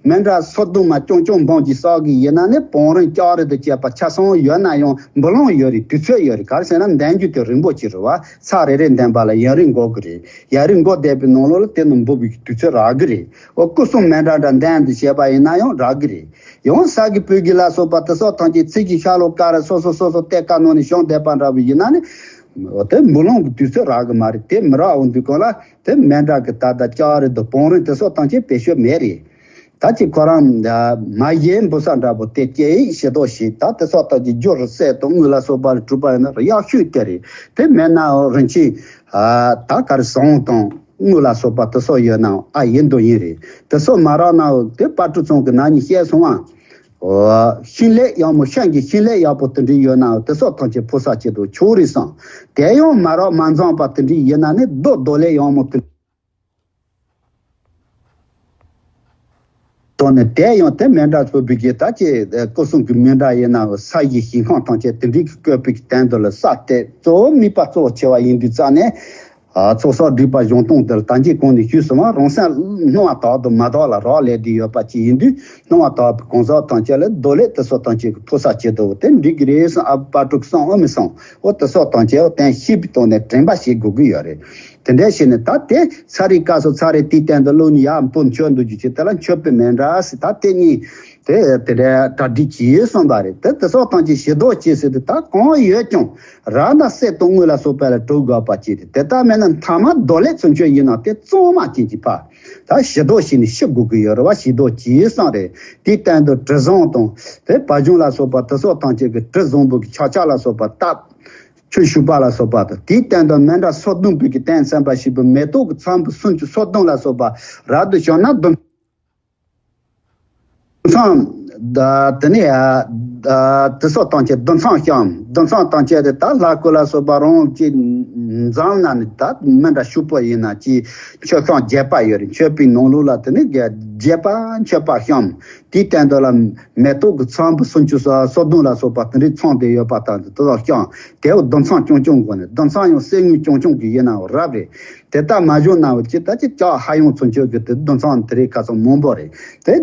མཎྜལ་སོ་བདུན་མ་ཆུང་ཆུང་འབུལ་རྒྱུ་བསགས་ཀྱི་ཡིན་ན་ནི་བང་རིམ་ལྕགས་རི་དང་བཅས་པ་ཆ་ཚང་ཡོད་ན་ཡང་འབུལ་ལོང་ཡོད་རེད། དུས་ཚོད་ཡོད་རེད། ག་རེ་ཟེར་ན་འདོན་རྒྱུ་དེ་རིང་པོ་ཅིག་རེད་བ། ཚར་རེ་རེ་འདོན་པ་ལ་ཡུན་རིང་འགོར་གི་རེད། ཡུན་རིང་འགོར་བསྡད་པའི་ནང་ལོགས་ལ་དེ་ནི་འབུལ་བའི་དུས་ཚོད་རག་གི་རེད། འོ་སྐུ་གསུམ་མཎྜལ་འདྲ་འདོན་དུ་བྱས་པ་ཡིན་ན་ཡང་རག་གི་རེད། ཡང་ས་གི་སྤོས་ཀྱི་ལ་སོགས་པ་དེ་སོགས་ཐམས་ཅད་ཚིག་གི་ཤ་ལོ་ཀ་ར་སོ་སོ་སོ་སོ་གཏད་ཀ་ནང་ནས་བྱུང་བསྡད་པ་འདྲ་བོ་ཡིན་ན་ནི། འོ་དེ་འབུལ་ལོང་གི་དུས་ཚོད་རག་གི་མ་རེད། དེ་མི་རག་འོང་དུས་གང་ལ་དེ་མཎྜལ་གི་ད་ལྟ་ལྕགས་རི་དང་བང་རིམ་དེ་སོགས་ཐམས་ཅད་བེད་སྤྱོད་མེད་རེད། ད་ཅི་ཁོ་རང་མ་གཞི་འབུལ་ས་འདྲ་པོ་དེ་སྐྱེ་ཡིག་ཞེ་དོགས་ཤིག་ད་དེ་སོགས་ཐམས་ཅད་རྒྱུ་རུ་སྲས་དང་དངུལ་ལ་སོགས་པ་ལ་གྲུབ་པ་ཡིན་ན་གཡག་ཤོད་དེ་རེད། དེ་མེད་ན་རིན་ཆེན་ད་ག་རེ་ཟངས་དང་དངུལ་ལ་སོགས་པ་དེ་སོགས་ཡོད་ནའང་ཨ་ཡིན་དང་ཡིན་རེད། དེ་སོགས་མ་རག་ནའང་དེ་དཔལ་སྤྲུལ་ཚང་གི་ནང་ནས་བཤད་སོང་ཨ། ཨོ། ཤིང་ལེབ་ཡག་མོ་ཤིང་གི་ཤིང་ལེབ་ཡག་པོ་དེ་འདྲ་ཡོད་ན་དེ་སོགས་ཐམས་ཅད་ཕུལ་ས་ཆེད་དུ་ཆོག་རེད་བསམ། དེ་ཡང་མ་རག་མ་འཛོམས་པ་དེ་འདྲ་ཡིན་ན་ནི་རྡོ་རྡོ་ལེབ་ཡག་མོ་དེ་དང་ནི་དེ་ཡང་དེ་མཎྜལ་ཕུལ་བའི་གི་ད་ཅི་སྐུ་གསུང་གི་མཎྜལ་ཡིན་ན་ས་ཡི་ཞིང་ཁམས་ཐམས་ཅད་དེ་འདྲའི་གི་བཀོད་པའི་གི་སྟེང་དུ་ལ་ས་དེ་གཙོ་བོ་དམིགས་པ་གཙོ་བོ་ཆེ་བ་ཡིན་དུས་ཙང་ནས། ཚོགས་བསགས་སྒྲིབ་པ་གཞུང་སྟོང་དེ་ལ་ད་གིན་གོང་ནས་ཞུས་སོང་བ། རང་སེམས་སྣང་བ་དག་དང་མ་དག་ལ་རག་ལས་བསྡད་ཡོད་པ་ཅིག་ཡིན་དུས་སྣང་བ་དག་པའི་གང་ཟག་ཐམས་ཅད་ལ་རྡོ་ལེབ་དེ་སོགས་ཐམས་ཅད་ཀྱི་ཕུལ་ས་ཆེད་དུ་དེ་འགྲིག་གི་རེད་བསམ། ཨ་དཔལ་སྤྲུལ་གསུང་ཨོ་མི་གསུང་ཨོ་དེ་སོགས་ཐམས་ཅད་ཨོ་གཏན་ཤེས་པའི་ཐོག་ནས་དྲན་པ་བྱེད་དགོས་ཀྱི་ཡོད་རེད། དེ་འདྲ་བྱས་ནས་ད་དེ་ཚར་རེའི་སྐབས་སུ་ཚར་རེ་དེའི་སྟེང་དུ་བླུགས་ནས་ཡར་འབུལ་མཆོད་འདུག་རྒྱུ་ཆེད་དེ་ལ་མཆོད་པའི་མཎྜལ་ཟེར་ད་དེ་གཉིས། དེ་དེ་འདྲའི་གྲ་སྒྲིག་བྱས་གསུངས་པ་རེད། དེ་དེ་སོགས་ཐམས་ཅད་ཞེ་དོགས་བྱེད་ཟེར་དུས་ད་གང་ཡོད་ཀྱང་རག་ན་གསེར་དང་དངུལ་ལ་སོགས་པ་ལ་གྲུབ་དགོས་པ་ཅིག་རེད། དེ་ལྟར་མེད་ན་མཐའ་མ་རྡོ་ལེབ་ཚུན་ཆད་ཡིན་ན་དེ་གཙང་མ་ཅན་གྱི་ཕ། ད་ཞེ་དོགས་བྱས་ནས་ཤི་དགོས་ཀྱི་ཡོད་རེད་བ། ཞེ་དོགས་བྱས་གསུངས་རེད། དེའི་སྟེང་དུ་དྲི་བཟང་དང་དེ་བ་བྱུང་ལ་སོགས་པ་དེ་སོགས་ཐམས་ཅད་ཀྱི་དྲི་བཟང་པོ་གི་ཆག་ཆག་ལ་སོགས་པ་བཏབ། ཆུ་བྱུག་པ་ལ་སོགས་པ་དང་དེའི་སྟེང་དུ་མཎྜལ་སོ་བདུན་པོ་གི་རྟེན་བརྩམས་པ་ཞིག་པོ་མེ་ཏོག་གི་ཚོམ་བུ་སུམ་ཅུ་སོ་བདུན་ལ་སོགས་པ་རབ་ཏུ་བྱུང་ན་བདུན། བདུན་ཚང་། ད་དེ་ནས་ཡ། ད་དེ་སོགས་ཐམས་ཅད་བདུན་ཚང་བཤམས། བདུན་ཚང་ཐམས་ཅད་དེ་ད་ལྷ་སྐུ་ལ་སོགས་པ་རང་གི་འཛམ་ན་ནི་ད་མི་འདྲ་ཕྱུག་པོ་ཡིན་ན་ཅི་མཆོད་ཁང་རྒྱས་པ་ཡོད་རེད། མཆོད་པའི་ནང་ལོགས་ལ་དེ་ནི་རྒྱས་པ་མཆོད་པ་བཤམས། དེའི་སྟེང་དུ་ལ་མེ་ཏོག་གི་ཚོམ་བུ་སུམ་ཅུ་སོ་སོ་བདུན་ལ་སོགས་པ་དེ་འདྲའི་ཚང་སྟེ་ཡོད་པ་དང་དེ་དག་བཤམས། དེའུ་བདུན་ཚང་རྐྱང་རྐྱང་དགོས་ནས་བདུན་ཚང་ཡང་གསེར་དངུལ་རྐྱང་རྐྱང་གི་ཡིན་ནའང་རབ་རེད། དེ་ལྟར་མ་བྱུང་ན་འོ་ཅི་ལྟ་ཅི་ལྕགས་ཧ་ཡང་ཚུན་ཆོད་ཀྱི་དེ་བདུན་ཚང་དེ་རིགས་ཁ་སང་མང་པོ་རེད། དེ་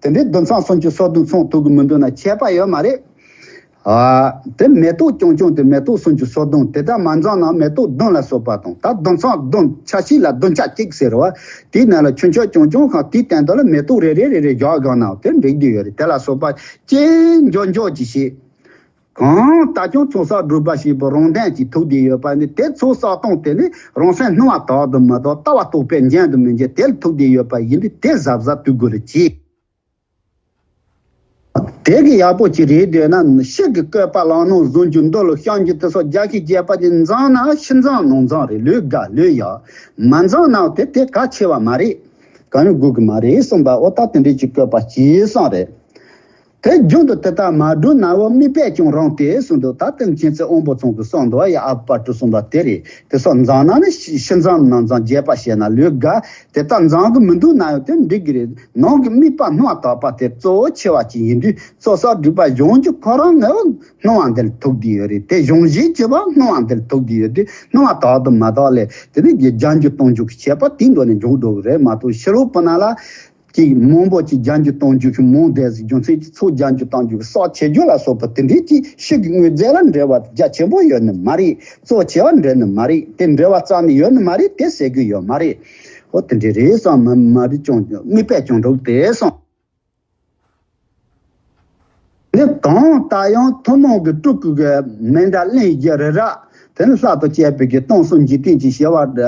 དེ་འདྲའི་བདུན་ཚང་སུམ་ཅུ་སོ་བདུན་ཚང་ཐུབ་ཀྱི་མི་འདུག་ན་ཁྱད་པར་ཡོད་མ་རེད། ཨ། དེ་མེ་ཏོག་རྐྱང་རྐྱང་དེ་མེ་ཏོག་སུམ་ཅུ་སོ་བདུན་དེ་ལྟར་མ་འཛོམས་ན་མེ་ཏོག་བདུན་ལ་སོགས་པ་དང་ད་བདུན་ཚང་བདུན་ཆ་ཤས་ལ་བདུན་ཆ་གཅིག་ཟེར་བ། དེའི་ནང་ལ་ཆུང་ཆུང་རྐྱང་རྐྱང་གང་དེའི་སྟེང་དུ་ལ་མེ་ཏོག་རེ་རེ་རེ་རེ་བཞག་བཞག་ན་དེ་འགྲིག་བསྡད་ཡོད་རེད། དེ་ལ་སོགས་པ་ཅི་འཇོག་འཇོག་ཅིག་བྱེད། གང་ལྟར་ཀྱང་ཚོགས་བསགས་སྒྲུབ་པ་ཞིག་པོ་རང་དོན་གྱིས་ཐུག་བསྡད་ཡོད་པ་ནི་དེ་ཚོགས་བསགས་སྟངས་དེ་ནི་རང་སེམས་སྣང་བ་དག་ཏུ་མི་དག་ལྟ་བ་རྟོགས་པས་འཇལ་དུ་མི་འཇལ་དེ་ལ་ཐུག་བསྡད་ཡོད་པ་ཡིན་དུས་དེ་གཟབ་གཟབ་ཐུག་དགོས་རེད་ཅེས། དེ་གི་ཡག་པོ་ཅིག་རེད་འདོད་ན་ཤིང་གི་བཀོད་པ་ལག་ནང་བཟུང་རྒྱུ་འདོད་ལ་བཤམས་རྒྱུ་དེ་སོགས་རྒྱ་ཤིང་རྒྱས་པ་ཅིག་འཛོམས་ན་ཕྱི་འཛོམས་ནང་འཛོམས་རེད། ལུས་དགའ་ལུས་ཡག་མ་འཛོམས་ན་དེ་དེ་གལ་ཆེ་བ་མ་རེད། གང་ཡང་དགོས་ཀྱི་མ་རེད་གསུངས་པ། འོ་ད་དེ་འདྲའི་ཅིག་བཀོད་པ་ཅིག་གསུངས་རེད། དེ་རྒྱུན་དུ་དེ་ལྟར་མ་བསྒྲུབས་ན་འོ་དམིགས་པས་ཀྱང་རུང་སྟེ་གསུངས་འདུག་ད་ལྟ་མཁྱེན་བརྩེ་དབང་པོ་ཚང་གིས་གསུངས་འདུག་ཡ་ཨ་པ་ཏྲུ་གསུངས་པ་དེ་རེད། དེ་སོགས་འཛོམས་ན་ནི་ཕྱི་འཛོམས་ནང་འཛོམས་རྒྱས་པ་བྱས་ན་ལུས་དགའ། དེ་ལྟར་འཛོམས་གི་མི་འདུག་ན་ཡང་དེ་འགྲིག་གི་རེད། ནང་གི་དམིགས་པ་སྣང་བ་དག་པ་དེ་གཙོ་བོ་ཆེ་བ་ཅིག་ཡིན་དུས་ཚོགས་བསགས་སྒྲུབ་པ་གཞུང་གི་ཁོ་རང་ངོ་སྣང་བ་འདིར་ཐུག་བསྡད་ཡོད་རེད། དེ་གཞུང་བཞིན་གྱི་བ་སྣང་བ་འདིར་ཐུག་བསྡད་ཡོད་དུས་སྣང་བ་དག་ཏུ་མ་དག་ལས་དེ་ནི་རྒྱ་རྒྱ་འགྱུར་གཏོང་རྒྱུ་གི་ཁྱད་པར་དེའི་མདོ་ནས་འཇོག་འགྲོ་གི་རེད་མ་གཏོགས་ཕྱི་རོལ་པོ་ན་ལ། ཅིག་མང་པོ་ཅིག་རྒྱ་འགྱུར་གཏོང་རྒྱུ་ཞིག་མང་དེ་ཟིག་རྒྱུ་མཚན་གྱི་ཚོགས་རྒྱ་འགྱུར་གཏོང་རྒྱུ་གི་སྲོག་ཆད་རྒྱུ་ལ་སོགས་པ་དེ་འདྲའི་ཅིག་ཤི་གི་དངོས་རྫས་ལ་འབྲེལ་བ་རྒྱ་ཆེན་པོ་ཡོད་ནི་མ་རེད། གཙོ་ཆེ་བ་འབྲེལ་ནི་མ་རེད། དེ་འབྲེལ་བ་རྩ་ནས་ཡོད་ནི་མ་རེད། དེ་ཟེར་གི་ཡོད་མ་རེད། འོ་དེ་འདྲའི་རེད་བསམ་མ་མ་རེད་ཀྱང་དམིགས་པས་ཀྱང་འགྲུབ་དེ་སོང་། ནི་གང་ལྟར་ཡང་ཐུན་མོང་གི་སྤྲུལ་སྐུ་གི་མཎྜལ་གླིང་བཞི་རི་རབ་ དེ་ནི་ལྷ་དང་བཅས་པའི་གི་སྟོང་གསུམ་འཇིག་རྟེན་གྱི་བྱེ་བ།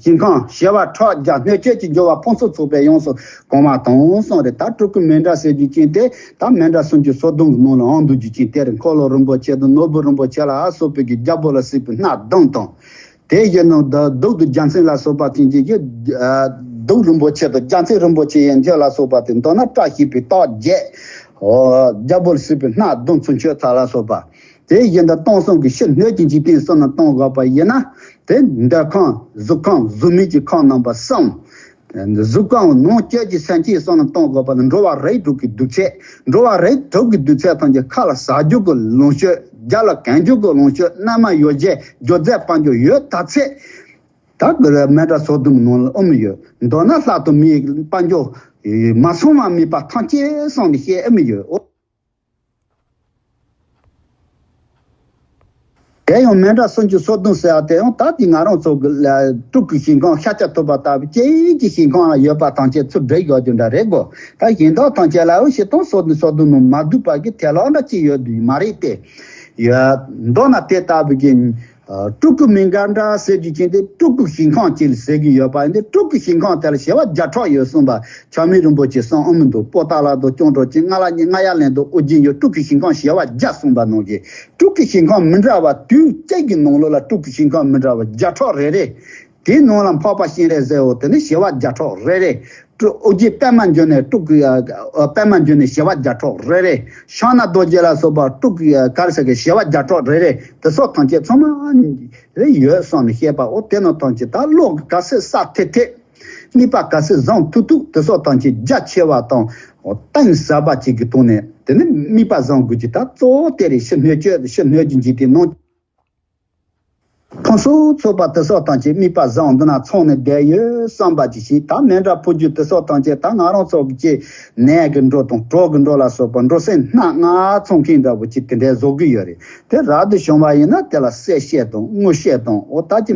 ཞིང་ཁམས་བྱེ་བ་ཕྲག་བརྒྱ་སྣོད་བཅུད་ཀྱི་འབྱོར་བ་ཕུན་སུམ་ཚོགས་པའི་ཡོངས་སུ་གང་བ་དང་གསུངས་རེད། ད་སྤྲུལ་སྐུ་མཎྜལ་ཟེར་རྒྱུ་ཅན་དེ་ད་མཎྜལ་སུམ་ཅུ་སོ་བདུན་གྱི་ནང་ལ་འོང་འདུག་རྒྱུ་ཅན་དེ་རེད། འཁོར་ལོ་རིན་པོ་ཆེ་དང་ནོར་བུ་རིན་པོ་ཆེ་ལ་སོགས་པའི་གི་རྒྱལ་པོ་ལ་སྲིད་པའི་སྣ་བདུན་དང་། དེ་བཞིན་དུ་གདུགས་དང་རྒྱལ་མཚན་ལ་སོགས་པ་ཅན་གྱི་གདུགས་རིན་པོ་ཆེ་དང་རྒྱལ་མཚན་རིན་པོ་ཆེ་ཡན་ཆད་ལ་སོགས་པ་དེ། མདོར་ན་བཀྲ་ཤིས་པའི་རྟགས་བརྒྱད། རྒྱལ་པོ་ལ་སྲིད་པའི་སྣ་བདུན་ཚུན་ཆད་ཚར་ལ་སོགས་པ། དེ་བཞིན་དུ་སྟོང་གསུམ་གྱི་ཕྱི་སྣོད་ཀྱི་འཇིག་རྟེན་གསུམ་ལ་གཏོང་དགོས་པ་ཡིན་ན། དེ་འདོད་ཁམས་གཟུགས་ཁམས་གཟུགས་མེད་ཀྱི་ཁམས་རྣམ་པ་གསུམ། གཟུགས་ཁམས་ནང་བཅུད་ཀྱི་སེམས་ཅན་གསུམ་ལ་གཏོང་དགོས་པ་ནི་འགྲོ་བ་རིགས་དྲུག་གི་གདུག་ཚད། འགྲོ་བ་རིགས་དྲུག་གི་གདུག་ཚད་ཐམས་ཅད་ཁ་ལ་ཟ་རྒྱུ་གི་ལོངས་སྤྱོད། རྒྱབ་ལ་གན་རྒྱུ་གི་ལོངས་སྤྱོད། སྣ་མ་ཡོ་བྱད་རྒྱུ་རྫས་དཔལ་འབྱོར་ཡོད་ད་ཚད། ད་གི་མཎྜལ་སོ་བདུན་ནང་ལ་ཨེ་མི་ཡོད། མདོར་ན་ལྷ་དང་མིའི་དཔལ་འབྱོར་མ་ཚང་བ་མེད་པ་ཐམས་ཅད་གསུངས་ནས་བཤད་ཨེ་མི་ཡོད། དེ་ཡང་མཎྜལ་སུམ་ཅུ་སོ་བདུན་ཟེར་བ་དེ་ཡང་ད་དེ་ང་རང་ཚོ་གི་ལ་སྤྲུལ་སྐུའི་ཞིང་ཁམས་ཤཱཀྱ་ཐུབ་པ་ལྟ་བུ་ཅན་གྱི་ཞིང་ཁམས་ལ་ཡོད་པ་ཐམས་ཅད་ཚུར་སྒྲིག་ཡོད་རྒྱུ་འདྲ་རེད་གོ། ད་གཞན་དག་ཐམས་ཅད་ལའང་བཞི་སྟོང་སོ་བདུན་སོ་བདུན་ནང་མ་འདུས་པ་གི་དེ་ལའང་འདྲ་ཅིག་ཡོད་དུས་མ་རེད་དེ། ཡ། མདོར་ན་དེ་ལྟ་བུ་གི་སྤྲུལ་སྐུ་མཎྜལ་ཟེར་རྒྱུ་ཅན་དེ་སྤྲུལ་སྐུའི་ཞིང་ཁམས་ཅིག་ལ་ཟེར་གྱི་ཡོད་པ་ཡིན་ཏེ། སྤྲུལ་སྐུའི་ཞིང་ཁམས་དེ་ལ་བྱེ་བ་བརྒྱ་ཕྲག་ཡོད་གསུངས་པ། ཆགས་མེད་རིན་པོ་ཆེས་གསུངས་ཨེ་མི་འདུག་པོ་ཏཱ་ལ་དང་སྐྱོང་གྲོགས་ཅན་ལྔ་ལ་ཉེ་ལྔ་ཡ་ལན་དང་ཨོ་རྒྱན་ཡོད། སྤྲུལ་སྐུའི་ཞིང་ཁམས་བྱེ་བ་བརྒྱ་གསུངས་པ་ནང་བཞིན། སྤྲུལ་སྐུའི་ཞིང་ཁམས་མི་འདྲ་བ་དུས་གཅིག་གི་ནང་ལོགས་ལ་སྤྲུལ་སྐུའི་ཞིང་ཁམས་མི་འདྲ་བ་བརྒྱ་ཕྲག་རེ་རེ། དེའི་ནང་ལ་འཕགས་པ་སྤྱན་རས་གཟིགས་འོ་དེ་ནི་བྱེ་བ་བརྒྱ་ཕྲག་རེ་རེ། སྤྲུལ་ཨོ་རྒྱན་པདྨ་འབྱུང་གནས། སྤྲུལ་སྐུ་ཨ་པདྨ་འབྱུང་གནས་བྱེ་བ་བརྒྱ་ཕྲག་རེ་རེ། ཕྱག་ན་རྡོ་རྗེ་ལ་སོགས་པ་སྤྲུལ་སྐུ་ཨ་ག་རེ་ཟེར་གི་བྱེ་བ་བརྒྱ་ཕྲག་རེ་རེ། དེ་སོགས་ཐམས་ཅད་ཚང་མ་རེ་ཡོད་གསུངས་ནས་བཤད་པ། འོ་དེ་ནང་ཐམས་ཅད་ད་བློ་གི་ག་ཚོད་གསལ་ཐིག་ཐིག་དམིགས་པ་ག་ཚོད་བཟང་ཐུབ་ཐུབ་དེ་སོགས་ཐམས་ཅད་རྒྱ་ཆེ་བ་དང་། འོ་གཏིང་ཟབ་པ་ཅིག་གི་ཐོག་ནས་དེ་ནི་དམིགས་པ་བཟང་དགོས་ཀྱི། ད་གཙོ་བོ་དེ་རེད། ཕྱི་སྣོད་བཅུད་ཕྱི་སྣོད་ཀྱི་འཇིག་རྟེན་ནང་ཕུན་སུམ་ཚོགས་པ་དེ་སོགས་ཐམས་ཅད་དམིགས་པ་བཟང་འདི་ན་ཚང་ནས་བསྡད་ཡོད་བསམ་པ་ཅིག་བྱས། ད་མཎྜལ་ཕུལ་རྒྱུ་དེ་སོགས་ཐམས་ཅད་ད་ང་རང་ཚོ་གི་ཅིག་ནད་ཀྱི་འགྲོ་དང་གྲོགས་ཀྱི་འགྲོ་ལ་སོགས་པ་འགྲོ་སེམས་སྣ་ལྔ་ཚང་མཁན་འདྲ་བོ་ཅིག་དེ་འདྲའི་བཟོ་གི་ཡོད་རེད། དེ་རབ་ཏུ་བྱུང་བ་ཡིན་ན་དེ་ལ་གསེར་ཤེལ་དང་དངུལ་ཤེལ་དང་། འོ་ད་ཅི་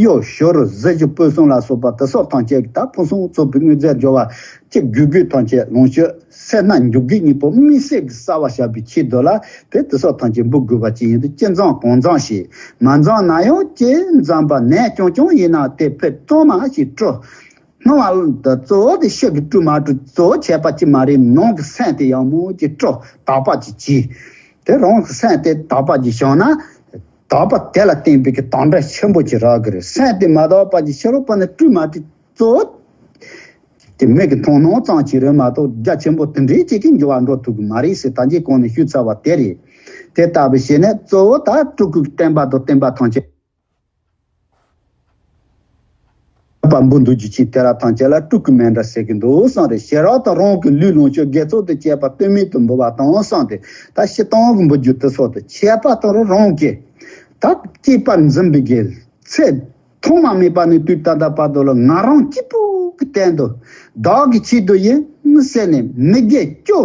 གཡུ་བྱུ་རུ་གཟི་བྱུ་རུ་སྤོས་གསུམ་ལ་སོགས་པ་དེ་སོགས་ཐམས་ཅད་ཀྱི་ད་ཕུན་སུམ་ཚོགས་པའི་དངོས་རྫས་འབྱོར་བ་ཅིག་དགོས་དགོས་ཐམས་ཅད་ལོངས་སྤྱོད་སེར་སྣ་འཇོ་སྒེག་གཉིས་པོ་དམིགས་བསལ་གྱི་གསར་བ་བཞག་པའི་ཆེད་དུ་ལ་དེ་དེ་སོགས་ཐམས་ཅད་འབུལ་དགོས་པ་ཅིག་ཡིན་དུས། ཅི་བཟང་གང་བཟང་ཞིག་མ་བཟང་ན་ཡང་ཅི་བཟང་པ་ནས་ཀྱང་ཀྱང་ཡིན་ན་དེ་ཕུད་གཙང་མ་ཞིག་བཀྲུ། སྣང་བ་དེ་གཙོ་བོ་དེ་ཕྱི་གི་བཀྲུ་མ་བཀྲུ་གཙོ་བོ་ཁྱད་པར་ཅིག་མ་རེད། ནང་གི་སེམས་དེ་ཡག་མོ་ཅིག་བཀྲུ། དག་པ་ཅིག་བྱས། དེ་རང་གི་སེམས་དེ་དག་པ་ཅིག་བྱུང་ན། དག་པ་དེ་ལ་བརྟེན་པའི་གི་དམ་དྲག་ཆེན་པོ་ཅིག་རག་གི་རེད། སེམས་དེ་མ་དག་པ་ཅིག་ཕྱི་རོལ་པ་ནས་བཀྲུ་མ་བཀྲུ་གཙོ་བོ་དེ་མིག་གིས་མཐོང་སྣང་ཙམ་ཅིག་རེད་མ་གཏོགས་རྒྱ་ཆེན་པོ་དེ་འདྲའི་ཅིག་གིས་འགྱུར་བ་འགྲོ་ཐུབ་ཀྱི་མ་རེད་ཟེར་ད་གིན་གོང་ནས་ཞུས་ཚར་བ་དེ་རེད། དེ་ལྟ་བུ་བྱས་ནས་གཙོ་བོ་ད་སྤྲུལ་སྐུའི་བསྟན་པ་དང་བསྟན་པ་ཐམས་ཅད་པ་འབུལ་འདུག་རྒྱུ་ཅིག་དེ་ལ་ཐམས་ཅད་ལ་སྤྲུལ་སྐུ་མཎྜལ་ཟེར་གྱི་འདུག་བསམ་རེད། ཞེ་དྲག་ཏུ་རང་གི་ལུས་ལོངས་སྤྱོད་དགེ་ཚོགས་དང་བཅས་པ་ལྟོས་མེད་དུ་འབུལ་བ་དང་བསམ་སྟེ། ད་སྤྱིར་བཏང་གི་འབུལ་རྒྱུ་དེ་སོགས་དང་ཁྱད་པར་དུ་རང་གིས་ད་གཅེས་པར་འཛིན་པའི་གི་ཚེ་ཐོག་མ་མེད་པ་ནས་དུས་ད་ལྟ་བར་དུ་ལ་ང་རང་གཅིག་པུ་གི་སྟེང་དུ་བདག་གི་ཆེད་དུ་ཡིན་ཟེར་ནས་མི་དགེ་བཅུ་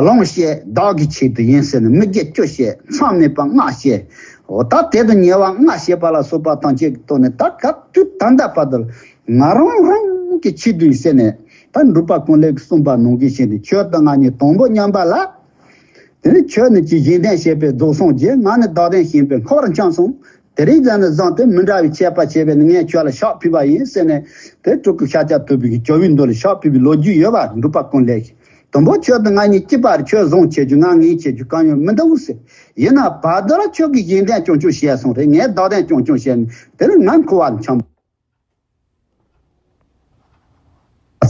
ལོངས་སྤྱད། བདག་གི་ཆེད་དུ་ཡིན་ཟེར་ནས་མི་དགེ་བཅུ་བྱས། མཚམས་མེད་པ་ལྔ་བྱས། འོ་ད་དེ་དང་ཉེ་བ་ལྔ་བྱས་པ་ལ་སོགས་པ་ཐམས་ཅད་ཀྱི་ཐོག་ནས་ད་ག་དུས་ད་ལྟ་བར་དུ་ང་རང་རང་གི་ཆེད་དུ་ཡིན་ཟེར་ནས། ད་འབྲུག་པ་ཀུན་ལེགས་ཀྱིས་གསུངས་པ་ནང་བཞིན་བྱས་ནས་ཆོས་དང་ང་གཉིས་དང་པོ་མཉམ་པ་ལ། དེ་ནི་ཁྱོད་ནི་ཅི་གཞན་དོན་བྱེད་པའི་རྫོགས་སངས་རྒྱས། ང་ནི་བདག་དོན་བྱེད་པའི་འཁོར་བར་འཁྱམས་སོང་། དེ་རིང་ཙམ་ནས་བཟུང་སྟེ་མི་འདྲ་བའི་ཆད་པ་བྱས་པས་ནི་ངས་ཁྱོད་ལ་ཕྱག་ཕུལ་བ་ཡིན་ཟེར་ནས། དེ་སྤྲུལ་སྐུ་ཤཱཀྱ་ཐུབ་པའི་ཇོ་བོའི་མདུན་ལ་ཕྱག་ཕུལ་བའི་ལོ་རྒྱུས་ཡོད་པ། འབྲུག་པ་ཀུན་ལེགས་ཀྱིས། དང་པོ་ཁྱོད་དང་ང་གཉིས་གཅིག་པ་རེད། ཁྱོད་བཟང་བྱེད་རྒྱུ་ང་ངན་བྱེད་རྒྱུ་གང་ཡང་མི་འདུག་ཟེར། ཡིན་ན་བར་དུ་ལ་ཁྱོད་ཀྱིས་གཞན་དོན་སྐྱོང་སྐྱོང་བྱས་སོང་རེད། ངས་བདག་དོན་སྐྱོང་སྐྱོང་བྱས་ནས་དེ་ནི་ང་འཁོར་བ་འཁྱམས་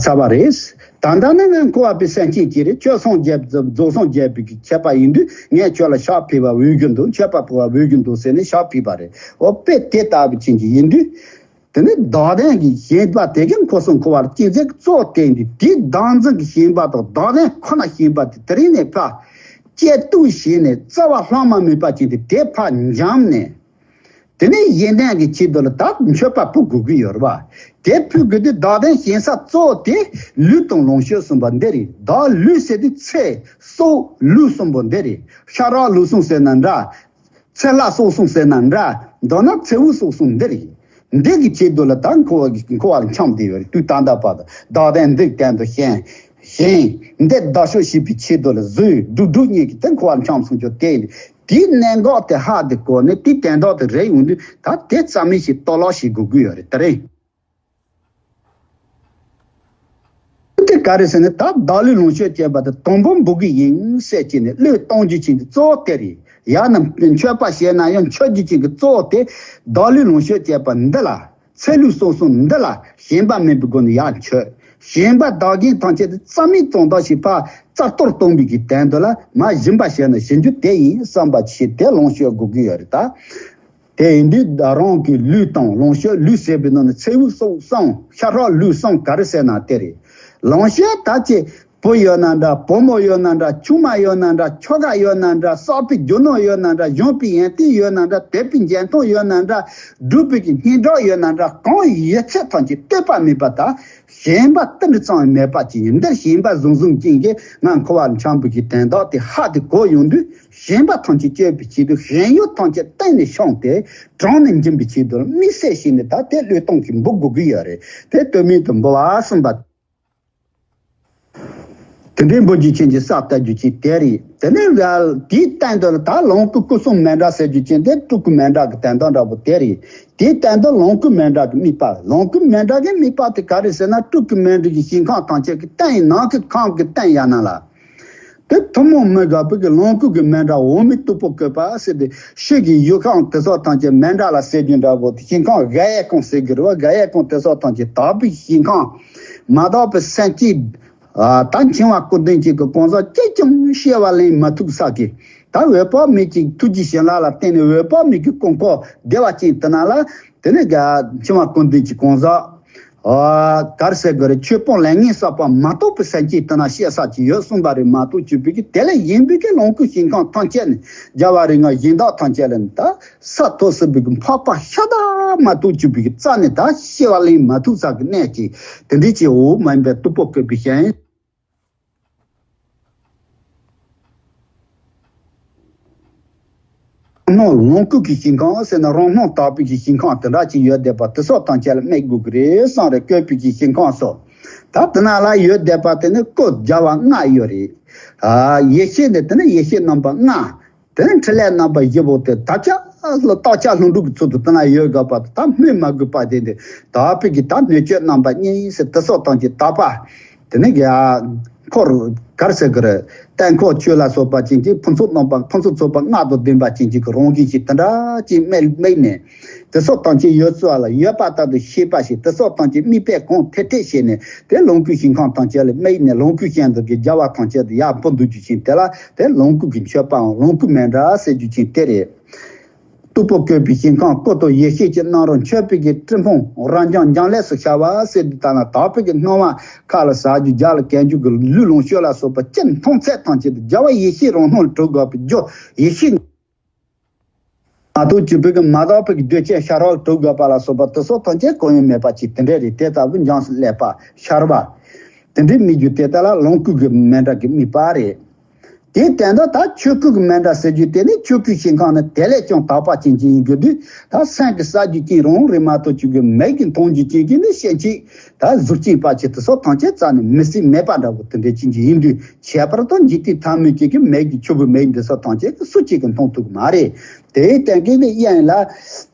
ཚར་བ་རེད། ད་ལྟ་ནི་ང་འཁོར་བ་པའི་སེམས་ཅན་གྱི་རེད། ཁྱོད་སངས་རྒྱས་རྫོགས་སངས་རྒྱས་པའི་གི་ཁྱད་པར་ཡིན་དུས་ངས་ཁྱོད་ལ་ཕྱག་ཕུལ་བ་འོས་ཀྱི་འདུག་མཆོད་པ་ཕུལ་བ་འོས་ཀྱི་འདུག་ཟེར་ནས་ཕྱག་ཕུལ་བ་རེད། འོ་དཔེ་དེ་ལྟ་བུ་ཅན་གྱི་ཡིན་དུས། དེ་ནི་བདག་དོན་གྱི་ཞེན་པ་དེ་གིས་འཁོར་སོང་འཁོར་བར་སྐྱེ་མཛད་གཙོ་བོ་བསྟན་ཏེ། དེའི་བདག་འཛིན་གྱི་ཞེན་པ་དང་བདག་དོན་ཁོ་ན་ཞེན་པ་དེ་དེ་རིང་ནས་ཕར་བཅད་གཏུབ་བྱས་ནས་རྩ་བ་ལྷག་མ་མེད་པ་ཅན་དེ་དེ་ཕར་འཇམ་ནས། དེ་ནས་གཞན་དོན་གྱི་ཆེད་དུ་ལ་ད་མཆོད་པ་ཕུལ་དགོས་ཀྱི་ཡོད་རེད་བ། དེ་ཕུལ་དགོས་དུས་བདག་དོན་ཞེན་ས་གཙོ་བོ་དེ་ལུས་དང་ལོངས་སྤྱོད་གསུམ་པོ་འདི་རེད། བདག་ལུས་ཟེར་དུས་ཚེ་སྲོག་ལུས་གསུམ་པོ་འདི་རེད། ཤ་རོགས་ལུས་གསུམ་ཟེར་ན་འདྲ། ཚེ་ལྷ་སྲོག་གསུམ་ཟེར་ན་འདྲ། མདོར་ན་ཚེ་འུ་སྲོག་གསུམ་འདི་རེད། འདི་གི་ཆེད་དུ་ལ་ད་འཁོར་བ་གི་འཁོར་བ་ལ་འཁྱམས་བསྡད་ཡོད་རེད། དུས་ད་ལྟ་བར་དུ་བདག་དོན་འདི་གཏན་དུ་ཞེན། ཞེན། འདི་བདག་ཕྱོགས་ཞེན་པའི་ཆེད་དུ་ལ་བཟོས་སྒྲུབ་སྒྲུབ་གཉིས་ཀྱི་དེ་འཁོར་བ་ལ་འཁྱམས་སོང་རྒྱུ་དེ། དེའི་གནད་འགག་དེ་ཧ་དེ་གོ་ནས་དེའི་དོན་དག་དེ་རེད་ཡོང་དུས། ད་དེ་རྩ་མེད་ཞིག་གཏོར་བརླག་བྱེད་དགོས་ཀྱི་ཡོད་རེད། དེ་རེད། དེ་ག་རེ་ཟེར་ན། ད་བདག་བློས་ལོངས་སྤྱོད་བྱས་པ་དེ་དང་པོ་འབུལ་གི་ཡིན་ཟེར་གྱི་ནས་བློས་གཏོང་རྒྱུ་ཅན་གྱི་གཙོ་བོ་དེ་རེད། ཡང་ན་མཆོད་པ་བྱས་ན་ཡང་མཆོད་རྒྱུ་ཅན་གྱི་གཙོ་བོ་དེ། བདག་བློས་ལོངས་སྤྱོད་བྱས་པ་འདི་ལ། ཚེ་ལུས་སོགས་གསུམ་འདི་ལ་ཞེན་པ་མེད་པའི་སྒོ་ནས་ཡར་མཆོད། ཞེན་པ་བདག་གཞན་ཐམས་ཅད་དེ་རྩ་མེད་གཏོང་ཐབས་ཤིག་ཕར་རྩ་གཏོར་གཏོང་བའི་གི་དོན་དུ་ལ། མ་བྱིན་པ་བྱས་ན་བྱིན་རྒྱུ་དེ་ཡིན་བསམ་པ་ཞིག་དེ་ལོངས་སྤྱོད་དགོས་ཀྱི་ཡོད་རེད་ད། དེ་ཡིན་དུས་རང་གི་ལུས་དང་། ལོངས་སྤྱོད། ལུས་ཟེར་བའི་ནང་ནས་ཚེ་ལུས་སོགས་གསུམ། ཤ་ཁྲག་ལུས་གསུམ་ག་རེ་ཟེར་ན་དེ་རེད། ལོངས་སྤྱོད་ད་ཅི། བུ་ཡོད་ན་འདྲ། བུ་མོ་ཡོད་ན་འདྲ། ཆུང་མ་ཡོད་ན་འདྲ། ཁྱོ་ག་ཡོད་ན་འདྲ། བསགས་པའི་རྒྱུ་ནོར་ཡོད་ན་འདྲ། གཞོན་པའི་ཡོན་ཏན་ཡོད་ན་འདྲ། དད་པའི་འཇོན་ཐང་ཡོད་ན་འདྲ། སྒྲུབ་པའི་གི་སྙིང་སྟོབས་ཡོད་ན་འདྲ། གང་ཡོད་ཚད་ཐམས་ཅད་བསྟོད་པ་མེད་པ་དང་ཞེན་པ་ཏིལ་འབྲུ་ཙམ་ཡང་མེད་པ་ཅིག་ཡིན། འདིར་ཞེན་པ་བཟུང་བཟུང་ཅན་གྱི་ང་འཁོར་བར་འཁྱམས་པའི་གི་དོན་དག་དེ་ཧ་དེ་གོ་ཡོང་དུས། ཞེན་པ་ཐམས་ཅད་གཅོད་པའི་ཆེད་དུ་ཞེན་ཡུལ་ཐམས་ཅད་གཏན་ནས་བཤངས་ཏེ། དྲང་ནས་འབྱིན་པའི་ཆེད་དུ་དམིགས་བསལ་བྱས་ནས་ད་དེ་བློས་གཏོང་གིས་འབུལ་དགོས་ཀྱི་ཡོད་རེད། དེ་དོན་མེད་དུ་འབུལ་བ་གསུངས་པ། དེ་འདྲའི་འབུལ་རྒྱུ་ཅན་གྱི་ས་བལྟ་རྒྱུ་ཅན་དེ་རེད། དེ་ནས་ལ་དེའི་སྟེང་དུ་ད་ལོངས་སྐུ་སྐུ་གསུམ་མཎྜལ་ཟེར་རྒྱུ་ཅན་དེ་སྤྲུལ་སྐུ་མཎྜལ་གྱི་དོན་དག་འདྲ་པོ་དེ་རེད། དེའི་སྟེང་དུ་ལོངས་སྐུ་མཎྜལ་གྱི་དམིགས་པ། ལོངས་སྐུ་མཎྜལ་གྱི་དམིགས་པ་དེ་ག་རེ་ཟེར་ན། སྤྲུལ་སྐུ་མཎྜལ་གྱི་ཞིང་ཁམས་ཐམས་ཅད་ཀྱི་སྟེང་ཡིན། ནང་གི་ཁམས་ཀྱི་སྟེང་ཡིན་ན་ལ། དེ་ཐུན་མོང་མི་དགའ་བོ་གི་ལོངས་སྐུ་གི་མཎྜལ་འོ་མའི་སྟུག་པོ་བཀོད་པ་ཟེར་ཏེ། ཕྱི་གི་ཡུལ་ཁམས་དེ་སོགས་ཐམས་ཅད་མཎྜལ་ཟེར་རྒྱུ་འདྲ་པོ་དེ། ཞིང་ཁམས་ག་ཡེ་ཁམས་ཟེར་གི་རེད་བ། ག་ཡེ་ཁམས་དེ་སོགས་ཐམས་ཅད་དག་པའི་ཞིང་ཁམས། མ་དག་པའི་སེམས་ཅན། ཨ། ད་འཆིང་བ་ཀུན་ལྡན་གཅིག་གི་གང་ཟག་གཅིག་ཀྱང་སྐྱེ་བ་ལེན་མ་ཐུབ་ས་གི། ད་འོད་དཔག་མེད་ཀྱི་ཐུགས་རྗེ་བྱིན་རླབས་ལ་བརྟེན་ནས་འོད་དཔག་མེད་ཀྱི་དཀོན་མཆོག་བདེ་བ་ཅན་དེ་ན་ལ། དེ་ནས་ག་འཆིང་བ་ཀུན་ལྡན་གྱི་གང་ཟག། ཨ། ག་རེ་ཟེར་དགོས་རེད། ཆོས་སྤོང་ལས་ངན་བསགས་པ་མ་གཏོགས་པའི་སེམས་ཅན་དེ་ན་སྐྱེ་ས་ཅིག་ཡོད་གསུངས་པ་རེད་མ་གཏོགས། བཅུ་པའི་གི་དེ་ལས་གཞན་པའི་གི་ལོངས་སྐུ་ཞིང་ཁམས་ཐམས་ཅད་ནས། རྒྱལ་བ་རིགས་ལྔ་གཞན་དག་ཐམས་ཅད་ལ་ནི་ད་ས་མཐོ་སྲིད་པའི་གི་འཕགས་པ་ཤ་སྟག་མ་གཏོགས། བཅུ་པའི་གི་རྩ་ནས་ད་སྐྱེ་བ་ལེན་མ་ཐུབ་ས་གི་གནས་ཀྱི་དེ་འདྲའི་ཅིག་འོ་མ་ཡིན་པའི་སྟུག་པོ་བཀོད་པའི་ཞིང་། རང་སྣང་ལོངས་སྐུ་གི་ཞིང་ཁམས་ཟེར་ན། རང་སྣང་དག་པའི་གི་ཞིང་ཁམས་དེ་འདྲ་ཅིག་ཡོད་བསྡད་པ་དེ་སོགས་ཐམས་ཅད་ལ་དམིགས་དགོས་ཀྱི་རེད་བསམ་རེད། བཀོད་པའི་གི་ཞིང་ཁམས་སོགས། ད་དེ་ན་ལ་ཡོད་བསྡད་པ་དེ་ནི་སྐུ་རྒྱལ་བ་ལྔ་ཡོད་རེད། ཨ། ཡེ་ཤེས་ནི་དེ་ནི་ཡེ་ཤེས་རྣམ་པ་ལྔ། དེ་ནི་ཕྲིན་ལས་རྣམ་པ་བཞི་པོ་དེ་དག་ཆ་ལ་དག་ཆ་ལྷུན་གྲུབ་ཀྱི་ཚུལ་དུ་དེ་ན་ཡོད་དགོས་པ་དང་། ད་སྨོས་མ་དགོས་པ་དེ་འདི་དག་པའི་གི་ད་སྣོད་བཅུད་རྣམ་པ་གཉིས་ཟེར་དེ་སོགས་ཐམས་ཅད་དག་པ། དེ་ནས་ཡ་འཁོར་ག་རེ་ཟེར་གི་རེད། དཀོན་མཆོག་ཆོས་ལ་སོགས་པ་ཅན་གྱི་ཕུན་ཚོགས་རྣམ་པ། ཕུན་སུམ་ཚོགས་པ་ལྔ་དང་ལྡན་པ་ཅན་གྱི་རང་བཞིན་ཞིག་དེ་འདྲ་ཅིག་དམིགས་དམིགས་ནས། དེ་སོགས་ཐམས་ཅད་ཡོད་ཚུལ་ལ། ཡོད་པ་ལྟར་དུ་ཤེས་པ་ཞིག་དེ་སོགས་ཐམས་ཅད་དམིགས་པས་གང་ཐད་ཐད་བྱས་ནས། དེ་ལོངས་སྐུའི་ཞིང་ཁམས་ཐམས་ཅད་ལ་དམིགས་ནས། ལོངས་སྐུའི་ཞིང་དུ་གི་རྒྱལ་བ་ཐམས་ཅད་དུ་ཡར་འབུལ་འདོད་རྒྱུ་ཅན་དེ་ལ། དེ་ལོངས་སྐུ་གི་མཆོད་པའམ་ལོངས་སྐུ་མཎྜལ་ཟེར་རྒྱུ་ཅན་དེ་རེད། སྟུག་པོ་བཀོད་པའི་ཞིང་ཁམས། སྐུ་དང་ཡེ་ཤེས་ཀྱི་རྣམ་རོལ། མཆོད་པའི་གི་སྤྲིན་ཕུང་རབ་འབྱམས་འབྱམས་ཀླས་སུ་ཤར་བ་ཟེར་དུས་ད་ལ་དག་པའི་གི་སྣང་བ་ཁ་ལ་ཟ་རྒྱུ། རྒྱབ་ལ་གྱོན་རྒྱུ་གི་ལུས་ལོངས་སྤྱོད་ལ་སོགས་པ་ཅི་མཐོང་ཚད་ཐམས་ཅད་དུ་རྒྱལ་བ་ཡེ་ཤེས་རང་སྣང་ལ་གྲུབ་དགོས་པའི་རྒྱུ། ཡེ་ཤེས་མ་གཏོགས་བཅུ་པའི་གི་མ་དག་པའི་གི་གདོས་བཅས་ཤ་རོགས་གྲུབ་དགོས་པ་ལ་སོགས་པ་དེ་སོགས་ཐམས་ཅད་གང་ཡང་མེད་པ་ཅིག་དེ་འདྲ་རེད། དེ་ལྟ་བུ་འབྱམས་སུ་ཀླས་པ་ཤར་བ། དེ་འདྲའི་དམིགས་རྒྱུ་དེ་ལྟ་ལ་ལོངས་སྐུ་གི་མཎྜལ་གྱི་དམིགས་པ་རེད། དེའི་དོན་དག་ད་ཆོས་སྐུ་གི་མཎྜལ་ཟེར་རྒྱུ་དེ་ནི་ཆོས་སྐུའི་ཞིང་ཁམས་ནི་དེ་ལས་ཀྱང་དག་པ་ཅན་ཅིག་ཡིན་དགོས་དུས། ད་སེམས་ཀྱིས་བསགས་རྒྱུ་ཅན་རང་རེད་མ་གཏོགས། ཆོས་ཀྱི་མིག་གིས་མཐོང་རྒྱུ་ཅན་གྱི་ནི་སྐྱེ་མཆེད་ད་གཟུགས་ཅན་བར་ཆད་དེ་སོགས་ཐམས་ཅད་རྩ་ནས་མི་སྲིད་མེད་པ་འདྲ་བོ་དེ་འདྲ་ཅན་ཅིག་ཡིན་དུས། ཁྱད་པར་དུ་འཇིག་རྟེན་ཐ་མལ་གྱི་གི་མིག་གི་ཆོས་ཀྱི་མིག་འདི་སོགས་ཐམས་ཅད་ཀྱིས་སུ་གཅིག་གིས་མཐོང་ཐུབ་ཀྱི་མ་རེད། དེའི་སྟེང་གི་ནི་དབྱིངས་ལ།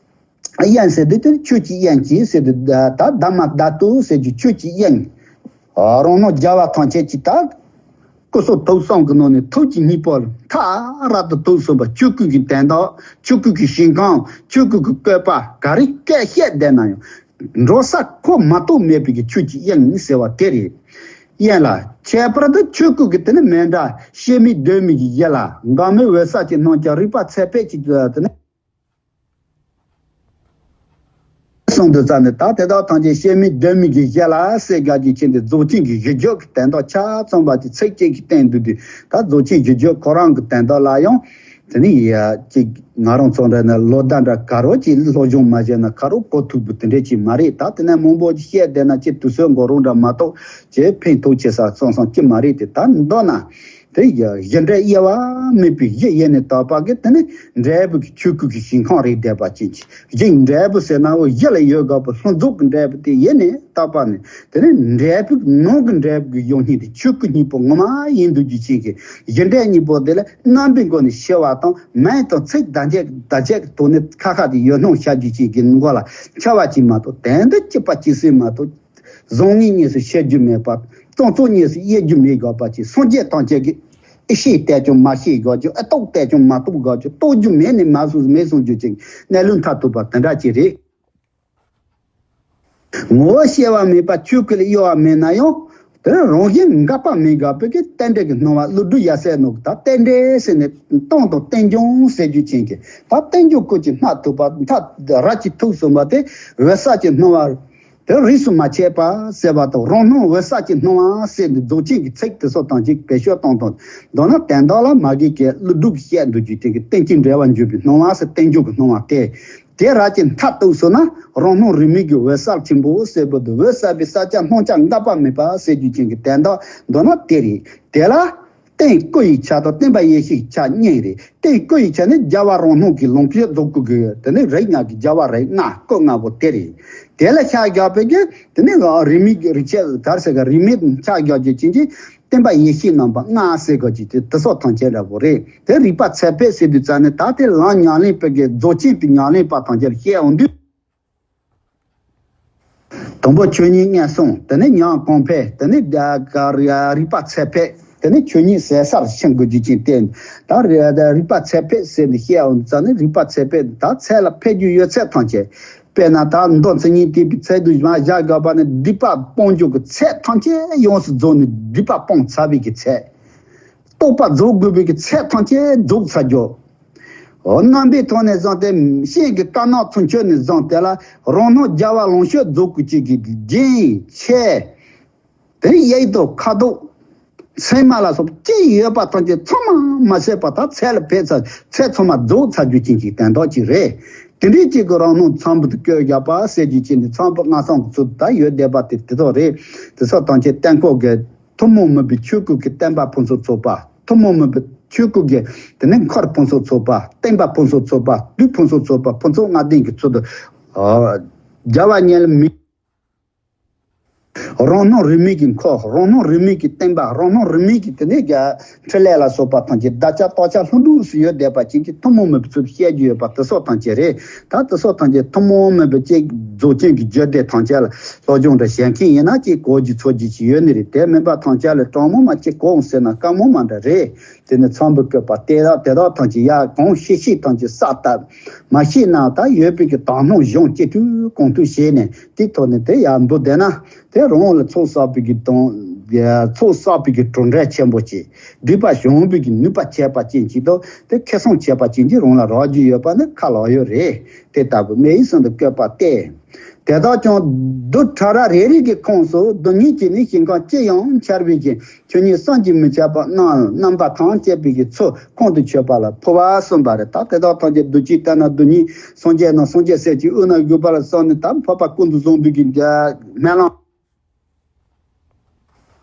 དབྱིངས་ཟེར་དུས་དེ་ནི་ཆོས་ཀྱི་དབྱིངས་ཀྱི་ཟེར་དུས། ད་དྷརྨ་དྷཱ་ཏུ་ཟེར་རྒྱུ་ཆོས་ཀྱི་དབྱིངས། རང་སྣང་རྒྱལ་བ་ཐམས་ཅད་ཀྱི་ད་སྐུ་གསུང་ཐུགས་གསུམ་གྱི་ནང་ནས་ཐུགས་ཀྱི་སྙིང་པོ་ལ་མཐའ་རབ་ཏུ་ཐུགས་གསུམ་པ། ཆོས་སྐུ་གི་དོན་དག། ཆོས་སྐུ་གི་ཞིང་ཁམས། ཆོས་སྐུ་གི་བཀོད་པ་ག་རེ་སྐད་བཤད་བསྡད་ན་ཡང་འགྲོ་ས་ཁོ་མ་གཏོགས་མེད་པའི་གི་ཆོས་ཀྱི་དབྱིངས་ཟེར་བ་དེ་རེད། དབྱིངས་ལ། ཁྱད་པར་དུ་ཆོས་སྐུ་གི་དེ་ནི་མཎྜལ་ཕྱེ་མའི་གདོད་མའི་གི་གཞི་ལ། འགག་མེད་འོད་གསལ་གྱི་སྣང་ཆ་རིག་པ་ཚད་ཕེབས་ཀྱི་དེ་ནི། གསུངས་དུས་ཙ་ནས། ད་དེ་དག་ཐམས་ཅད་ཕྱེ་མའི་གདོད་མའི་གི་གཞི་ལ་ཟེར་དགོས་རྒྱུ་ཅན་དེ། རྫོགས་ཆེན་གྱི་གཞི་བརྗོད་ཀྱི་དོན་དག་ཆ་ཚང་བ་དེ་ཚིག་གཅིག་གིས་བསྟན་འདུག་དུས། ད་རྫོགས་ཆེན་གཞི་བརྗོད་ཁོ་རང་གི་དོན་དག་ལ་ཡང་དེ་ནི་ཡ་ཅིག་ང་རང་ཚོ་འདྲ་ན་ལོ་ཟླ་འདྲ་ག་རོ་ཅིག་སློབ་སྦྱོང་མ་བྱས་ན་ག་རོ་གོ་ཐུབ་པ་དེ་འདྲ་ཅིག་མ་རེད། ད་དེ་ནས་མང་པོ་ཅིག་བཤད་བསྡད་ན་ཅིག་དུས་ཚོད་འགོར་རུང་འདྲ་མ་གཏོགས་ཅིག་ཕན་ཐོགས་ཆེ་ས་སོང་སོང་ཅི་མ་རེད་དེ། ད་མདོར་ན། དེ་ཡི་གཞི་འབྲས་དབྱེ་བ་མེད་པའི་གཞི་ཡེ་ནས་དག་པ་གི་དེ་ནི་འབྲས་བུ་གི་ཆོས་སྐུ་གི་ཞིང་ཁམས་རེད་བསྡད་པ་ཅན་གྱི་གཞི་འབྲས་བུ་ཟེར་ན་འོ་གཞི་ལ་ཡོད་དགོས་པའི་ལྷུན་རྫོགས་ཀྱི་འབྲས་བུ་དེ་ཡེ་ནས་དག་པ་ནི་དེ་ནི་འབྲས་བུ་ནང་གི་འབྲས་བུ་གི་ཡོད་ཉིད་དེ་ཆོས་སྐུ་གཉིས་པོ་ངོ་མ་ཡིན་འདུག་རྒྱུ་ཅན་གྱི་གཞི་འབྲས་གཉིས་པོ་དེ་ལ་རྣམ་པའི་སྒོ་ནས་ཤེས་པ་དང་མིང་དང་ཚིག་བརྡ་བྱེད་བརྡ་བྱེད་ཀྱི་ཐོག་ནས་ཁ་ཁ་དེ་ཡོད་སྣང་བྱ་རྒྱུ་ཅན་གྱི་མགོ་ལ་འཆར་བ་ཅིག་མ་གཏོགས་དོན་དུ་སྐྱེས་པ་སྐྱེ་སྲིད་མ་གཏོགས། བཟང་ངན་གཉིས་སུ་ཕྱེ་རྒྱུ་མེད་པ། སྟོང་ཚོགས་གཉིས་སུ་དབྱེ་རྒྱུ་མེད་དགོས་པ་ཅིག་སངས་རྒྱས་ཐམས་ཅད་ཀྱིས་ཨེ་ཤེས་བལྟས་ཀྱང་མ་ཤེས་དགོས་རྒྱུ། ཨེ་རྟོགས་བལྟས་ཀྱང་མ་རྟོགས་དགོས་རྒྱུ། རྟོགས་རྒྱུ་མེད་ནས་མ་བཟུང་མེད་གསུང་རྒྱུ་ཅིག་གནས་ལུགས་མཐར་ཐུག་པ་དེ་འདྲ་ཅིག་རེད། ངོ་བོ་ཤེས་པ་མེད་པ་ཆོས་སྐུ་ལ་གཡོ་བ་མེད་ན་ཡང་། དེ་རང་བཞིན་འགག་པ་མེད་དགོས་པའི་གི་རྟེན་འབྲེལ་གྱི་སྣང་བ་ཀླུ་སྒྲུབ་ཡབ་སྲས་ནོར་གྱི་ད་རྟེན་འབྲེལ་ཟེར་ནས་སྟོང་དང་རྟེན་འབྱུང་ཟེར་རྒྱུ་ཅན་གྱི་ད་རྟེན་འབྱུང་སྐུ་གྱི་སྣ་ཐུབ་པ་མཐའ་རབ་ཀྱི་ཐུགས་གསུངས་པ་དེ་འོད་གསལ་གྱི་སྣང་བ། དེ་རིས་སུ་མ་ཆད་པ་ཟེར་བ་དང་རང་སྣང་འོད་གསལ་གྱི་སྣང་བ་ཟེར་ནས་རྫོགས་ཆེན་གྱི་ཚིག་དེ་ཚོ་དང་གཅིག་བེད་སྤྱོད་གཏོང་དང་མདོར་ན་དོན་དག་ལ་མ་གི་གི་ཀླུ་སྒྲུབ་ཀྱིས་བཤད་འདུག་རྒྱུ་དེ་གི་རྟེན་ཅིང་འབྲེལ་བར་འབྱུང་བའི་སྣང་བ་ཟེར་རྟེན་འབྱུང་གི་སྣང་བ་སྟེ། དེ་རབ་ཀྱི་མཐའ་གཏུགས་སོང་ན་རང་སྣང་རིས་མེད་ཀྱི་འོད་གསལ་ཆེན་པོ་ཟེར་བ་དེ་འོད་གསལ་བའི་ས་ཆ་སྣང་ཆ་འགག་པ་མེད་པ་ཟེར་རྒྱུ་ཅན་གྱི་དོན་དག་མདོར་ན་དེ་རེད། དེ་ལ། རྟེན་སྐུ་ཡི་ཆ་དང་བརྟེན་པ་ཡེ་ཤེས་ཀྱི་ཆ་གཉིས་རེད། རྟེན་སྐུ་ཡི་ཆ་ནི་རྒྱལ་བ་རང་སྣང་གི་ལོངས་སྤྱོད་རྫོགས་སྐུ་གི་དེ་ནི་རིགས་ལྔ་གི་རྒྱལ་བ་རིགས་ལྔ་སྐུ་ལྔ་པོ་དེ་རེད། དེ་ལ་ཤར་རྒྱག་པའི་གི་དེ་ནི་རིས་མེད་ཀྱི་རིས་ཆད་གར་ཟེར་ག་རིས་མེད་ཆ་རྒྱག་རྒྱུ་ཅན་གྱི་བརྟེན་པ་ཡེ་ཤེས་རྣམ་པ་ལྔ་ཟེར་ག་ཅིག་དེ་དེ་སོགས་ཐམས་ཅད་འདྲ་པོ་རེད། དེ་རིག་པ་ཚད་ཕེབས་ཟེར་དུས་ཙ་ནི་ད་དེ་ལམ་ཉམས་ལེན་པའི་གི་རྫོགས་ཆེན་གྱི་ཉམས་ལེན་པ་ཐམས་ཅད་ལ་བཤད་འོང་དུས། དང་པོ་ཆོས་ཉིད་མངོན་སུམ། དེ་ནས་ཉམས་གོང་འཕེལ། དེ་ནས་རིག་པ་ཚད་ཕེབས། དེ་ནས་ཆོས་ཉིད་ཟད་སར་ཕྱིན་དགོས་རྒྱུ་ཅན་བསྟན། ད་རིག་པ་ཚད་ཕེབས་ཟེར་ནས་བཤད་འོང་ཙང་ནི་རིག་པ་ཚད་ཕེབས་ད་ཚད་ལ་ཕེབས་རྒྱུ་ཡོད་ཚད་ཐམས་ཅད། དཔེར་ན་ད་མདོ་མཚན་ཉིད་བསྟན་པའི་ཚད་དུ་མ་བཞག་དགོས་པ་ནི་སྡིག་པ་སྤོང་རྒྱུ་གི་ཚད་ཐམས་ཅད་ཡོངས་སུ་རྫོགས་ནས་སྡིག་པ་སྤོང་ཚར་བའི་གི་ཚད། རྟོགས་པ་རྫོགས་དགོས་པའི་གི་ཚད་ཐམས་ཅད་རྫོགས་ཚར་རྒྱུ། འོ་རྣམ་པའི་ཐོག་ནས་བཟུང་སྟེ་ཤིང་གི་དཀར་ནག་ཚུན་ཆད་ནས་བཟུང་སྟེ་ལ་རང་སྣང་རྒྱལ་བ་ལོངས་སྤྱོད་རྫོགས་སྐུ་གཅིག་གི་རྒྱན་ཆས། དེ་གཡས་དང་ཁ་དོག་མཚན་མ་ལ་སོགས་ཅི་ཡོད་པ་ཐམས་ཅད་ཚང་མ་མ་ཟད་པ་དག་ཚད་ལ་ཕེབས་ཚར་ཚད་ཚང་མ་རྫོགས་ཚར་རྒྱུ་ཅན་གྱི་དོན་དག་ཅིག་རེད། དེ་འདྲའི་གཅིག་གི་རང་སྣང་ཚངས་བུག་ཏུ་བཀོད་བཞག་པ་ཟེར་རྒྱུ་ཅན་ནི་ཚངས་བུག་ལྔ་སོང་གི་ཚུལ་དུ་ད་ཡོད་བསྡད་པ་དེ་དེ་ཚོ་རེད། དེ་ཚོ་ཐམས་ཅད་བརྟན་ཁོག་གི་ཐུན་མོང་མིན་པའི་ཆོས་སྐུ་གི་བརྟེན་པ་ཕུན་སུམ་ཚོགས་པ། ཐུན་མོང་མིན་པའི་ཆོས་སྐུ་གི་དེ་ནས་འཁོར་ཕུན་སུམ་ཚོགས་པ། བརྟེན་པ་ཕུན་སུམ་ཚོགས་པ། དུས་ཕུན་སུམ་ཚོགས་པ། ཕུན་ཚོགས་ལྔ་ལྡན་གྱི་ཚུལ་དུ། ཨ། རྒྱལ་བ་ཉིད་ལ་མི། རང་སྣང་རིས་མེད་ཀྱི་འཁོར། རང་སྣང་རིས་མེད་ཀྱི་བརྟེན་པ། རང་སྣང་རིས་མེད་ཀྱི་དེ་ནས་རྒྱ་འཕྲིན་ལས་ལ་སོགས་པ་ཐམས་ཅད་བདག་ཅག་བདག་ཅག་ལྷུན་གྲུབ་སུ་ཡོད་བསྡད་པ་ཅན་གྱི་ཐུན་མོང་མིན་པའི་ཚུལ་དུ་བཤད་རྒྱུ་ཡོད་པ་དེ་སོགས་ཐམས་ཅད་རེད། ད་དེ་སོགས་ཐམས་ཅད་ཐུན་མོང་མིན་པའི་ཅིག་རྫོགས་ཆེན་གྱི་རྒྱུད་སྡེ་ཐམས་ཅད་ལ་སློབ་སྦྱོང་འདྲ་བྱེད་མཁན་ཡིན་ན་ཅིག་གོ་རྒྱུ་ཚོར་རྒྱུ་ཅིག་ཡོད་ནི་རེད། དེ་མིན་པ་ཐམས་ཅད་ལ་དྲང་མོ་མ་ཅིག་གོ་འོང་ཟེར་ན་དཀའ་མོ་མ་འདྲ་རེད། དེ་ནི་ཚངས་བུག་བཀོད་པ་དེ་དག་དེ་དག་ཐམས་ཅད་ཡར་གང་ཤེས་ཤེས་ཐམས་ཅད་བསགས་བཏབ། མ་ཤེས་ན་ད་ཡོད་པའི་གི་དག་སྣང་གཞུང་ཅི་ཐུབ་གང་ཐུབ་བྱས་ནས་དེ་ཐོག་ནས་དེ་ཡར་འབུལ་བསྡད་ན་དེ་རང་ལ་ཚོགས་བསགས་པའི་གི་དང་ཚོགས་བསགས་པའི་གི་གྲུབ་འབྲས་ཆེན་པོ་ཅིག་སྡིག་པ་སྦྱོང་བའི་གི་ནུས་པ་ཆད་པ་ཅན་ཅིག་དང་དེ་ཁེ་བཟང་ཆད་པ་ཅན་ཅིག་རང་ལ་རག་རྒྱུ་ཡོད་པ་ནི་ཁ་ལོག་ཡོད་རེད། དེ་ལྟ་བུ་མེ་ཡི་སོན་དུ་བཀོད་པ་སྟེ། དེ་དག་ཀྱང་རྡུལ་ཕྲ་རབ་རེ་རེ་གི་ཁོངས་སུ་རྡུལ་སྙེད་ཀྱི་ནི་ཞིང་ཁམས་ཅི་ཡང་འཆར་བའི་གི་ཆོས་ཉིད་བསམ་གྱིས་མི་ཁྱབ་པ་རྣམས་རྣམ་པ་ཐམས་ཅད་པའི་གི་ཚུལ་ཁོང་དུ་ཆུད་པ་ལ་འཕོ་བ་གསུངས་པ་རེད། ད་དེ་དག་ཐམས་ཅད་རྡུལ་གཅིག་ལྟར་ན་རྡུལ་སྙེད་སངས་རྒྱས་རྣམས་སངས་རྒྱས་སྲས་ཀྱི་དབུས་ན་བཞུགས་པ་ལ་སོགས་ནས་ད་འཕགས་པ་ཀུན་ཏུ་བཟང་པོའི་གི་སྨོན་ལམ།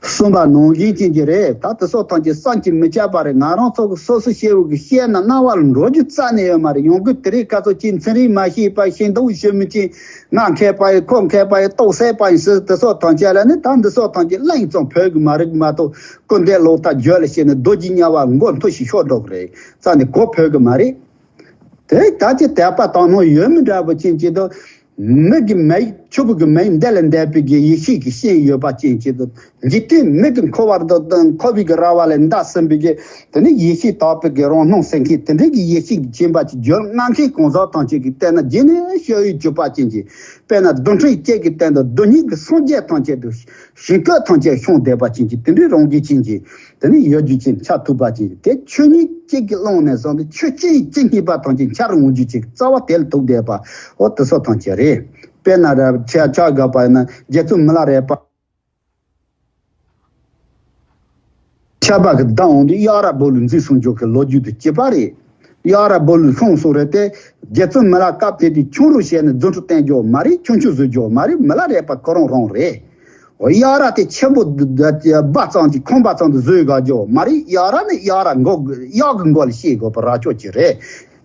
གསུངས་པ་ནང་བཞིན་ཅན་གྱི་རེད། ད་དེ་སོགས་ཐམས་ཅད་བསམ་གྱིས་མི་ཁྱབ་པ་རེད། ང་རང་ཚོ་གི་སོ་སོ་སྐྱེ་བོ་གི་ཤེས་ན་རྣ་བ་ལ་འགྲོ་རྒྱུ་རྩ་ནས་ཡོད་མ་རེད། ཡོང་གི་དེ་རིང་ཁ་སོ་ཅིག་ཚན་རིག་མ་ཤེས་པ་ཤེས་མདོག་ཤེས་མི་ཅིག་ང་མཁས་པ་ཡིན་ཁོ་མཁས་པ་ཡིན་རྟོགས་སད་པ་ཡིན་ཟེར་དེ་སོགས་ཐམས་ཅད་ལ་ནི་ད་འདི་སོགས་ཐམས་ཅད་གླེང་ཙམ་ཕོད་གི་མ་རེད་མ་གཏོགས་སྐུར་འདེབས་ལོག་ལྟ་བརྗོད་ལ་བྱས་ནས་རྡོ་རྗེ་དམྱལ་བ་མགོ་མཐོ་ཞིག་ཤོར་འགྲོ་གི་རེད། རྩ་ནས་གོ་ཕོད་གི་མ་རེད། དེ་ལྟ་ཅི་དད་པ་དག་སྣང་ཡོད་མི་འདྲ་བོ་ཅན་གྱི་དུ། མིག་གི་མིག་ཆུ་བུར་གྱི་མིག་འདི་ལས་འདས་པའི་གི་ཡེ་ཤེས་ཀྱི་ཤེས་ཡོད་པ་ཅན་གྱི་དུ། འཇིག་རྟེན་མིག་གི་འཁོར་བར་དུ་དང་འཁོར་བའི་གི་ར་བ་ལས་འདས་ཟིན་པའི་གི་དེ་ནི་ཡེ་ཤེས་དག་པའི་གི་རང་སྣང་ཟེར་མཁན་དེ་འདྲའི་གི་ཡེ་ཤེས་ཀྱི་སྦྱིན་པ་ཅིག་རྒྱུད་ལྔ་མཁན་གང་ཟག་ཐམས་ཅད་ཀྱིས་བལྟས་ན་རྗེས་ནས་ཤེས་ཡོན་གྱུར་པ་ཅན་གྱི། དཔེར་ན་རྡུལ་ཕྲན་གཅིག་གི་སྟེང་དུ་རྡུལ་སྙེད་ཀྱི་སངས་རྒྱས་ཐམས་ཅད་དུ་ཞིང་བཀོད་ཐམས་ཅད་ཤོང་བསྡད་པ་ཅན་གྱི་དེ་འདྲའི་རང་རྒྱུད་ཅན་གྱི། དེ་ནི་ཡོད་རྒྱུ་ཅན་འཆར་ཐུབ་པ་ཅིག་དེ་ཆོས་ཉིད་གཅིག་གི་ཀློང་ནས་བཟུང་སྟེ་ཆོས་ཅན་ཅི་སྙེད་པ་ཐམས་ཅད་འཆར་འོང་རྒྱུ་ཅིག་རྩ་བ་དེ་ལ་ཐུག་བསྡད་པ་འོ་དེ་སོགས་ཐམས་ཅད་རེད། དཔེར་ན་རབ་ཆ་ཆ་དགག་པ་ཡིན་ན་རྗེ་བཙུན་མི་ལ་རས་པ། ཆར་པ་གི་བདག་འོང་དུས་གཡག་ར་སྦོ་ལུག་འཛིན་སོང་འཇོག་གི་ལོ་རྒྱུས་དེ་སྐྱེས་པ་རེད། གཡག་ར་སྦོ་ལུག་ཤོང་སོང་རེད་དེ། རྗེ་བཙུན་མི་ལ་སྐབས་དེ་དུས་ཁྱུང་རུ་བྱས་ནས་རྫུ་འཕྲུལ་བསྟན་འཇོག་མ་རེད། ཁྱུང་ཆུ་བཟོས་འཇོག་མ་རེད། མི་ལ་རས་པ་ཁོ་རང་རང་རེད། ཨོ་གཡག་རྭ་དེ་ཆེན་པོ་འབའ་ཙམ་གྱི་ཁང་པ་ཙམ་དུ་བཟོས་ག་རྒྱོ་མ་རེད། གཡག་རྭ་ནི་གཡག་རྭ་མགོ་གཡག་གི་མགོ་ལ་བཤད་དགོས་པ་ར་ཅོ་ཅི་རེད།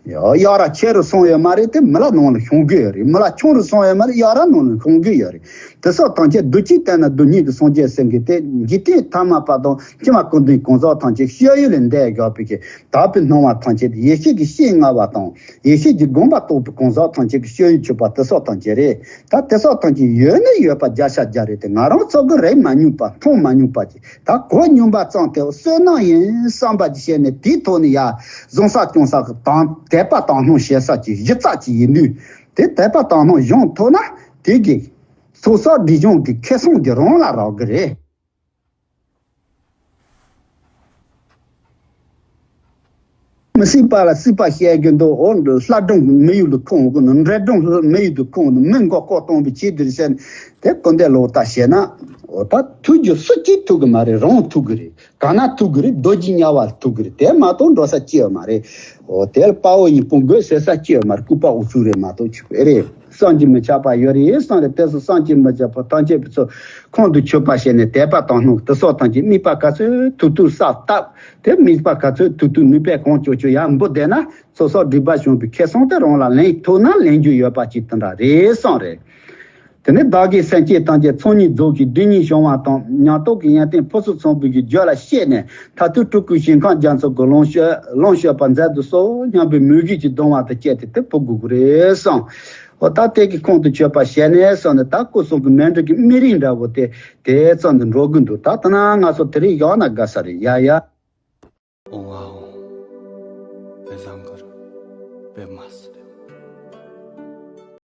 ཡ་གཡག་རྭ་ཆེ་རུ་སོང་ཡོད་མ་རེད་དེ་མི་ལ་ནང་ལ་ཤོང་གི་ཡོད་རེད། མི་ལ་ཆུང་རུ་སོང་ཡོད་མ་རེད། གཡག་རྭ་ནང་ལ་ཤོང་གི་ཡོད་རེད། དེ་སོགས་ཐམས་ཅད་བདུད་ཀྱིས་བསྟན་ན་བདུད་ཉིད་དུ་སངས་རྒྱས་ཟེར་གི་དེ་འཇིག་རྟེན་ཐ་མལ་པ་དང་ཕྱི་མ་ཀུན་ལྡན་གང་ཟག་ཐམས་ཅད་སྤྱོད་ཡུལ་ལས་འདས་བཞག་པའི་གི་དག་པའི་སྣང་བ་ཐམས་ཅད་ཡེ་ཤེས་ཀྱི་སྤྱན་མངའ་བ་དང་ཡེ་ཤེས་ཀྱི་དགོངས་པ་རྟོགས་པའི་གང་ཟག་ཐམས་ཅད་ཀྱི་སྤྱོད་ཡུལ་གྱུར་པ་དེ་སོགས་ཐམས་ཅད་རེད། ད་དེ་སོགས་ཐམས་ཅད་ཡོད་ནི་ཡོད་པ་བརྒྱ་ཆ་བརྒྱ་རེད་དེ། ང་རང་ཚོ་གི་རེག་མ་མྱོང་པ་མཐོང་མ་མྱོང་པ་ཅིག་ད་གོ་མྱོང་པ་ཙམ་དེ་བསོད་ནམས་ཡིན་བསམ་པ་ཅིག་བྱས་ནས་དེའི་ཐོག་ནས་ཡ་བཟང་ས་སྐྱོང་ས་གི་དང་དད་པ་དག་སྣང་བྱེད་ས་ཅིག་གཞི་རྩ་ཅིག་ཡིན་དུས། དེ་དད་པ་དག་སྣང་སྦྱོང་ཐུབ་ན་དེ་གི་ཚོགས་བསགས་སྒྲིབ་སྦྱོང་གི་ཁེ་བཟང་དེ་རང་ལ་རག་གི་རེད། མི་སྲིད་པ་ལ་སྲིད་པ་བཤད་རྒྱུ་འདུག་འོ་འདི་ལྷ་སྒྲུང་མི་ཡུལ་དུ་ཁོང་གི་ནི་འདྲེ་སྒྲུང་མི་ཡུལ་དུ་ཁོང་གི་ནི་མི་མགོ་སྐོར་གཏོང་བའི་ཆེད་དུ་ཟེར་ནས་དེ་ཀུན་ལྡན་ལོག་ལྟ་བྱས་ན། འོ་ད་ཐུག་རྒྱུ་སུ་གཅིག་ཐུག་གི་མ་རེད། རང་ཐུག་གི་རེད། གང་ན་ཐུག་གི་རེད། རྡོ་རྗེ་དམྱལ་བ་ལ་ཐུག་གི་རེད། དེ་མ་གཏོགས་འགྲོ་ས་ཅི་ཡོད་མ་རེད། འོ་དེ་ལ་དཔའ་བོ་ཡིན་དཔུང་དགོས་ཟེར་ས་ཅི་ཡོད་མ་རེད། ལྐུགས་པ་འུ་ཚུགས་རེད་མ་གཏོགས་ཆོག་གི་རེད། བསམ་གྱིས་མི་ཁྱབ་པ་ཡོད་རེད་བསམ་རེད། དེ་ཚོ་བསམ་གྱིས་མི་ཁྱབ་པ་ཐམས་ཅད་པའི་ཚོ་ཁོང་དུ་ཆུད་པ་བྱས་ནས་དད་པ་དག་སྣང་དེ་སོགས་ཐམས་ཅད་དམིགས་པ་ག་ཚོད་ཐུབ་ཐུབ་བསགས་བཏབ། དེ་དམིགས་པ་ག་ཚོད་ཐུབ་ཐུབ་ནུས་པས་གང་ལྕོགས་ལྕོགས་ཡར་འབུད་བསྡད་ན་ཚོགས་བསགས་སྒྲིབ་པ་སྦྱོང་བའི་ཁེ་བཟང་དེ་རང་ལ་ལེན་ཐུབ་ན་ལེན་རྒྱུ་ཡོད་པ་ཅིག་དེ་འདྲ་རེད་བསམ་རེད། དེ་ནས་བདག་གིས་སེམས་ཅན་ཐམས་ཅད་ཚོགས་གཉིས་རྫོགས་ཤིང་སྡེ་གཉིས་སྦྱོང་བ་དང་ཉམས་རྟོགས་ཀྱི་ཡོན་ཏན་ཕུན་སུམ་ཚོགས་པའི་གི་རྒྱུད་ལ་སྐྱེས་ནས་མཐར་ཐུག་སྤྲུལ་སྐུའི་ཞིང་ཁམས་རྒྱ་མཚོ་གི་ལོངས་སྤྱོད་ལོངས་སྤྱོད་པ་མཛད་དུ་གསོལ་སྙམ་པའི་མོས་གུས་ཀྱི་གདུང་བ་དང་བཅས་ཏེ་དེ་ཕུལ་དགོས་ཀྱི་རེད་བསམ། འོ་ད་དེ་གི་ཁོང་དུ་ཆུད་པ་བྱས་ནས་སོང་ནས་ད་སྐུ་གསུང་གི་མཎྜལ་གྱི་སྨན་རིགས་འདྲ་བོ་དེ་དེ་ཙམ་དུ་འགྲོ་གི་འདུག་ད་ད་ན་ང་ཚོ་དེ་རིང་བཞག་ན་དགའ་ས་རེད། ཡ་ཡ། ཨོང་ཨ་ཨོང་། པད་བཟང་གུ་རུ་པདྨ་